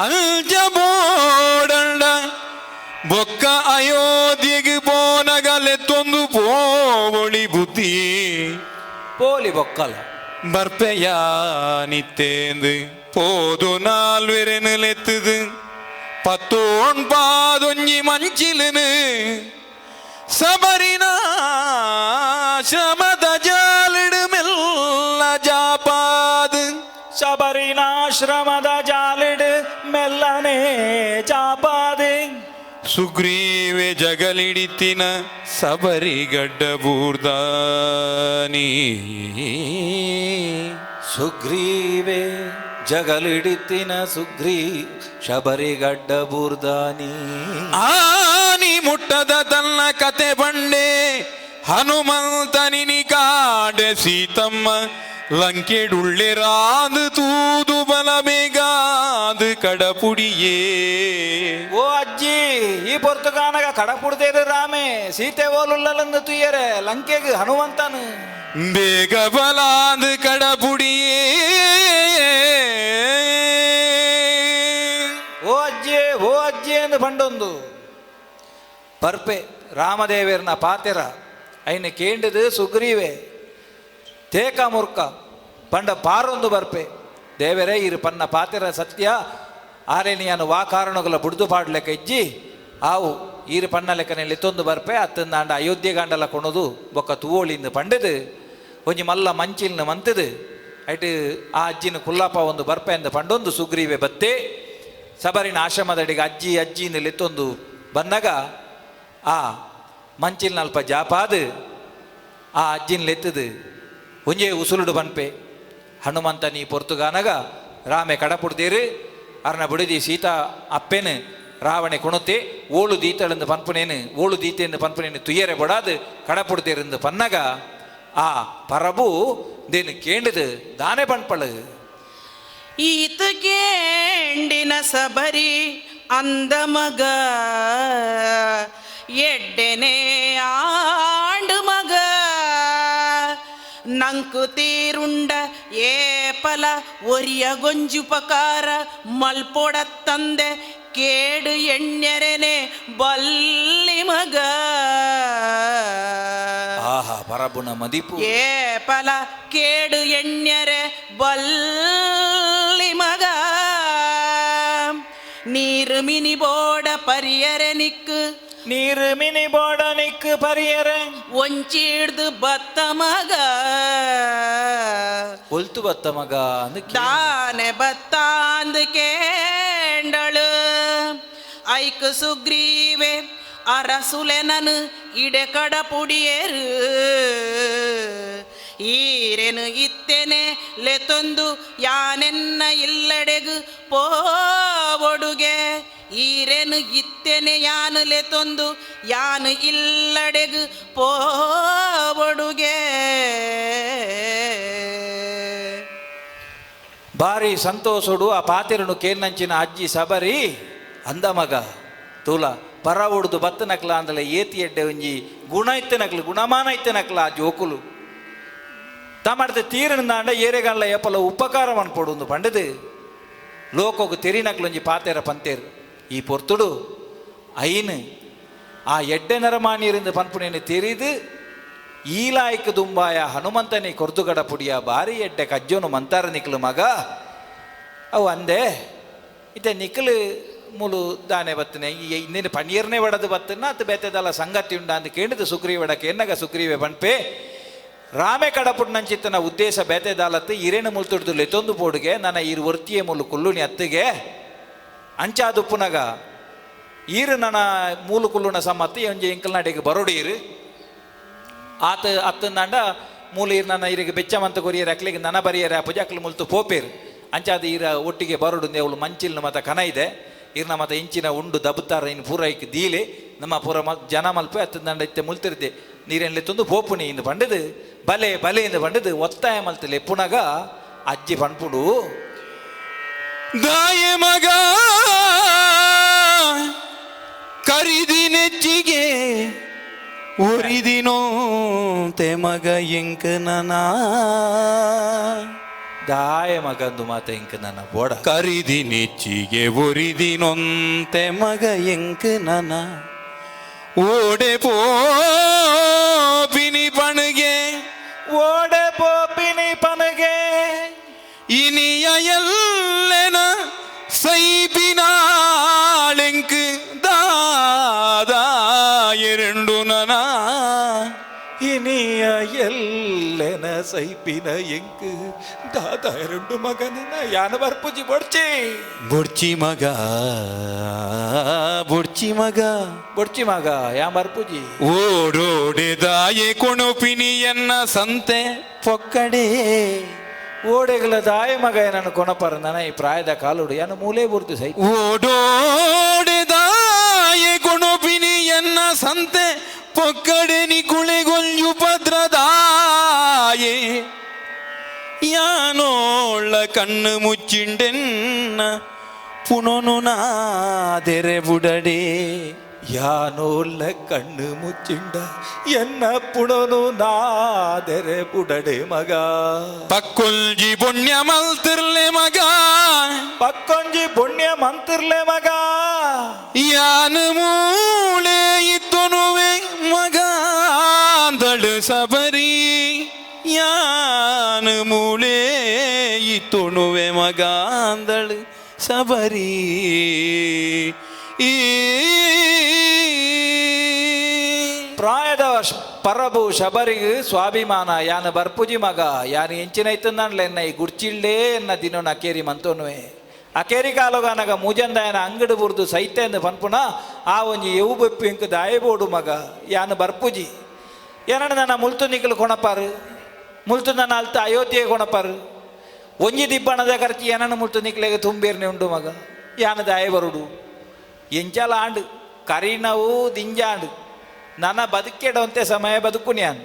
ಅಂಚ ಬೋಡಂಡ ಬೊಕ್ಕ ಅಯೋಧ್ಯೆಗೆ ಪೋನಗಲೆ ತೊಂದು ಪೋವೊಳಿ ಬುದ್ಧಿ ಪೋಲಿ ಬೊಕ್ಕಲ ಬರ್ಪೆಯಾನಿತ್ತೇಂದು போது நால்வெரு நிலைத்தது பத்தோன் பாதொஞ்சி மஞ்சிலுன்னு சபரினா சமத ஜாலிடுமெல்ல ஜாபாது ಶಬರಿನಾಶ್ರಮದ ಜಾಲಿಡು ಮೆಲ್ಲನೆ ಚಾಪಾದೆ ಸುಗ್ರೀವೆ ಜಗಲಿಡಿತಿನ ಸಬರಿಗಡ್ಡ ಬೂರ್ದಾನಿ ಸುಗ್ರೀವೆ ಜಗಲಿಡಿತಿನ ಸುಗ್ರೀ ಶಬರಿಗಡ್ಡ ಬೂರ್ದಾನಿ ಆನಿ ಮುಟ್ಟದ ತನ್ನ ಕತೆ ಬಂಡೆ ಹನುಮಂತನಿನಿ ಕಾಡೆ ಸೀತಮ್ಮ ಲಂಕೆಡುಳ್ಳೆರಾದು ತೂದು ಬಲಬೇಗಾದು ಕಡಪುಡಿಯೇ. ಓ ಅಜ್ಜಿ ಈ ಪೊರ್ತುಗಾನಗ ಕಡಪುಡ್ದೇರು ರಾಮೆ ಸೀತೆ ಓಲುಲ್ಲಲಂದು ತುಯ್ಯರೆ ಲಂಕೆಗೆ ಹನುಮಂತನು ಬೇಗ ಬಲಾದು ಕಡಪುಡಿಯೇ. ಓ ಅಜ್ಜಿ ಓ ಅಜ್ಜಿ ಎಂದು ಪಂಡೊಂದು ಪರ್ಪೆ ರಾಮದೇವರ್ನ ಪಾತೆರ ಐನ ಕೇಂಡದು ಸುಗ್ರೀವೆ ತೇಕ ಮುರ್ಕ ಪಂಡ ಪಾರೊಂದು ಬರ್ಪೆ ದೇವರೇ ಇರು ಪನ್ನ ಪಾತೆರ ಸತ್ಯ ಆರೇನಿಯಾನು ವಾ ಕಾರಣಗಳ ಬುಡ್ದು ಪಾಡ್ಲೆಕ್ಕ ಇಜ್ಜಿ ಆವು ಈರು ಪನ್ನ ಲೆಕ್ಕನೆ ಲೆತ್ತೊಂದು ಬರ್ಪೆ ಅತ್ತಂದಾಂಡ ಅಯೋಧ್ಯೆ ಗಾಂಡಲ ಕೊಣದು ಬೊಕ್ಕ ತೂವೋಳಿಂದ ಪಂಡದು ಒಂಜಿ ಮಲ್ಲ ಮಂಚಿಲ್ನ ಮಂತದು ಐಟ್ ಆ ಅಜ್ಜಿನ ಕುಲ್ಲಪ್ಪ ಒಂದು ಬರ್ಪೆ ಅಂದ ಪಂಡೊಂದು ಸುಗ್ರೀವೆ ಬತ್ತೆ ಸಬರಿನ ಆಶ್ರಮದಡಿಗೆ ಅಜ್ಜಿ ಅಜ್ಜಿನ ಲೆತ್ತೊಂದು ಬಂದಾಗ ಆ ಮಂಚಿಲ್ನ ಅಲ್ಪ ಜಾಪಾದು ಆ ಅಜ್ಜಿನ ಲೆತ್ತದು ಒಂಜೇ ಉಸುಲುಡು ಬನ್ಪೆ ಹನುಮಂತ ನೀ ಪೊರ್ತುಗಾನಗ ರಾಮೆ ಕಡಪುಡ್ದೇರು ಅರ್ನ ಬುಡಿದಿ ಸೀತಾ ಅಪ್ಪೆನು ರಾವಣೆ ಕುಣತೆ ಓಳು ದೀತಳೆಂದು ಪನ್ಪುನೇನು ಓಳು ದೀತೆಂದು ಪನ್ಪುನೇನು ತುಯ್ಯರೆ ಬಡಾದು ಕಡಪುಡ್ದೇರೆಂದು ಪನ್ನಗ ಆ ಪರಬು ದೇನು ಕೇಂಡದು ದಾನೆ ಪನ್ಪಳು. ಈತ ಕೇಂಡಿನ ಸಬರಿ ಅಂದ ಮಗ ಎಡ್ಡೆನೆ ಆಂಡು ಮಗ ನಂಕು ತೀರುಂಡ ಏಪಲ ಒರಿಯ ಗೊಂಜುಪಕಾರ ಮಲ್ಪೊಡ ತಂದೆ ಕೇಡು ಎಣ್ಣೆರೆನೆ ಬಲ್ಲಿ ಮಗ. ಆಹಾ ಪರಬುನ ಮದಿಪು ಏಪಲ ಕೇಡು ಎಣ್ಣೆರೆ ಬಲ್ಲಿ ಮಗ ನೀರು ಮಿನಿ ಬೋಡ ಪರಿಯರೆ ನಿಕ್ಕು ನೀರು ಮಿನಿ ಬೋಡ ನಿಕ್ಕು ಪರಿಯರೆ ಒಂಚಿಡ್ದು ಬತ್ತ ಮಗ ಒಲ್ತು ಬತ್ತ ಮಗ ಅಂದು ತಾನೆ ಬತ್ತಾಂದು ಕೇಂಡಳು ಐಕ್ ಸುಗ್ರೀವೆ ಅರಸುಲೆನನು ಇಡೆ ಕಡ ಪುಡಿಯರು ಈರೆನು ಇತ್ತೆನೆ ಲೆತೊಂದು ಯಾನೆನ್ನ ಇಲ್ಲಡೆಗು ಪೋವೊಡುಗೆ ಈರೆನು ಇತ್ತೆನೆ ಯಾನು ಲೆತೊಂದು ಯಾನು ಇಲ್ಲಡೆಗು ಪೋವೊಡುಗೆ. ಬಾರಿ ಸಂತೋಷಡು ಆ ಪಾತಿರನು ಕೇರ್ನಂಚಿನ ಅಜ್ಜಿ ಸಬರಿ ಅಂದ ಮಗ ತೂಲ ಪರ ಉಡ್ದು ಬತ್ತ ನಕ್ಲ ಅಂದಲೆ ಏತಿ ಎಡ್ಡೆ ಒಂಜಿ ಗುಣ ಇತ್ತೆ ನಕ್ಲು ಗುಣಮಾನ ಇತ್ತೆ ನಕ್ಲ ಆ ಜೋಕುಲು ತಮಡ್ದ ತೀರನ ಏರೆಗಲ್ಲ ಏಪಲ ಉಪಕಾರ ಮನ್ಪೊಡು ಪಂಡದು ಲೋಕೋಗು ತೆರಿನಕ್ಲೊಂಜಿ ಪಾತೆರ ಪಂತೇರು. ಈ ಪೊರ್ತುಡು ಐನು ಆ ಎಡ್ಡೆ ನರಮಾನಿಯರಿಂದ ಪನ್ಪುನೇನು ತೆರಿದು ಈಲಾಯ್ಕ ದುಂಬಾಯ ಹನುಮಂತನೇ ಕೊರ್ದುಗಡ ಪುಡಿಯ ಬಾರಿ ಎಡ್ಡೆ ಕಜ್ಜೋನು ಮಂತಾರ ನಿಕ್ಲು ಮಗ ಅವು ಅಂದೆ ಇತ್ತೆ ನಿಕ್ಲು ಮೂಲು ದಾನೆ ಬತ್ತನೆ ಈ ಇನ್ನೇನು ಪನ್ನೀರ್ನೇ ಬಡದು ಬತ್ತನ ಅತ್ತು ಬೇತೆದಲ್ಲ ಸಂಗತಿ ಉಂಡ ಅಂತ ಕೇಳಿದ ಸುಗ್ರೀವಡಕ್ಕೆ ಎನ್ನಗ ಸುಗ್ರೀವೆ ಪನ್ಪೆ ರಾಮೆ ಕಡಪುಟ್ ನಂಚಿತ್ತನ ಉದ್ದೇಶ ಬೇತೆದಾಲತ್ತು ಇರೇನು ಮುಲ್ತುಡ್ದು ಲೆತ್ತೊಂದು ಪೋಡುಗೆ ನನ್ನ ಈರು ಒರ್ತಿಯೇ ಮುಲ್ಲು ಕುಲ್ಲುನಿ ಅತ್ತಿಗೆ ಅಂಚಾದುಪ್ಪುನಗ ಈರು ನನ್ನ ಮೂಲು ಕುಲ್ಲುನ ಸಮ್ಮತ್ತು ಒಂಜಿ ಎಂಕಲ್ನಾಡಿಗೆ ಬರೋಡೀರು ಆತ ಅತ್ತಂದಾಂಡ ಮೂಲ ಈರು ನನ್ನ ಈರಿಗೆ ಬೆಚ್ಚ ಮಂತ ಕೊರಿಯರ್ ಅಕ್ಲಿಗೆ ನನ ಬರಿಯರೆ ಆ ಪೂಜಾಕ್ಲು ಮುಲ್ತು ಪೋಪೇರು ಅಂಚಾದ ಈರ ಒಟ್ಟಿಗೆ ಬರೋಡು ಅವಳು ಮಂಚಿಲ್ನ ಮತ ಕನ ಇದೆ ಈರ್ನ ಮತ ಇಂಚಿನ ಉಂಡು ದಬುತ್ತಾರ ಇನ್ನು ಪೂರೈಕ್ ದೀಲೆ ನಮ್ಮ ಪೂರ ಜನ ಮಲ್ಪೆ ಅತ್ತಂದಾಂಡ ಇತ್ತೆ ಮುಲ್ತಿರ್ದೆ ನೀರೆನ್ಲೆ ತಂದು ಪೋಪುನಿ ಇಂದು ಪಂಡದು ಬಲೆ ಬಲೆ ಇಂದು ಪಂಡದು ಒತ್ತಾಯ ಮಲ್ತಲೆ ಪುನಗ ಅಜ್ಜಿ ಪಣ್ಪುಡು ದಾಯ ಮಗ ಕರಿದಿ ನೆಚ್ಚಿಗೆ ಒರಿದಿನೋಂತೆ ಮಗ ಎಂಕ ನನ ದಾಯ ಮಗಂದು ಮಾತ ಇಂಕ ನನ್ನ ಬೋಡ ಕರಿದಿ ನೆಚ್ಚಿಗೆ ಒರಿದಿನೊಂತೆ ಮಗ ಎಂಕ ನನ ಓಡೆ ಪೋಪಿನಿ ಪಣಗೆ ಓಡೆ ಪೋಪಿನಿ ಪನಗೆ ಇನಿಯ ಎಲ್ಲೆನ ಸೈಪಿನಾಳೆಂಕ್ ದಾದಾ ಎರಡು ನನ ಇನಿಯ ಎಲ್ಲೆನ ಸೈಪಿನ ಎಂಕ್ ದಾದ ಎರಡು ಮಗನ ಯಾನ ಬರ್ಪುಜಿ ಬೊಡ್ಚಿ ಬೊಡ್ಚಿ ಮಗ ಬೊಡ್ಚಿ ಮಗ ಬೊಡ್ಚಿ ಮಗ ಯಾ ಬರ್ಪುಜಿ ಓಡೋಡೆ ದಾಯೆ ಕೊಣುಪಿನಿಯನ್ನ ಸಂತೆ ಪೊಕ್ಕಡೆ ಓಡೆಗಳ ದಾಯ ಮಗ ಏನನ್ನು ಕೊನಪರ ನನ ಈ ಪ್ರಾಯದ ಕಾಲುಡು ಯಾನು ಮೂಲೆ ಬುರ್ದು ಸೈ ಓಡೋಡೆ ದಾಯೆ ಕೊಣುಪಿನಿಯನ್ನ ಸಂತೆ ಪೊಕ್ಕಡೆ ನಿಕುಳೆಗೊಲ್ಯು ಭದ್ರದಾಯೆ ಯಾನೋಳ ಕಣ್ಣು ಮುಚ್ಚಿಂಡೆನ್ನ ಪುನೊನು ನಾದೆರೆ ಬುಡಡೆ ಯಾನೋಲ್ಲ ಕಣ್ಣು ಮುಚ್ಚಿಂಡ ಎನ್ನ ಪುಣನು ನಾದೆರೆ ಬುಡಡೆ ಮಗ ಪಕ್ಕೊಂಜಿ ಪುಣ್ಯ ಮಲ್ತಿರ್ಲೆ ಮಗ ಪಕ್ಕೊಂಜಿ ಪುಣ್ಯ ಮಂತಿರ್ಲೆ ಮಗ ಯಾನು ಮೂಳೆ ಇತ್ತೊನುವೆ ಮಗ ಅಂದಳು ಸಬರಿ ಯಾನು ಮೂಳೆ ಇತ್ತೊಣುವೆ ಮಗ ಅಂದಳು ಸಬರಿ ಈ ಪ್ರಾಯದ ಪರಬು ಶಬರಿಗೆ ಸ್ವಾಭಿಮಾನ ಯಾನ ಬರ್ಪುಜಿ ಮಗ ಯಾನು ಎಂಚಿನೈತಂದನ್ಲೆ ಎನ್ನ ಈ ಗುರ್ಚಿಳ್ಳೇ ಎನ್ನ ದಿನೋನ ಅಕೇರಿ ಮಂತೋನುವೆ ಅಕೇರಿ ಕಾಲೋಗಾನಗ ಮೂಜಂದಾಯನ ಅಂಗಡಿ ಬುರ್ದು ಸೈತೆ ಅಂದು ಪನ್ಪುನ ಆ ಒಂಜಿ ಎವು ಬೆಪ್ಪು ಇಂಕ್ ದಾಯಬೋಡು ಮಗ ಯಾನು ಬರ್ಪುಜಿ ಏನಣ್ಣ ನನ್ನ ಮುಲ್ತು ನಿಕ್ಕಲು ಕೊಣಪಾರು ಮುಲ್ತು ನನ್ನ ಅಲ್ತ ಅಯೋಧ್ಯೆ ಕೊಣಪಾರು ಒಂಜಿ ದಿಬ್ಬಣದ ಖರ್ಚು ಏನನ್ನ ಮುಲ್ತು ನಿಕ್ಲೆಗೆ ತುಂಬೇರ್ನೆ ಉಂಡು ಮಗ ಯಾನ ದಾಯ ಬರುಡು ಎಂಚಲ ಆಂಡು ಕರಿನವು ದಿಂಜಾಂಡು ನನ್ನ ಬದುಕೆಡವಂತೆ ಸಮಯ ಬದುಕು ನಾನು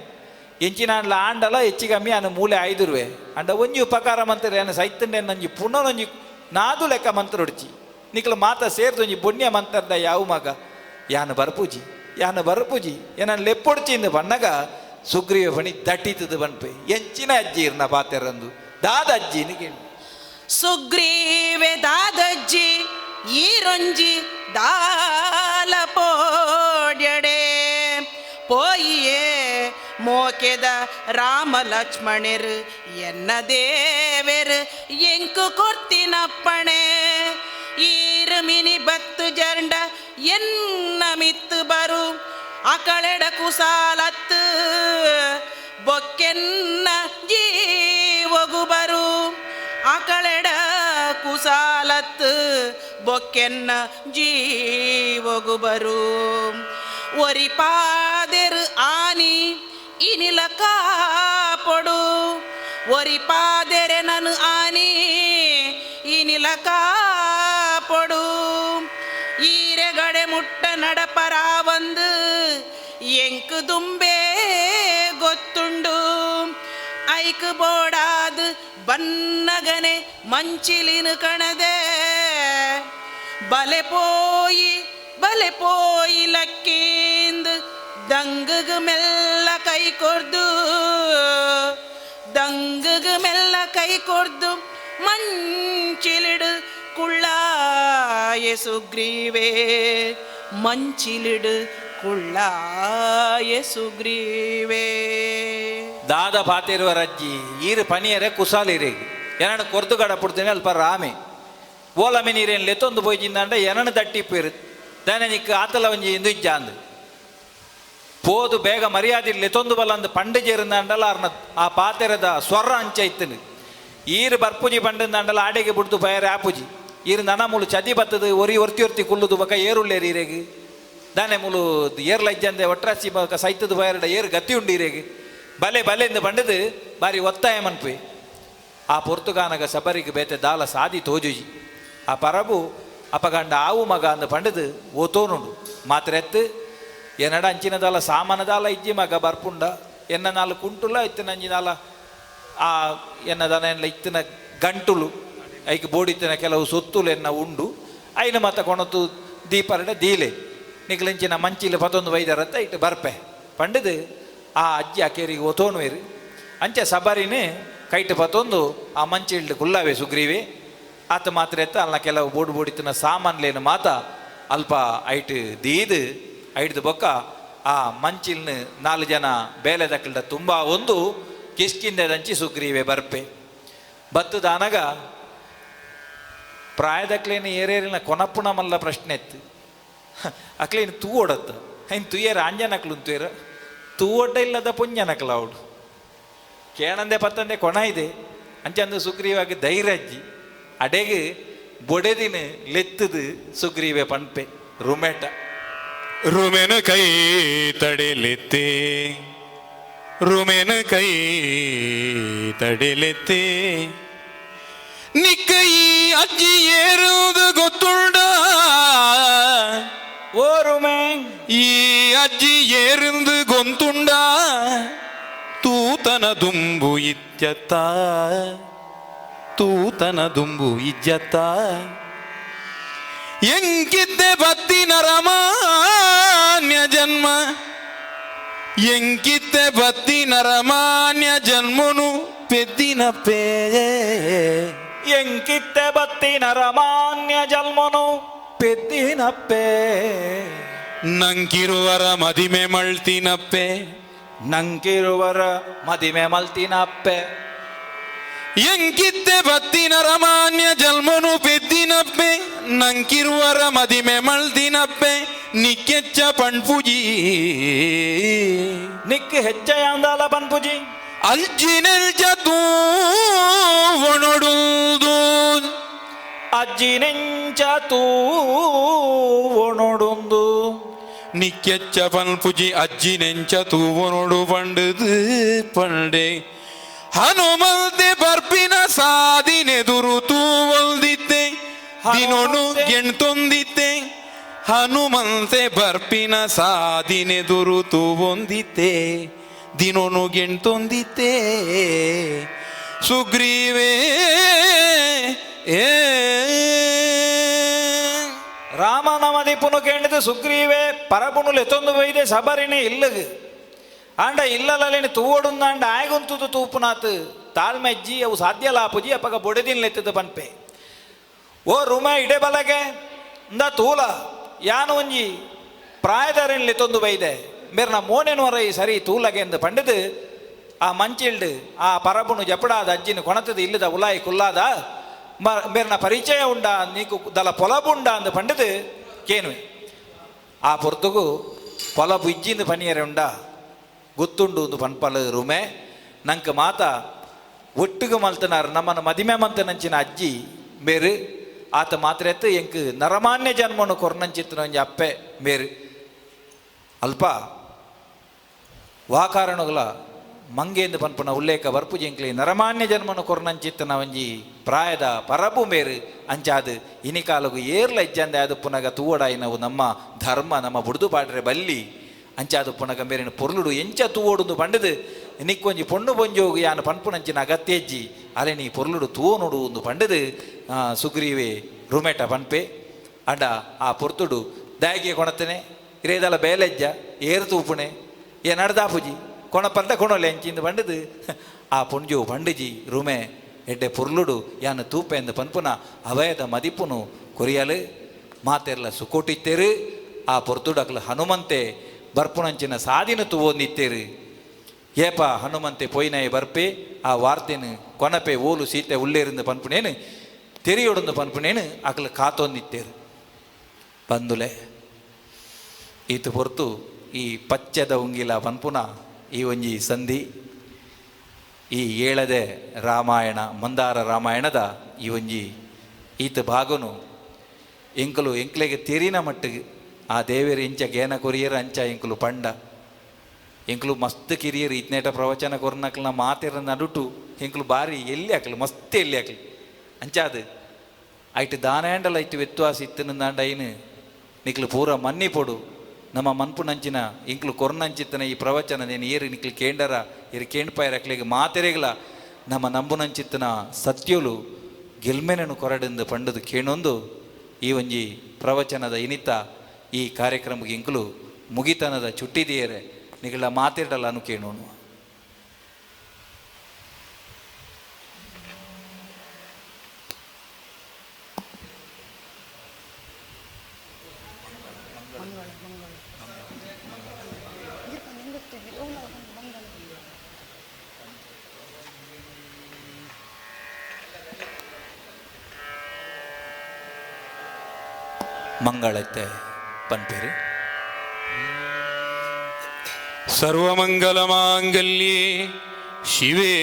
ಎಂಚಿನ ಆಂಡಲ ಹೆಚ್ಚು ಕಮ್ಮಿ ಆನು ಮೂಲೆ ಆಯ್ದುರುವೆ ಅಂಡ ಒಂಜಿ ಉಪಕಾರ ಮಂತ್ರ ಏನು ಸೈತಂಡೆ ನಂಜಿ ಪುನರೊಂಜಿ ನಾದು ಲೆಕ್ಕ ಮಂತ್ರ ಹೊಡ್ಚಿ ನಿಕ್ಲ ಮಾತ ಸೇರ್ದು ಒಂಜಿ ಪುಣ್ಯ ಮಂತ್ರದ ಯಾವ ಮಗ ಯಾನು ಬರ್ಪೂಜಿ ಯಾನು ಬರ್ಪೂಜಿ ಏನನ್ ಲೆಪ್ಪೊಡ್ಚಿ ಇಂದು ಬಣ್ಣಗ ಸುಗ್ರೀವ ಬಣಿ ದಟ್ಟಿತದು ಬನ್ಪೆ ಎಂಚಿನ ಅಜ್ಜಿ ಇರ್ನ ಪಾತೆರಂದು ದಾದ ಅಜ್ಜಿ ಕೇಳಿ ಸುಗ್ರೀವೆ ದಾದಜ್ಜಿ ಈರೊಂಜಿ ದಾಲ ಪೋಡ್ಯಡೆ ಪೋಯಿಯೇ ಮೋಕೆದ ರಾಮ ಲಕ್ಷ್ಮಣರು ಎನ್ನ ದೇವೆರು ಎಂಕು ಕೊರ್ತಿನಪ್ಪಣೆ ಈರು ಮಿನಿ ಬತ್ತು ಜಂಡ ಎನ್ನ ಮಿತ್ತು ಬರು ಅಕಳೆಡ ಕುಸಾಲತ್ತು ಬೊಕ್ಕೆನ್ನ ಜೀವಗು ಬರು ಅಕಳೆಡ ಕುಸಾಲತ್ತು ಬೊಕ್ಕೆನ್ನ ಜೀವಗು ಬರು ಒರಿಪಾದೆರು ಆನಿ ಇನಿಲ ಕಾಪೊಡು ಒರಿಪಾದೆರೆ ನನು ಆನಿ ಇನಿಲ ಕಾಪೊಡು. ಈರೆಗಡೆ ಮುಟ್ಟ ನಡಪರಾವಂದು ಎಂಕು ದುಂಬೇ ಗೊತ್ತುಂಡು. ಐಕ್ ಬೋಡಾದು ಬನ್ನಗನೆ ಮಂಚಿಲಿನ ಕಣದೆ ಬಲೆ ಪೋಯಿ ಬಲೆ ಪೋಯಿ ಲಕ್ಕೀಂದು ದಂಗುಗು ಮೆಲ್ಲ ಕೈ ಕೊರ್ದು ದಂಗುಗು ಮೆಲ್ಲ ಕೈ ಕೊರ್ದು ಮಂಚಿಲಿಡು ಕುಳ್ಳಾಯ ಸುಗ್ರೀವೇ ಮಂಚಿಲಿಡು ಕುಳ್ಳಾಯ ಸುಗ್ರೀವೇ. ದಾದ ಪಾತಿರುವ ರಜ್ಜಿ ಈರು ಪನಿಯರೆ ಕುಸಾಲಿರೆ ಎನನ ಕೊರ್ದು ಗಡ ಪುಡ್ತೇನೆ ಅಲ್ಪ ರಾಮೆ ಓಲಮೆ ನೀರೇನು ಲೆತ್ತೊಂದು ಪೋಯ್ಜಿಂದಾಂಡ ಎನನ ದಟ್ಟಿಪ್ಪೇರು ದಾನೆ ನಿಕ್ ಆತಲ ಒಂಜಿ ಇಂದು ಇಜ್ಜಾಂದು ಪೋದು ಬೇಗ ಮರ್ಯಾದೆ ಲೆತ್ತೊಂದು ಬಲ್ಲಂದು ಪಂಡು ಜೇರಿಂದಾಂಡಲ ಅರ್ನ ಆ ಪಾತೆರದ ಸ್ವರ ಅಂಚ ಇತ್ತನು. ಈರು ಬರ್ಪುಜಿ ಪಂಡಂದಾಂಡಲ ಆಡೆಗೆ ಬುಡ್ದು ಬಯರೆ ಆಪುಜಿ ಈರು ನನ ಮೂಲು ಚದಿ ಬತ್ತದು ಒರಿ ಒರ್ತಿ ಒರ್ತಿ ಕುಲ್ಲುದು ಬಕ ಏರುಳ್ಳೇರಿ ಈರೆಗ್ ದಾನೆ ಮೂಲು ಏರ್ಲ ಇಜ್ಜಂದೆ ಒಟ್ರಾಸಿ ಬಕ ಸೈತದು ಬಯರಡ ಏರು ಗತಿ ಉಂಡು ಈರೆಗ್ ಬಲೆ ಬಲೆ ಎಂದು ಪಂಡದು ಬಾರಿ ಒತ್ತಾಯ ಮನ್ಪಿ. ಆ ಪೊರ್ತುಗಾನಗ ಸಬರಿಗೆ ಬೇತೆ ದಾಲ ಸಾದಿ ತೋಜುಜಿ ಆ ಪರಬು ಅಪಗಂಡ ಆವು ಮಗ ಅಂದ ಪಂಡದು ಓತೋನುಂಡು ಮಾತ್ರ ಎತ್ತು ಎನ್ನಡ ಅಂಚಿನ ದಾಲ ಸಾಮಾನ ದಾಲ ಇಜ್ಜಿ ಮಗ ಬರ್ಪುಂಡ ಎನ್ನ ನಾಲ್ ಕುಂಟುಲ ಇತ್ತಿನ ಅಂಚಿನಾಲ ಆ ಎನ್ನ ದನ ಎಲ್ಲ ಇತ್ತಿನ ಗಂಟುಲು ಐಕ್ ಬೋಡಿತ್ತಿನ ಕೆಲವು ಸೊತ್ತುಲು ಎನ್ನ ಉಂಡು ಐನ ಮತ್ತ ಕೊಣತು ದೀಪರಡ ದೀಲೆ ನಿಕ್ಲಿಂಚಿನ ಮಂಚಿಲು ಪತ್ತೊಂದು ವೈದರತ್ತ ಇಟ್ಟು ಬರ್ಪೆ ಪಂಡದು ಆ ಅಜ್ಜಿ ಅಕೇರಿಗೆ ಒತೋನುವೇರು ಅಂಚೆ ಸಬರಿನೇ ಕೈಟ್ ಪತ್ತೊಂದು ಆ ಮಂಚಿಲ್ಡು ಕುಲ್ಲಾವೆ ಸುಗ್ರೀವೆ ಆತ ಮಾತ್ರ ಎತ್ತ ಅಲ್ಲ ಕೆಲವು ಬೋಡು ಬೋಡಿತ್ತಿನ ಸಾಮಾನ್ಲೇನು ಮಾತ ಅಲ್ಪ ಐಟ್ ದೀದು ಐಡ್ದು ಬೊಕ್ಕ ಆ ಮಂಚಿಲ್ನ ನಾಲು ಜನ ಬೇಲೆ ದಕ್ಕಲ್ಡ ತುಂಬ ಒಂದು ಕಿಷ್ಕಿಂದದಂಚಿ ಸುಗ್ರೀವೆ ಬರ್ಪೆ ಬತ್ತದ ಅನಗ ಪ್ರಾಯದಕ್ಲೇನು ಏರೇರಿನ ಕೊನಪ್ಪುಣ ಮಲ್ಲ ಪ್ರಶ್ನೆ ಇತ್ತು ಅಕ್ಲೇನು ತೂ ಓಡತ್ತ ಐನ್ ತುಯ್ಯರ ಆಂಜನಕ್ಲು ತುಯ್ಯರ ತೂ ಒಡ್ಡ ಇಲ್ಲದ ಪುಂಜನಕ್ಲ ಅವಳು ಕೇಣಂದೆ ಪತ್ತಂದೆ ಕೊಣ ಇದೆ ಅಂಚಂದು ಸುಗ್ರೀವಾಗಿ ಧೈರ್ಯ ಅಜ್ಜಿ ಅಡೆಗೆ ಬೊಡೆದಿನ ಲೆತ್ತದು ಸುಗ್ರೀವೆ ಪನ್ಪೆ ರುಮೇಟ ರುಮೆನ ಕೈ ತಡೆಲೆತ್ತೆ ರುಮೆನ ಕೈ ತಡೆಲೆತ್ತೆ ನಿಕ್ಕೈ ಅಜ್ಜಿ ಏರುವುದು ಗೊತ್ತುಂಡ ಓ ರುಮೆ ಈ ಅಜ್ಜಿ ಏರಿಂದು ಗೊಂತುಂಡ ತೂತನ ದುಂಬು ಇಜ್ಜತ್ತ ತೂತನ ದುಂಬು ಇಜ್ಜತ್ತ ಎಂಕಿದ್ದೆ ಬತ್ತಿನ ರಮಾನ್ಯ ಜನ್ಮ ಎಂಕಿದ್ದೆ ಬತ್ತಿನ ರಮಾನ್ಯ ಜನ್ಮನು ಪೆದ್ದಿನ ಪೇ ಎಂಕಿತ್ತೆ ಬತ್ತಿನ ರಮಾನ್ಯ ಜನ್ಮನು ಪೆದ್ದಿನಪ್ಪೆ ನಂಕಿರುವರ ಮದಿಮೆ ಮಳ್ತಿನಪ್ಪೆ ನಂಕಿರುವರ ಮದಿಮೆ ಮಲ್ತಿನಪ್ಪೆ ಎಂಕಿದ್ದೆ ಬತ್ತಿನ ರಮಾನ್ಯ ಜನ್ಮನು ಪೆದ್ದಿನಪ್ಪೆ ನಂಕಿರುವರ ಮದಿಮೆ ಮಳ್ತಿನಪ್ಪೆ ನಿಕ್ಕೆಚ್ಚ ಪಣ್ಪುಜಿ ನಿಕ್ ಹೆಚ್ಚ ಯಾಂದಾಲ ಪನ್ಪುಜಿ ಅಲ್ಜಿನೆಲ್ಜ ತೂವಣೊಡುದು ಅಜ್ಜಿ ನೆಂಚ ತೂವೊಣೊಡುಂದು ನಿಕ್ಕೆಚ್ಚ ಪನ್ಪುಜಿ ಅಜ್ಜಿ ನೆಂಚ ತೂವನೊಡು ಪಂಡುದು ಪಂಡೆ ಹನುಮಂತೆ ಬರ್ಪಿನ ಸಾದಿನೆದುರು ತೂವೊಲ್ದಿತ್ತೆ ದಿನೊನು ಗೆಣ್ತೊಂದಿತ್ತೆ ಹನುಮಂತೆ ಬರ್ಪಿನ ಸಾದಿನೆದುರು ತೂವೊಂದಿತ್ತೆ ದಿನೊನು ಗೆಣ್ತೊಂದಿತ್ತೆ ಸುಗ್ರೀವೇ ಏ ರಾಮನ ಮದಿಪುನು ಕೇಂಡಿತು ಸುಗ್ರೀವೆ ಪರಪುನು ಲೆತ್ತೊಂದು ಬೈದೆ ಸಬರಿನೇ ಇಲ್ಲಗ್ ಆಂಡ ಇಲ್ಲಲೇನು ತೂವೊಡುಂದಾಂಡ ಆಯಗುಂತುದು ತೂಪುನಾತ್ ತಾಳ್ಮೆಜ್ಜಿ ಅವು ಸಾಧ್ಯ ಲಾಪುಜಿ ಅಪಗ ಬೊಡೆದಿನ್ ಲೆತ್ತದ ಪನ್ಪೆ ಓ ರುಮ ಇಡೆ ಬಲಗೆ ಇಂದ ತೂಲ ಯಾನು ಒಂಜಿ ಪ್ರಾಯದರಿನ್ ಲೆತ್ತೊಂದು ಬೈದೆ ಮೇರ್ನ ಮೋನೆನು ಈ ಸರಿ ತೂಲಗೆ ಎಂದು ಪಂಡದು ಆ ಮಂಚಿಲ್ಡು ಆ ಪರಬುನು ಜಪಡಾದ ಅಜ್ಜಿನ ಕೊಣತದ ಇಲ್ಲದ ಉಲಾಯಿ ಕುಲ್ಲಾದ ಮೇರ್ನ ಪರಿಚಯ ಉಂಡ ನೀಕು ದಲ ಪೊಲಬುಂಡ ಅಂದು ಪಂಡದು ಕೇನುವೆ ಆ ಪೊರ್ತುಗು ಪೊಲಬು ಇಜ್ಜಿಂದು ಪನಿಯರೆ ಉಂಡ ಗೊತ್ತುಂಡು ಒಂದು ಪನ್ಪಲ ರುಮೆ ನಂಗೆ ಮಾತ ಒಟ್ಟುಗು ಮಲ್ತನಾರು ನಮ್ಮನ್ನು ಮದಿಮೆ ಮಂತನಂಚಿನ ಅಜ್ಜಿ ಮೇರು ಆತ ಮಾತ್ರ ಎತ್ತು ಎಂಕ್ ನರಮಾನ್ಯ ಜನ್ಮನು ಕೊರ್ನಂಚಿತ್ತನ ಒಂಜಿ ಅಪ್ಪೆ ಮೇರು ಅಲ್ಪ ವಾ ಕಾರಣಗಳ ಮಂಗೇಂದು ಪನ್ಪುನ ಉಲ್ಲೇಖ ಬರ್ಪುಜೆಂಕ್ಲೆ ನರಮಾನ್ಯ ಜನ್ಮನು ಕೊರ್ನಂಚಿತ್ತನ ಒಂಜಿ ಪ್ರಾಯದ ಪರಬು ಮೇರು ಅಂಚಾದು ಇನಿಕಾಲಗು ಏರ್ಲ ಇಜ್ಜಂದೆ ಅದು ಪುನಗ ತೂವಡಾಯಿನವು ನಮ್ಮ ಧರ್ಮ ನಮ್ಮ ಬುಡ್ದು ಪಾಡ್ರೆ ಬಲ್ಲಿ ಅಂಚಾದು ಪುನಗ ಮೇರಿನ ಪೊರ್ಲುಡು ಎಂಚ ತೂವೋಡುಂದು ಪಂಡದು ನಿಕ್ಕೊಂಜಿ ಪೊಣ್ಣು ಬೊಂಜೋಗು ಯಾನು ಪನ್ಪುನಂಚಿನ ಅಗತ್ಯಜ್ಜಿ ಅಲೆ ನೀ ಪೊರ್ಲುಡು ತೂವನೋಡು ಒಂದು ಪಂಡದು ಸುಗ್ರೀವೆ ರುಮೇಟ ಪನ್ಪೆ ಅಂಡ ಆ ಪೊರ್ತುಡು ದಾಯಿಗೆ ಕೊಣತನೆ ಇರೇದಲ ಬೇಲೆಜ್ಜ ಏರು ತೂಪುಣೆ ಏ ನಡ್ದಾಪುಜಿ ಕೊಣ ಪಂಡ ಕೊಣಲೆ ಅಂಚಿಂದು ಬಂಡದು ಆ ಪುಂಜು ಬಂಡಜಿ ರುಮೆ ಎಡ್ಡೆ ಪೊರ್ಲುಡು ಯಾನು ತೂಪೆ ಎಂದು ಪನ್ಪುನ ಅವಯದ ಮದಿಪುನು ಕೊರಿಯಲು ಮಾತೆರ್ಲ ಸುಕೋಟಿತ್ತೇರು ಆ ಪೊರ್ತುಡು ಅಕ್ಲ ಹನುಮಂತೆ ಬರ್ಪುನಂಚಿನ ಸಾದಿನ ತೂವೊಂದಿತ್ತೇರು ಏಪ ಹನುಮಂತೆ ಪೊಯ್ನಯ ಬರ್ಪೆ ಆ ವಾರ್ತೆನು ಕೊನಪೆ ಓಲು ಸೀತೆ ಉಳ್ಳೇರಿಂದ ಪನ್ಪುನೇನು ತೆರಿಯೊಡಂದು ಪನ್ಪುನೇನು ಅಕ್ಲ ಕಾತೊಂದಿತ್ತೇರು ಬಂದುಲೆ ಈತ ಹೊರತು ಈ ಪಚ್ಚದ ಉಂಗಿಲ ಪನ್ಪುನ ಈ ಒಂಜಿ ಸಂಧಿ ಈ ಏಳದೆ ರಾಮಾಯಣ ಮಂದಾರ ರಾಮಾಯಣದ ಈ ಒಂಜಿ ಈತ ಭಾಗನು ಎಂಕಲು ಎಂಕ್ಲೆಗೆ ತೆರಿನ ಮಟ್ಟಿಗೆ ಆ ದೇವೇರು ಇಂಚ ಗೇನ ಕೊರಿಯರ್ ಅಂಚ ಎಂಕಲು ಪಂಡ ಎಂಕಲು ಮಸ್ತ್ ಕಿರಿಯರು ಇತ್ನೇಟ ಪ್ರವಚನ ಕೊರ್ನಕ್ಲನ ಮಾತೆರ ನಡುಟು ಎಂಕಲು ಬಾರಿ ಎಲ್ಲಿ ಹಾಕಲು ಮಸ್ತ್ ಎಲ್ಲಿ ಹಾಕಲು ಅಂಚಾದು ಐಟ್ ದಾನಾಂಡಲ ಐಟ್ ವ್ಯತ್ಯಾಸ ಇತ್ತನಂದಾಂಡ ಐನು ನಿಕ್ಲು ಪೂರ ಮನ್ನಿ ಪೊಡು ನಮ್ಮ ಮನ್ಪುನಂಚಿನ ಇಂಕ್ಲು ಕೊರ್ನಂಚಿತ್ತನ ಈ ಪ್ರವಚನ ನೇನು ಏರು ನಿಕ್ಲು ಕೇಂಡರ ಏರು ಕೇಂಡ್ಪಾಯರ ಅಕ್ಲಿಗೆ ಮಾತೆರೆಗ್ಲ ನಮ್ಮ ನಂಬುನಂಚಿತ್ತನ ಸತ್ಯಲು ಗೆಲ್ಮೆನನು ಕೊರಡೆಂದು ಪಂಡದು ಕೇಣೊಂದು ಈ ಒಂಜಿ ಪ್ರವಚನದ ಇನಿತ ಈ ಕಾರ್ಯಕ್ರಮಕ್ಕೆ ಇಂಕ್ಲು ಮುಗಿತನದ ಚುಟ್ಟಿದಿಯರೆ ನಿಗಳ ಮಾತಿರಲ್ಲ ಅನು ಕೇಣೋನು. ಮಂಗಳತ್ತೆ ಪನ್ಪೇರು. ಸರ್ವಮಂಗಲಮಾಂಗಲ್ಯೇ ಶಿವೇ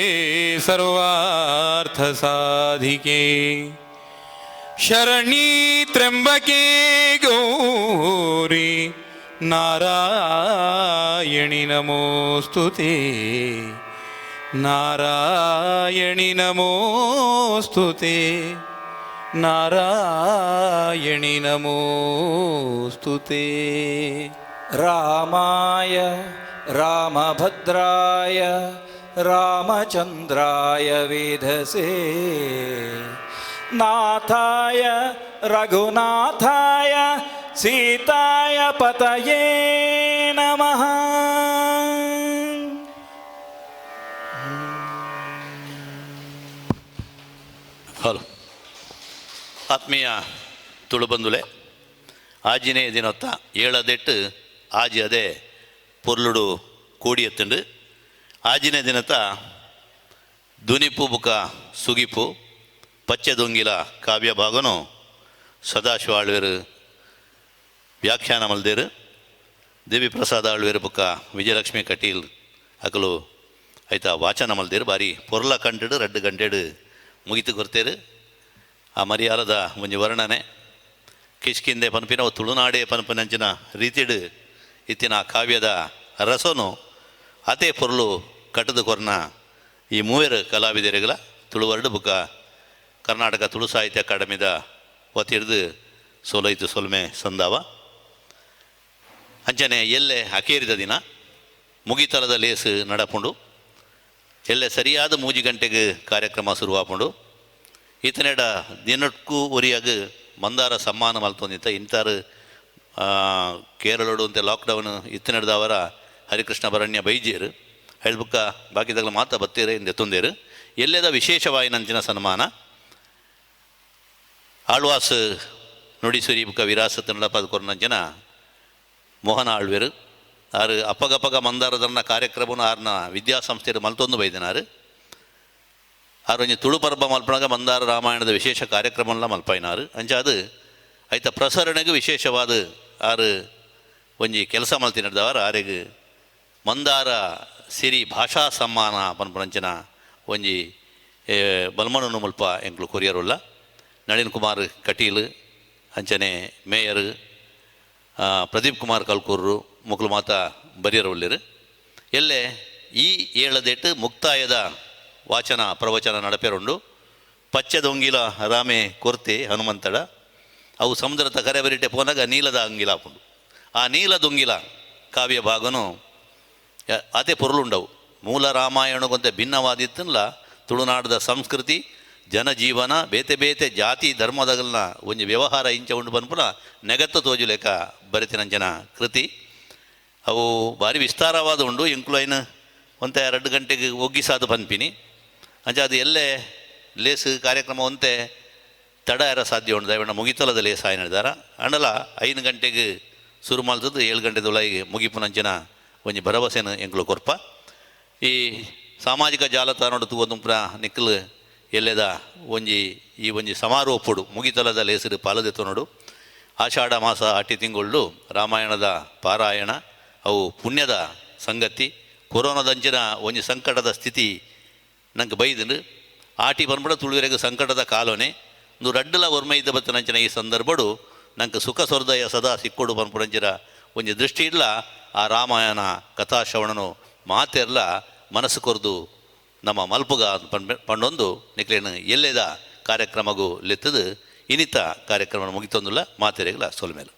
ಸರ್ವಾರ್ಥ ಸಾಧಿಕೆ ಶರಣೀ ತ್ರ್ಯಂಬಕೆ ಗೌರಿ ನಾರಾಯಣಿ ನಮೋಸ್ತುತೇ ನಾರಾಯಣಿ ನಮೋಸ್ತುತೇ ನಾರಾಯಣಿ ನಮೋಸ್ತುತೇ. ರಾಮಾಯ ರಾಮಭದ್ರಾಯ ರಾಮಚಂದ್ರಾಯ ವೇಧಸೇ ನಾಥಾಯ ರಘುನಾಥಾಯ ಸೀತಾಯ ಪತಯೇ ನಮಃ. ಹಲೋ ಆತ್ಮೀಯ ತುಳುಬಂದುಲೆ ಆಜಿನೇ ದಿನೊತ್ತ ಏಳದೆಟ್ಟು ಆಜಿ ಅದೇ ಪೊರ್ಲುಡು ಕೂಡಿ ಎತ್ತುಂಡು. ಆಜಿನೇ ದಿನತ ದುನಿಪು ಬುಕ ಸುಗಿಪು ಪಚ್ಚೆ ದೊಂಗಿಲ ಕಾವ್ಯ ಭಾಗನು ಸದಾಶಿವ ಆಳ್ವೇರು ವ್ಯಾಖ್ಯಾನ ಮಲ್ದೇರು. ದೇವಿ ಪ್ರಸಾದ ಆಳ್ವೇರು ಬುಕ್ಕ ವಿಜಯಲಕ್ಷ್ಮಿ ಕಟೀಲ್ ಅಕಲು ಆಯ್ತಾ ವಾಚನ ಮಲ್ದೇರು. ಬಾರಿ ಪೊರ್ಲ ಕಂಟೆಡು ರಡ್ಡು ಗಂಟೆಡು ಮುಗಿತು ಕೊರ್ತೇರು. ಆ ಮರಿಯಾಲದ ಒಂಜಿ ವರ್ಣನೆ ಕಿಷ್ಕಿಂದೆ ಪನ್ಪಿನ ತುಳುನಾಡೆ ಪನ್ಪಿನಂಚಿನ ರೀತಿಡು ಇತ್ತಿನ ಆ ಕಾವ್ಯದ ರಸನು ಅದೇ ಪೊರ್ಲು ಕಟ್ಟದು ಕೊರ್ನ ಈ ಮೂವರು ಕಲಾವಿದರಿಗಳ ತುಳುವರ್ಡು ಬುಕ್ಕ ಕರ್ನಾಟಕ ತುಳು ಸಾಹಿತ್ಯ ಅಕಾಡೆಮಿದ ವತಿರ್ದು ಸೋಲೈತು ಸೊಲ್ಮೆ ಸಂದಾವ. ಅಂಚನೆ ಎಲ್ಲೆ ಅಕೇರಿದ ದಿನ ಮುಗಿತಲದ ಲೇಸು ನಡಪುಂಡು. ಎಲ್ಲೆ ಸರಿಯಾದ 3 ಗಂಟೆಗೆ ಕಾರ್ಯಕ್ರಮ ಶುರುವಾಪುಂಡು. ಈತನೆಡ ದಿನಕ್ಕೂ ಒರಿಯಾಗ ಮಂದಾರ ಸಮ್ಮಾನ ಮಲ್ತೊಂದಿತ್ತ ಇಂತಾರು ಕೇರಳಡು ಅಂತ ಲಾಕ್ಡೌನ್ ಇತ್ತನೆಡ್ದವರ ಹರಿಕೃಷ್ಣ ಭರಣ್ಯ ಬೈಜೇರು ಹೇಳ್ಬುಕ್ಕ ಬಾಕಿದಾಗಲ ಮಾತ ಬತ್ತೀರು ಇಂದ ಎತ್ತೊಂದೇರು. ಎಲ್ಲೆದ ವಿಶೇಷವಾಯಿನಂಚಿನ ಸನ್ಮಾನ ಆಳ್ವಾಸ್ ನುಡಿಸುರಿ ಬುಕ್ಕ ವಿರಾಸತ್ ನಡಪದ ಕೊರ್ನಂಚಿನ ಮೋಹನ ಆಳ್ವೇರು ಆರು ಅಪ್ಪಗಪ್ಪಗ ಮಂದಾರದನ್ನ ಕಾರ್ಯಕ್ರಮನ ಆರ್ನ ವಿದ್ಯಾಸಂಸ್ಥೆಯರು ಮಲ್ತೊಂದು ಬೈದಿನಾರು. ಆರು ಒಂಜಿ ತುಳು ಪರ್ಬ ಮಲ್ಪನಾಗ ಮಂದಾರ ರಾಮಾಯಣದ ವಿಶೇಷ ಕಾರ್ಯಕ್ರಮಲ್ಲ ಮಲ್ಪಾಯಿನಾರು. ಅಂಚಾದು ಐತ ಪ್ರಸರಣೆಗೆ ವಿಶೇಷವಾದ ಆರು ಒಂಜಿ ಕೆಲಸ ಮಲ್ತಿನದವರ ಆರೆಗ್ ಮಂದಾರ ಸಿರಿ ಭಾಷಾ ಸಮ್ಮಾನ ಪನ್ಪುನಂಚಿನ ಒಂಜಿ ಬಲ್ಮನನು ಮುಲ್ಪ ಎಂಕ್ಲು ಕೊರಿಯರುಲ್ಲ. ನಳಿನ್ ಕುಮಾರ್ ಕಟೀಲ್ ಅಂಚನೆ ಮೇಯರ್ ಪ್ರದೀಪ್ ಕುಮಾರ್ ಕಲ್ಕೂರು ಮುಕ್ಲು ಮಾತ ಬರಿಯರು ಉಳ್ಳೇರು. ಎಲ್ಲೆ ಈ ಏಳದೆಟ್ ಮುಕ್ತಾಯದ ವಾಚನ ಪ್ರವಚನ ನಡಪೆರುಂಡು. ಪಚ್ಚೆದ ಉಂಗಿಲ ರಾಮೆ ಕೊರ್ತೆ ಹನುಮಂತಡ. ಅವು ಸಮುದ್ರದ ಕರೆ ಬರಿಟೆ ಪೋನಗ ನೀಲದ ಅಂಗಿಲ ಆಪುಂಡು. ಆ ನೀಲದುಂಗಿಲ ಕಾವ್ಯ ಭಾಗನು ಆತೆ ಪೊರುಲುಂಡವು. ಮೂಲ ರಾಮಾಯಣಗೊಂತೆ ಭಿನ್ನವಾದಿತ್ತನ್ಲ ತುಳುನಾಡದ ಸಂಸ್ಕೃತಿ, ಜನಜೀವನ, ಬೇತೆ ಬೇತೆ ಜಾತಿ ಧರ್ಮದಗಲ್ನ ಒಂಜಿ ವ್ಯವಹಾರ ಇಂಚ ಉಂಡು ಪನ್ಪುನ ನೆಗತ್ತ ತೋಜುಲೆಕ ಬರೆತಿನಂಚಿನ ಕೃತಿ. ಅವು ಭಾರಿ ವಿಸ್ತಾರವಾದ ಉಂಡು. ಎಂಕುಲು ಐನ್ ಒಂತೆ 2 ಗಂಟೆಗೆ ಒಗ್ಗಿಸಾದ ಪನ್ಪಿನಿ. ಅಂಚ ಅದು ಎಲ್ಲೆ ಲೇಸ್ ಕಾರ್ಯಕ್ರಮ ಒಂತೆ ತಡ ಎರ ಸಾಧ್ಯ ಉಂಡು. ದಯವಿಟ್ಟು ಮುಗಿತಲದ ಲೇಸ್ ಆಯ್ನ ದಾರ ಅಂಡಲ 5 ಗಂಟೆಗೆ ಸುರು ಮಲ್ತದ್ದು 7 ಗಂಟೆದೊಳಗೆ ಮುಗಿಪುನಂಚಿನ ಒಂಜಿ ಭರವಸೆನ ಎಂಕುಲು ಕೊರ್ಪ. ಈ ಸಾಮಾಜಿಕ ಜಾಲತಾಣಡು ತೂವೊಂದು ನಿಕ್ಕಲು ಎಲ್ಲೆದ ಒಂಜಿ ಈ ಒಂಜಿ ಸಮಾರೋಪಡು ಮುಗಿತಲದ ಲೇಸರು ಪಾಲದೆತ್ತೊನಡು. ಆಷಾಢ ಮಾಸ ಆಟಿ ತಿಂಗಳು ರಾಮಾಯಣದ ಪಾರಾಯಣ ಅವು ಪುಣ್ಯದ ಸಂಗತಿ. ಕೊರೋನಾದಂಚಿನ ಒಂಜಿ ಸಂಕಟದ ಸ್ಥಿತಿ ನಂಗೆ ಬೈದಂಡು. ಆಟಿ ಬಂದ್ಬಿಡ ತುಳುವೆರೆಗೆ ಸಂಕಟದ ಕಾಲೋನೆ ಒಂದು ರಡ್ಡಲ ಒರ್ಮೈದ ಬತ್ತನಂಚಿನ ಈ ಸಂದರ್ಭಡು ನಂಗೆ ಸುಖ ಸ್ವರ್ದಯ ಸದಾ ಸಿಕ್ಕೊಡು ಪನ್ಪುನಂಚಿನ ಒಂಜಿ ದೃಷ್ಟಿ ಇಲ್ಲ. ಆ ರಾಮಾಯಣ ಕಥಾಶ್ರವಣನು ಮಾತೆರ್ಲ ಮನಸ್ಸು ಕೊರ್ದು ನಮ್ಮ ಮಲ್ಪುಗ ಪಂಡೊಂದು ನಿಕ್ಲೇನು ಎಲ್ಲೆದ ಕಾರ್ಯಕ್ರಮಗೂ ಲೆತ್ತದು ಇನ್ನಿತ ಕಾರ್ಯಕ್ರಮ ಮುಗಿತೊಂದುಲ್ಲ. ಮಾತೆರೆಗ್ಲ ಸೊಲ್ಮೇಲು.